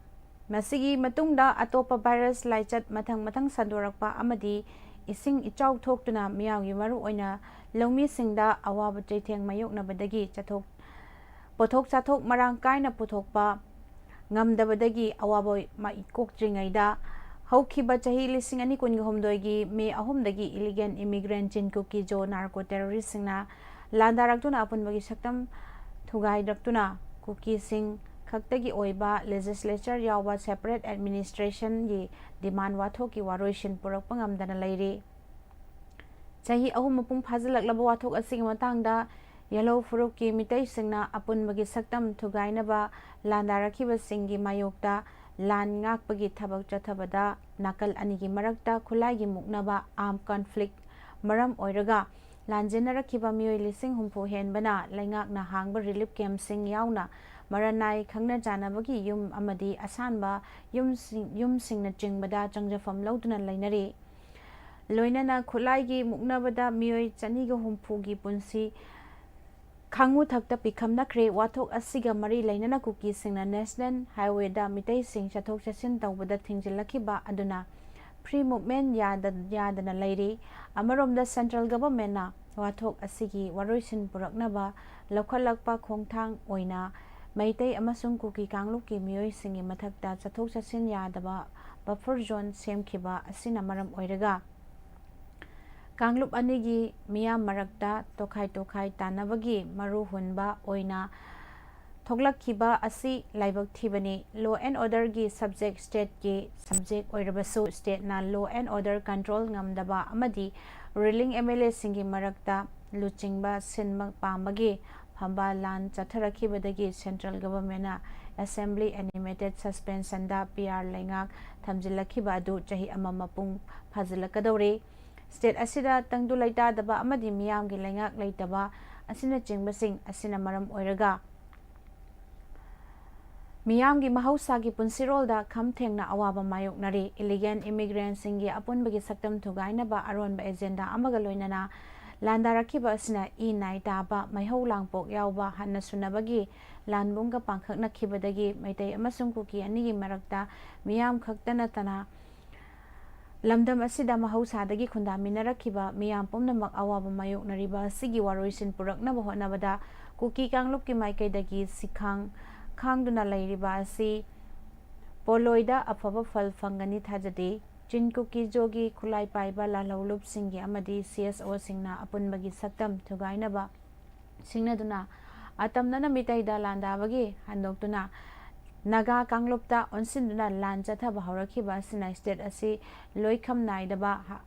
ꯃꯁꯤꯒꯤ ꯃꯇꯨꯡꯗ ꯑꯇꯣꯞꯄ ꯚꯥꯏꯔꯁ ꯂꯥꯏꯆꯠ ꯃꯊꯪ ꯃꯊꯪ ꯁꯟꯗꯣꯔꯛꯄ ꯑꯃꯗꯤ ꯏꯁꯤꯡ ꯏꯆꯥꯎ ꯊꯣꯛꯇꯨꯅ ꯃꯤꯌꯥꯝꯒꯤ, ꯃꯔꯨꯑꯣꯏꯅ ꯂꯧꯃꯤꯁꯤꯡꯗ ꯑꯋꯥꯕ ꯆꯩꯊꯦꯡ ꯃꯥꯌꯣꯛꯅꯕꯗꯒꯤ ꯆꯠꯊꯣꯛ-, ꯄꯣꯠꯊꯣꯛ ꯆꯥꯊꯣꯛ ꯃꯔꯥꯡ ꯀꯥꯏꯅ ꯄꯨꯊꯣꯛꯄ ꯉꯝꯗꯕꯗꯒꯤ ꯑꯋꯥꯕ ꯃꯥꯏ ꯀꯣꯛꯇ꯭ꯔꯤꯉꯩꯗ, ꯍꯧꯈꯤꯕ ꯆꯍꯤ ꯂꯤꯁꯤꯡ ꯑꯅꯤ ꯀꯨꯟꯒ ꯍꯨꯝꯗꯣꯏꯒꯤ ꯃꯦ ꯑꯍꯨꯝꯗꯒꯤ ꯏꯂꯤꯒꯦꯟ ꯏꯃꯤꯒ꯭ꯔꯦꯟꯠ ꯆꯤꯟ ꯀꯨꯀꯤ ꯖꯣ ꯅꯥꯔꯀꯣ ꯇꯦꯔꯣꯔꯤꯁ꯭ꯠꯁꯤꯡꯅ ꯂꯥꯟꯗꯥꯔꯛꯇꯨꯅ ꯑꯄꯨꯟꯕꯒꯤ ꯁꯛꯇꯝ ꯊꯨꯒꯥꯏꯔꯛꯇꯨꯅ ꯀꯨꯀꯤꯁꯤꯡ ꯈꯛꯇꯒꯤ ꯑꯣꯏꯕ ꯂꯦꯖꯤꯁꯂꯦꯆꯔ ꯌꯥꯎꯕ ꯁꯦꯄꯔꯦꯠ ꯑꯦꯗꯃꯤꯅꯤꯁꯇ꯭ꯔꯦꯁꯟꯒꯤ ꯗꯤꯃꯥꯟ ꯋꯥꯊꯣꯛꯀꯤ ꯋꯥꯔꯣꯏꯁꯤꯟ ꯄꯨꯔꯛꯄ ꯉꯝꯗꯅ ꯂꯩꯔꯤ꯫ ꯆꯍꯤ ꯑꯍꯨꯝ ꯃꯄꯨꯡ ꯐꯥꯖꯤꯜꯂꯛꯂꯕ ꯋꯥꯊꯣꯛ ꯑꯁꯤꯒꯤ ꯃꯇꯥꯡꯗ ꯌꯦꯜꯍꯧ ꯐꯨꯔꯨꯞꯀꯤ ꯃꯤꯇꯩꯁꯤꯡꯅ ꯑꯄꯨꯟꯕꯒꯤ ꯁꯛꯇꯝ ꯊꯨꯒꯥꯏꯅꯕ ꯂꯥꯟꯗꯥꯔꯛꯈꯤꯕꯁꯤꯡꯒꯤ ꯃꯥꯌꯣꯛꯇ ꯂꯥꯟ ꯉꯥꯛꯄꯒꯤ ꯊꯕꯛ ꯆꯠꯊꯕꯗ ꯅꯥꯀꯜ ꯑꯅꯤꯒꯤ ꯃꯔꯛꯇ ꯈꯨꯠꯂꯥꯏꯒꯤ ꯃꯨꯛꯅꯕ, armed conflict, ꯃꯔꯝ ꯑꯣꯏꯔꯒ ꯂꯥꯟꯖꯦꯟꯅꯔꯛꯈꯤꯕ ꯃꯤꯑꯣꯏ ꯂꯤꯁꯤꯡ ꯍꯨꯝꯐꯨ ꯍꯦꯟꯕꯅ ꯂꯩꯉꯥꯛꯅ ꯍꯥꯡꯕ ꯔꯤꯂꯤꯐ ꯀꯦꯝꯞꯁꯤꯡ ꯌꯥꯎꯅ ꯃꯔꯅꯥꯏ ꯈꯪꯅ ꯆꯥꯟꯅꯕꯒꯤ ꯌꯨꯝ ꯑꯃꯗꯤ ꯑꯁꯥꯟꯕ ꯌꯨꯝꯁꯤꯡ, ꯌꯨꯝꯁꯤꯡꯅꯆꯤꯡꯕꯗ ꯆꯪꯖꯐꯝ ꯂꯧꯗꯨꯅ ꯂꯩꯅꯔꯤ꯫ ꯂꯣꯏꯅꯅ ꯈꯨꯠꯂꯥꯏꯒꯤ ꯃꯨꯛꯅꯕꯗ ꯃꯤꯑꯣꯏ ꯆꯅꯤꯒ ꯍꯨꯝꯐꯨꯒꯤ ꯄꯨꯟꯁꯤ ꯈꯥꯡꯉꯨ ꯊꯛꯇ ꯄꯤꯈꯝꯅꯈ꯭ꯔꯦ꯫ ꯋꯥꯊꯣꯛ ꯑꯁꯤꯒ ꯃꯔꯤ ꯂꯩꯅꯅ ꯀꯨꯀꯤꯁꯤꯡꯅ ꯅꯦꯁꯅꯦꯜ ꯍꯥꯏꯋꯦꯗ ꯃꯤꯇꯩꯁꯤꯡ ꯆꯠꯊꯣꯛ ꯆꯠꯁꯤꯟ ꯇꯧꯕꯗ ꯊꯤꯡꯖꯤꯜꯂꯛꯈꯤꯕ ꯑꯗꯨꯅ ꯐ꯭ꯔꯤ ꯃꯨꯚꯃꯦꯟꯠ ꯌꯥꯗ-, ꯌꯥꯗꯅ ꯂꯩꯔꯤ꯫ ꯑꯃꯔꯣꯝꯗ ꯁꯦꯟꯇ꯭ꯔꯦꯜ ꯒꯚꯔꯟꯃꯦꯟꯠꯅ ꯋꯥꯊꯣꯛ ꯑꯁꯤꯒꯤ ꯋꯥꯔꯣꯏꯁꯤꯟ ꯄꯨꯔꯛꯅꯕ ꯂꯧꯈꯠꯂꯛꯄ ꯈꯣꯡꯊꯥꯡ ꯑꯣꯏꯅ ꯃꯩꯇꯩ ꯑꯃꯁꯨꯡ ꯀꯨꯀꯤ ꯀꯥꯡꯂꯨꯞꯀꯤ ꯃꯤꯑꯣꯏꯁꯤꯡꯒꯤ ꯃꯊꯛꯇ ꯆꯠꯊꯣꯛ ꯆꯠꯁꯤꯟ ꯌꯥꯗꯕ buffer zone ꯁꯦꯝꯈꯤꯕ ꯑꯁꯤꯅ ꯃꯔꯝ ꯑꯣꯏꯔꯒ ꯀꯥꯡꯂꯨꯞ ꯑꯅꯤꯒꯤ ꯃꯤꯌꯥꯝ ꯃꯔꯛꯇ ꯇꯣꯈꯥꯏ ꯇꯣꯈꯥꯏ ꯇꯥꯟꯅꯕꯒꯤ ꯃꯔꯨ ꯍꯨꯟꯕ ꯑꯣꯏꯅ ꯊꯣꯛꯂꯛꯈꯤꯕ ꯑꯁꯤ ꯂꯥꯏꯕꯛ ꯊꯤꯕꯅꯤ꯫ Law and orderꯒꯤ subject stateꯀꯤ subject ꯑꯣꯏꯔꯕꯁꯨ stateꯅ law and order control ꯉꯝꯗꯕ ꯑꯃꯗꯤ ruling MLAꯁꯤꯡꯒꯤ ꯃꯔꯛꯇ ꯂꯨꯆꯤꯡꯕ ꯁꯤꯟꯕ ꯄꯥꯝꯕꯒꯤ ꯐꯝꯕꯥꯜ ꯂꯥꯟ ꯆꯠꯊꯔꯛꯈꯤꯕꯗꯒꯤ central governmentꯅ assembly animated suspensionꯗ PR ꯂꯩꯉꯥꯛ ꯊꯝꯖꯤꯜꯂꯛꯈꯤꯕ ꯑꯗꯨ ꯆꯍꯤ ꯑꯃ ꯃꯄꯨꯡ ꯐꯥꯖꯤꯜꯂꯛꯀꯗꯧꯔꯦ꯫ State ꯑꯁꯤꯗ ꯇꯪꯗꯨ ꯂꯩꯇꯥꯗꯕ ꯑꯃꯗꯤ ꯃꯤꯌꯥꯝꯒꯤ ꯂꯩꯉꯥꯛ ꯂꯩꯇꯕ ꯑꯁꯤꯅꯆꯤꯡꯕꯁꯤꯡ ꯑꯁꯤꯅ ꯃꯔꯝ ꯑꯣꯏꯔꯒ ꯃꯤꯌꯥꯝꯒꯤ ꯃꯍꯧꯁꯥꯒꯤ ꯄꯨꯟꯁꯤꯔꯣꯜꯗ ꯈꯝ ꯊꯦꯡꯅ ꯑꯋꯥꯕ ꯃꯥꯌꯣꯛꯅꯔꯤ꯫ Illegal immigrantꯁꯤꯡꯒꯤ ꯑꯄꯨꯟꯕꯒꯤ ꯁꯛꯇꯝ ꯊꯨꯒꯥꯏꯅꯕ ꯑꯔꯣꯟꯕ agenda ꯑꯃꯒ ꯂꯣꯏꯅꯅ ꯂꯥꯟꯗꯥꯔꯛꯈꯤꯕ ꯑꯁꯤꯅ ꯏ ꯅꯥꯏ ꯇꯥꯕ, ꯃꯩꯍꯧ ꯂꯥꯡꯄꯣꯛ ꯌꯥꯎꯕ ꯍꯟꯅ ꯁꯨꯅꯕꯒꯤ ꯂꯥꯟꯕꯨꯡꯒ ꯄꯥꯡꯈꯛꯅꯈꯤꯕꯗꯒꯤ ꯃꯩꯇꯩ ꯑꯃꯁꯨꯡ ꯀꯨꯀꯤ ꯑꯅꯤꯒꯤ ꯃꯔꯛꯇ ꯃꯤꯌꯥꯝ ꯈꯛꯇ ꯅꯠꯇꯅ ꯂꯝꯗꯝ ꯑꯁꯤꯗ ꯃꯍꯧꯁꯥꯗꯒꯤ ꯈꯨꯟꯗꯥꯃꯤꯟꯅꯔꯛꯈꯤꯕ ꯃꯤꯌꯥꯝ ꯄꯨꯝꯅꯃꯛ ꯑꯋꯥꯕ ꯃꯥꯌꯣꯛꯅꯔꯤꯕ ꯑꯁꯤꯒꯤ ꯋꯥꯔꯣꯏꯁꯤꯟ ꯄꯨꯔꯛꯅꯕ ꯍꯣꯠꯅꯕꯗ ꯀꯨꯀꯤ ꯀꯥꯡꯂꯨꯞꯀꯤ ꯃꯥꯏꯀꯩꯗꯒꯤ ꯁꯤꯈꯥꯡ ꯈꯥꯡꯗꯨꯅ ꯂꯩꯔꯤꯕ ꯑꯁꯤ ꯄꯣꯂꯣꯏꯗ ꯑꯐꯕ ꯐꯜ ꯐꯪꯒꯅꯤ ꯊꯥꯖꯗꯦ꯫ ꯆꯤꯟ ꯀꯨꯀꯤ ꯖꯣꯒꯤ ꯈꯨꯠꯂꯥꯏ ꯄꯥꯏꯕ ꯂꯥꯜꯍꯧꯂꯨꯞꯁꯤꯡꯒꯤ ꯑꯃꯗꯤ CSOꯁꯤꯡꯅ ꯑꯄꯨꯟꯕꯒꯤ ꯁꯛꯇꯝ ꯊꯨꯒꯥꯏꯅꯕ ꯁꯤꯡꯅꯗꯨꯅ ꯑꯇꯝꯅꯅ ꯃꯤꯇꯩꯗ ꯂꯥꯟꯗꯥꯕꯒꯤ ꯍꯟꯗꯣꯛꯇꯨꯅ ꯅꯥꯒꯥ ꯀꯥꯡꯂꯨꯞꯇ ꯑꯣꯟꯁꯤꯟꯗꯨꯅ ꯂꯥꯟ ꯆꯠꯊꯕ ꯍꯧꯔꯛꯈꯤꯕ ꯑꯁꯤꯅ state ꯑꯁꯤ ꯂꯣꯏꯈꯝ ꯅꯥꯏꯗꯕ ꯍ-,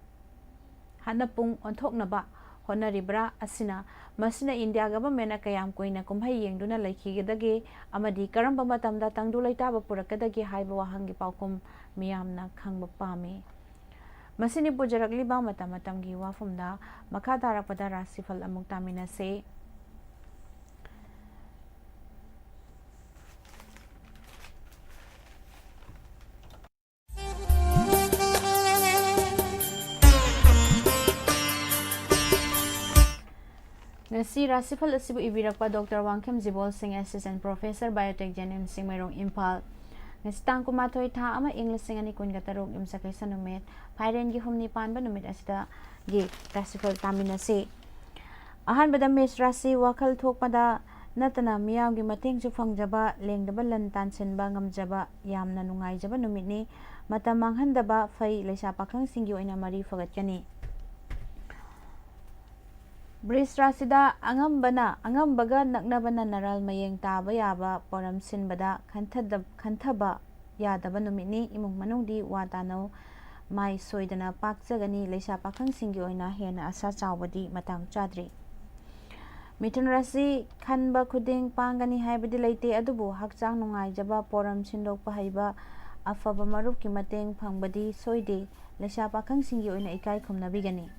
ꯍꯥꯠꯅ ꯄꯨꯡ ꯑꯣꯟꯊꯣꯛꯅꯕ ꯍꯣꯠꯅꯔꯤꯕ꯭ꯔꯥ? ꯑꯁꯤꯅ, ꯃꯁꯤꯅ India governmentꯅ ꯀꯌꯥꯝ ꯀꯨꯏꯅ ꯀꯨꯝꯍꯩ ꯌꯦꯡꯗꯨꯅ ꯂꯩꯈꯤꯒꯗꯒꯦ ꯑꯃꯗꯤ ꯀꯔꯝꯕ ꯃꯇꯝꯗ ꯇꯪꯗꯨ ꯂꯩꯇꯥꯕ ꯄꯨꯔꯛꯀꯗꯒꯦ ꯍꯥꯏꯕ ꯋꯥꯍꯪꯒꯤ ꯄꯥꯎꯈꯨꯝ ꯃꯤꯌꯥꯝꯅ ꯈꯪꯕ ꯄꯥꯝꯃꯤ꯫ ꯃꯁꯤꯅꯤ ꯄꯨꯖꯔꯛꯂꯤꯕ ꯃꯇꯝ ꯃꯇꯝꯒꯤ ꯋꯥꯐꯝꯗ꯫ ꯃꯈꯥ ꯇꯥꯔꯛꯄꯗ ꯔꯥꯁꯤꯐꯜ ꯑꯃꯨꯛ ꯇꯥꯃꯤꯟꯅꯁꯤ꯫ ꯉꯁꯤ ꯔꯥꯁꯤꯐꯜ ꯑꯁꯤꯕꯨ ꯏꯕꯤꯔꯛꯄ Doctor ꯋꯥꯡꯈꯦꯝ ꯖꯤꯕꯣꯜ ꯁꯤꯡ, Assistant Professor, Biotech, JNIMS Chingmeirong, Imphal. ꯉꯁꯤ ꯇꯥꯡ ꯀꯨꯟꯃꯥꯊꯣꯏ, ꯊꯥ ꯑꯃ, ꯏꯪ ꯂꯤꯁꯤꯡ ꯑꯅꯤ ꯀꯨꯟꯒ ꯇꯔꯨꯛ, ꯌꯨꯝꯁꯀꯩꯁ ꯅꯨꯃꯤꯠ, ꯐꯥꯏꯔꯦꯟꯒꯤ ꯍꯨꯝꯅꯤ ꯄꯥꯟꯕ ꯅꯨꯃꯤꯠ ꯑꯁꯤꯗꯒꯤ ꯔꯥꯁꯤꯐꯜ ꯇꯥꯃꯤꯟꯅꯁꯤ꯫ ꯑꯍꯥꯟꯕꯗ ꯃꯦꯁ ꯔꯥꯁꯤ꯫ ꯋꯥꯈꯜ ꯊꯣꯛꯄꯗ ꯅꯠꯇꯅ ꯃꯤꯌꯥꯝꯒꯤ ꯃꯇꯦꯡꯁꯨ ꯐꯪꯖꯕ, ꯂꯦꯡꯗꯕ ꯂꯟ ꯇꯥꯟꯁꯤꯟꯕ ꯉꯝꯖꯕ ꯌꯥꯝꯅ ꯅꯨꯡꯉꯥꯏꯖꯕ ꯅꯨꯃꯤꯠꯅꯤ꯫ ꯃꯇꯝ ꯃꯥꯡꯍꯟꯗꯕ ꯐꯩ, ꯂꯩꯁꯥ ꯄꯥꯈꯪꯁꯤꯡꯒꯤ ꯑꯣꯏꯅ ꯃꯔꯤ ꯐꯒꯠꯀꯅꯤ꯫ ꯕ꯭ꯔꯤꯖ ꯔꯥꯁꯤꯗ ꯑꯉꯝꯕꯅ, ꯑꯉꯝꯕꯒ ꯅꯛꯅꯕꯅ ꯅꯔꯥꯜ ꯃꯌꯦꯡ ꯇꯥꯕ ꯌꯥꯕ ꯄꯣꯔꯝ ꯁꯤꯟꯕꯗ ꯈꯟꯊꯗ-, ꯈꯟꯊꯕ ꯌꯥꯗꯕ ꯅꯨꯃꯤꯠꯅꯤ꯫ ꯏꯃꯨꯡ ꯃꯅꯨꯡꯗꯤ ꯋꯥ ꯇꯥꯅꯧ꯫ ꯃꯥꯏ ꯁꯣꯏꯗꯅ ꯄꯥꯛꯆꯒꯅꯤ꯫ ꯂꯩꯁꯥ ꯄꯥꯈꯪꯁꯤꯡꯒꯤ ꯑꯣꯏꯅ ꯍꯦꯟꯅ ꯑꯁꯥ ꯆꯥꯎꯕꯗꯤ ꯃꯇꯥꯡ ꯆꯥꯗ꯭ꯔꯤ꯫ ꯃꯤꯊꯨꯟ ꯔꯥꯁꯤ ꯈꯟꯕ ꯈꯨꯗꯤꯡ ꯄꯥꯡꯒꯅꯤ ꯍꯥꯏꯕꯗꯤ ꯂꯩꯇꯦ, ꯑꯗꯨꯕꯨ ꯍꯛꯆꯥꯡ ꯅꯨꯡꯉꯥꯏꯖꯕ, ꯄꯣꯔꯝ ꯁꯤꯟꯗꯣꯛꯄ ꯍꯩꯕ, ꯑꯐꯕ ꯃꯔꯨꯞꯀꯤ ꯃꯇꯦꯡ ꯐꯪꯕꯗꯤ ꯁꯣꯏꯗꯦ꯫ ꯂꯩꯁꯥ ꯄꯥꯈꯪꯁꯤꯡꯒꯤ ꯑꯣꯏꯅ ꯏꯀꯥꯏ ꯈꯨꯝꯅꯕꯤꯒꯅꯤ꯫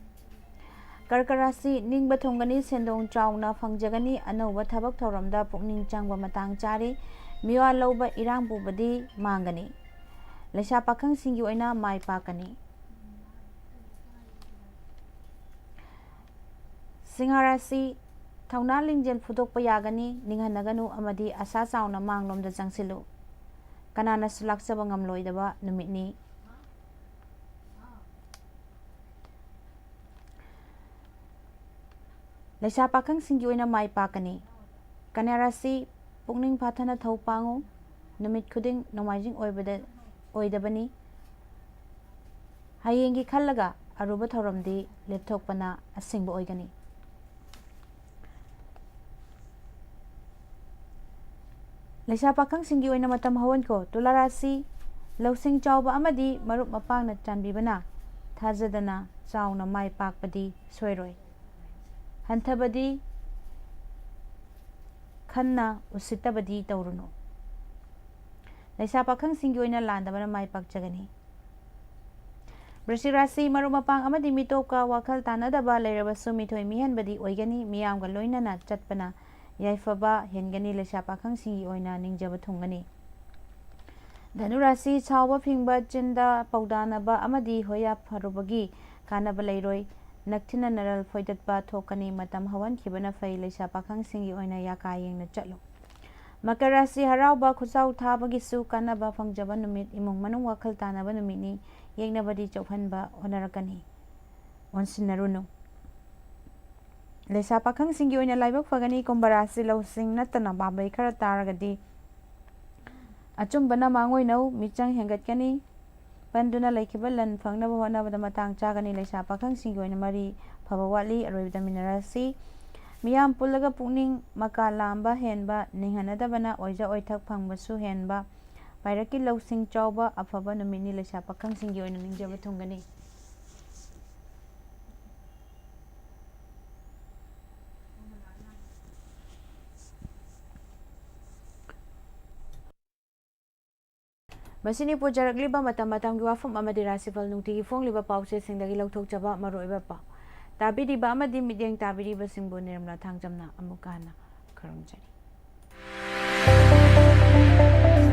ꯀꯔꯀ ꯔꯥꯁꯤ ꯅꯤꯡꯕ ꯊꯨꯡꯒꯅꯤ, ꯁꯦꯟꯗꯣꯡ ꯆꯥꯎꯅ ꯐꯪꯖꯒꯅꯤ, ꯑꯅꯧꯕ ꯊꯕꯛ ꯊꯧꯔꯝꯗ ꯄꯨꯛꯅꯤꯡ ꯆꯪꯕ ꯃꯇꯥꯡ ꯆꯥꯔꯤ꯫ ꯃꯤꯋꯥ ꯂꯧꯕ, ꯏꯔꯥꯡ ꯄꯨꯕꯗꯤ ꯃꯥꯡꯒꯅꯤ꯫ ꯂꯩꯁꯥ ꯄꯥꯈꯪꯁꯤꯡꯒꯤ ꯑꯣꯏꯅ ꯃꯥꯏ ꯄꯥꯛꯀꯅꯤ꯫ ꯁꯤꯡꯍ ꯔꯥꯁꯤ ꯊꯧꯅꯥ ꯂꯤꯡꯖꯦꯜ ꯐꯨꯗꯣꯛꯄ ꯌꯥꯒꯅꯤ, ꯅꯤꯡꯍꯟꯅꯒꯅꯨ ꯑꯃꯗꯤ ꯑꯁꯥ ꯆꯥꯎꯅ ꯃꯥꯡꯂꯣꯝꯗ ꯆꯪꯁꯤꯜꯂꯨ꯫ ꯀꯅꯥꯅꯁꯨ ꯂꯥꯛꯆꯕ ꯉꯝꯂꯣꯏꯗꯕ ꯅꯨꯃꯤꯠꯅꯤ꯫ ꯂꯩꯁꯥ ꯄꯥꯈꯪꯁꯤꯡꯒꯤ ꯑꯣꯏꯅ ꯃꯥꯏ ꯄꯥꯛꯀꯅꯤ꯫ ꯀꯟꯌꯥ ꯔꯥꯁꯤ ꯄꯨꯛꯅꯤꯡ ꯐꯥꯊꯅ ꯊꯧ ꯄꯥꯡꯉꯨ꯫ ꯅꯨꯃꯤꯠ ꯈꯨꯗꯤꯡ ꯅꯣꯡꯃꯥꯏꯖꯤꯡ ꯑꯣꯏꯕꯗ, ꯑꯣꯏꯗꯕꯅꯤ꯫ ꯍꯌꯦꯡꯒꯤ ꯈꯜꯂꯒ ꯑꯔꯨꯕ ꯊꯧꯔꯝꯗꯤ ꯂꯦꯞꯊꯣꯛꯄꯅ ꯑꯁꯦꯡꯕ ꯑꯣꯏꯒꯅꯤ꯫ ꯂꯩꯁꯥ ꯄꯥꯈꯪꯁꯤꯡꯒꯤ ꯑꯣꯏꯅ ꯃꯇꯝ ꯍꯧꯍꯟꯈꯣ꯫ ꯇꯨꯂꯥ ꯔꯥꯁꯤ ꯂꯧꯁꯤꯡ ꯆꯥꯎꯕ ꯑꯃꯗꯤ ꯃꯔꯨꯞ ꯃꯄꯥꯡꯅ ꯆꯥꯟꯕꯤꯕꯅ ꯊꯥꯖꯗꯅ ꯆꯥꯎꯅ ꯃꯥꯏ ꯄꯥꯛꯄꯗꯤ ꯁꯣꯏꯔꯣꯏ꯫ ꯍꯟꯊꯕꯗꯤ ꯈꯟꯅ ꯎꯁꯤꯠꯇꯕꯗꯤ ꯇꯧꯔꯨꯅꯨ꯫ ꯂꯩꯁꯥ ꯄꯥꯈꯪꯁꯤꯡꯒꯤ ꯑꯣꯏꯅ ꯂꯥꯟꯗꯕꯅ ꯃꯥꯏ ꯄꯥꯛꯆꯒꯅꯤ꯫ ꯕ꯭ꯔꯤꯁꯤꯛ ꯔꯥꯁꯤ ꯃꯔꯨꯞ ꯃꯄꯥꯡ ꯑꯃꯗꯤ ꯃꯤꯇꯣꯞꯀ ꯋꯥꯈꯜ ꯇꯥꯅꯗꯕ ꯂꯩꯔꯕꯁꯨ ꯃꯤꯊꯣꯏ ꯃꯤꯍꯦꯟꯕꯗꯤ ꯑꯣꯏꯒꯅꯤ꯫ ꯃꯤꯌꯥꯝꯒ ꯂꯣꯏꯅꯅ ꯆꯠꯄꯅ ꯌꯥꯏꯐꯕ ꯍꯦꯟꯒꯅꯤ꯫ ꯂꯩꯁꯥ ꯄꯥꯈꯪꯁꯤꯡꯒꯤ ꯑꯣꯏꯅ ꯅꯤꯡꯖꯕ ꯊꯨꯡꯒꯅꯤ꯫ ꯙꯅꯨ ꯔꯥꯁꯤ ꯁꯥꯎꯕ ꯐꯤꯡꯕ, ꯆꯤꯟꯗ ꯄꯧꯗꯥꯅꯕ ꯑꯃꯗꯤ ꯍꯣꯌꯥ ꯐꯔꯨꯕꯒꯤ ꯀꯥꯟꯅꯕ ꯂꯩꯔꯣꯏ꯫ ꯅꯛꯊꯤꯟꯅ ꯅꯔꯜ ꯐꯣꯏꯗꯠꯄ ꯊꯣꯛꯀꯅꯤ꯫ ꯃꯇꯝ ꯍꯧꯍꯟꯈꯤꯕꯅ ꯐꯩ꯫ ꯂꯩꯁꯥ ꯄꯥꯈꯪꯁꯤꯡꯒꯤ ꯑꯣꯏꯅ ꯌꯥꯀꯥ ꯌꯦꯡꯅ ꯆꯠꯂꯨ꯫ ꯃꯀꯔ ꯔꯥꯁꯤ ꯍꯔꯥꯎꯕ ꯈꯨꯆꯥꯎ ꯊꯥꯕꯒꯤꯁꯨ ꯀꯥꯟꯅꯕ ꯐꯪꯖꯕ ꯅꯨꯃꯤꯠ, ꯏꯃꯨꯡ ꯃꯅꯨꯡ ꯋꯥꯈꯜ ꯇꯥꯅꯕ ꯅꯨꯃꯤꯠꯅꯤ꯫ ꯌꯦꯛꯅꯕꯗꯤ ꯆꯣꯛꯍꯟꯕ ꯍꯣꯠꯅꯔꯛꯀꯅꯤ꯫ ꯑꯣꯟꯁꯤꯟꯅꯔꯨꯅꯨ꯫ ꯂꯩꯁꯥ ꯄꯥꯈꯪꯁꯤꯡꯒꯤ ꯑꯣꯏꯅ ꯂꯥꯏꯕꯛ ꯐꯒꯅꯤ꯫ ꯀꯨꯝꯚ ꯔꯥꯁꯤ ꯂꯧꯁꯤꯡ ꯅꯠꯇꯅ ꯄꯥꯝꯕꯩ ꯈꯔ ꯇꯥꯔꯒꯗꯤ ꯑꯆꯨꯝꯕꯅ ꯃꯥꯡꯑꯣꯏꯅꯧ, ꯃꯤꯆꯪ ꯍꯦꯟꯒꯠꯀꯅꯤ꯫ ꯄꯟꯗꯨꯅ ꯂꯩꯈꯤꯕ ꯂꯟ ꯐꯪꯅꯕ ꯍꯣꯠꯅꯕꯗ ꯃꯇꯥꯡ ꯆꯥꯒꯅꯤ꯫ ꯂꯩꯁꯥ ꯄꯥꯈꯪꯁꯤꯡꯒꯤ ꯑꯣꯏꯅ ꯃꯔꯤ ꯐꯕ ꯋꯥꯠꯂꯤ꯫ ꯑꯔꯣꯏꯕꯗ ꯃꯤꯅꯔꯁꯤ꯫ ꯃꯤꯌꯥꯝ ꯄꯨꯜꯂꯒ ꯄꯨꯛꯅꯤꯡ ꯃꯀꯥ ꯂꯥꯝꯕ ꯍꯦꯟꯕ, ꯅꯤꯡꯍꯟꯅꯗꯕꯅ ꯑꯣꯏꯖ ꯑꯣꯏꯊꯛ ꯐꯪꯕꯁꯨ ꯍꯦꯟꯕ, ꯄꯥꯏꯔꯛꯀꯤ ꯂꯧꯁꯤꯡ ꯆꯥꯎꯕ ꯑꯐꯕ ꯅꯨꯃꯤꯠꯅꯤ꯫ ꯂꯩꯁꯥ ꯄꯥꯈꯪꯁꯤꯡꯒꯤ ꯑꯣꯏꯅ ꯅꯤꯡꯖꯕ ꯊꯨꯡꯒꯅꯤ꯫ ꯃꯁꯤꯅꯤ ꯄꯨꯖꯔꯛꯂꯤꯕ ꯃꯇꯝ ꯃꯇꯝꯒꯤ ꯋꯥꯐꯝ ꯑꯃꯗꯤ ꯔꯥꯁꯤꯐꯜ ꯅꯨꯡꯇꯤꯒꯤ ꯐꯣꯡꯂꯤꯕ ꯄꯥꯎꯆꯦꯁꯤꯡꯗꯒꯤ ꯂꯧꯊꯣꯛꯆꯕ ꯃꯔꯨꯑꯣꯏꯕ ꯄꯥꯎ꯫ ꯇꯥꯕꯤꯔꯤꯕ ꯑꯃꯗꯤ ꯃꯤꯠꯌꯦꯡ ꯇꯥꯕꯤꯔꯤꯕꯁꯤꯡꯕꯨ ꯅꯤꯔꯃꯂꯥ ꯊꯥꯡꯖꯝꯅ ꯑꯃꯨꯛꯀ ꯍꯟꯅ ꯈꯨꯔꯨꯝꯖꯔꯤ꯫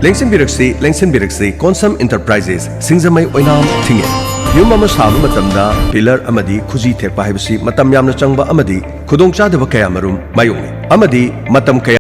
ꯂꯦꯡꯁꯤꯟꯕꯤꯔꯛꯁꯤ, ꯂꯦꯡꯁꯤꯟꯕꯤꯔꯛꯁꯤ, ꯀꯣꯟꯁꯝ ꯏꯟꯇꯔꯄ꯭ꯔꯥꯏꯖꯦꯁ, ꯁꯤꯡꯖꯃꯩ ꯑꯣꯏꯅꯥꯝ ꯊꯤꯡꯉꯦ꯫ ꯌꯨꯝ ꯑꯃ ꯁꯥꯕ ꯃꯇꯝꯗ ꯄꯤꯂꯔ ꯑꯃꯗꯤ ꯈꯨꯖꯤ ꯊꯦꯛꯄ ꯍꯥꯏꯕꯁꯤ ꯃꯇꯝ ꯌꯥꯝꯅ ꯆꯪꯕ ꯑꯃꯗꯤ ꯈꯨꯗꯣꯡꯆꯥꯗꯕ ꯀꯌꯥꯃꯔꯨꯝ ꯃꯥꯌꯣꯛꯅꯩ ꯑꯃꯗꯤ ꯃꯇꯝ ꯀꯌꯥ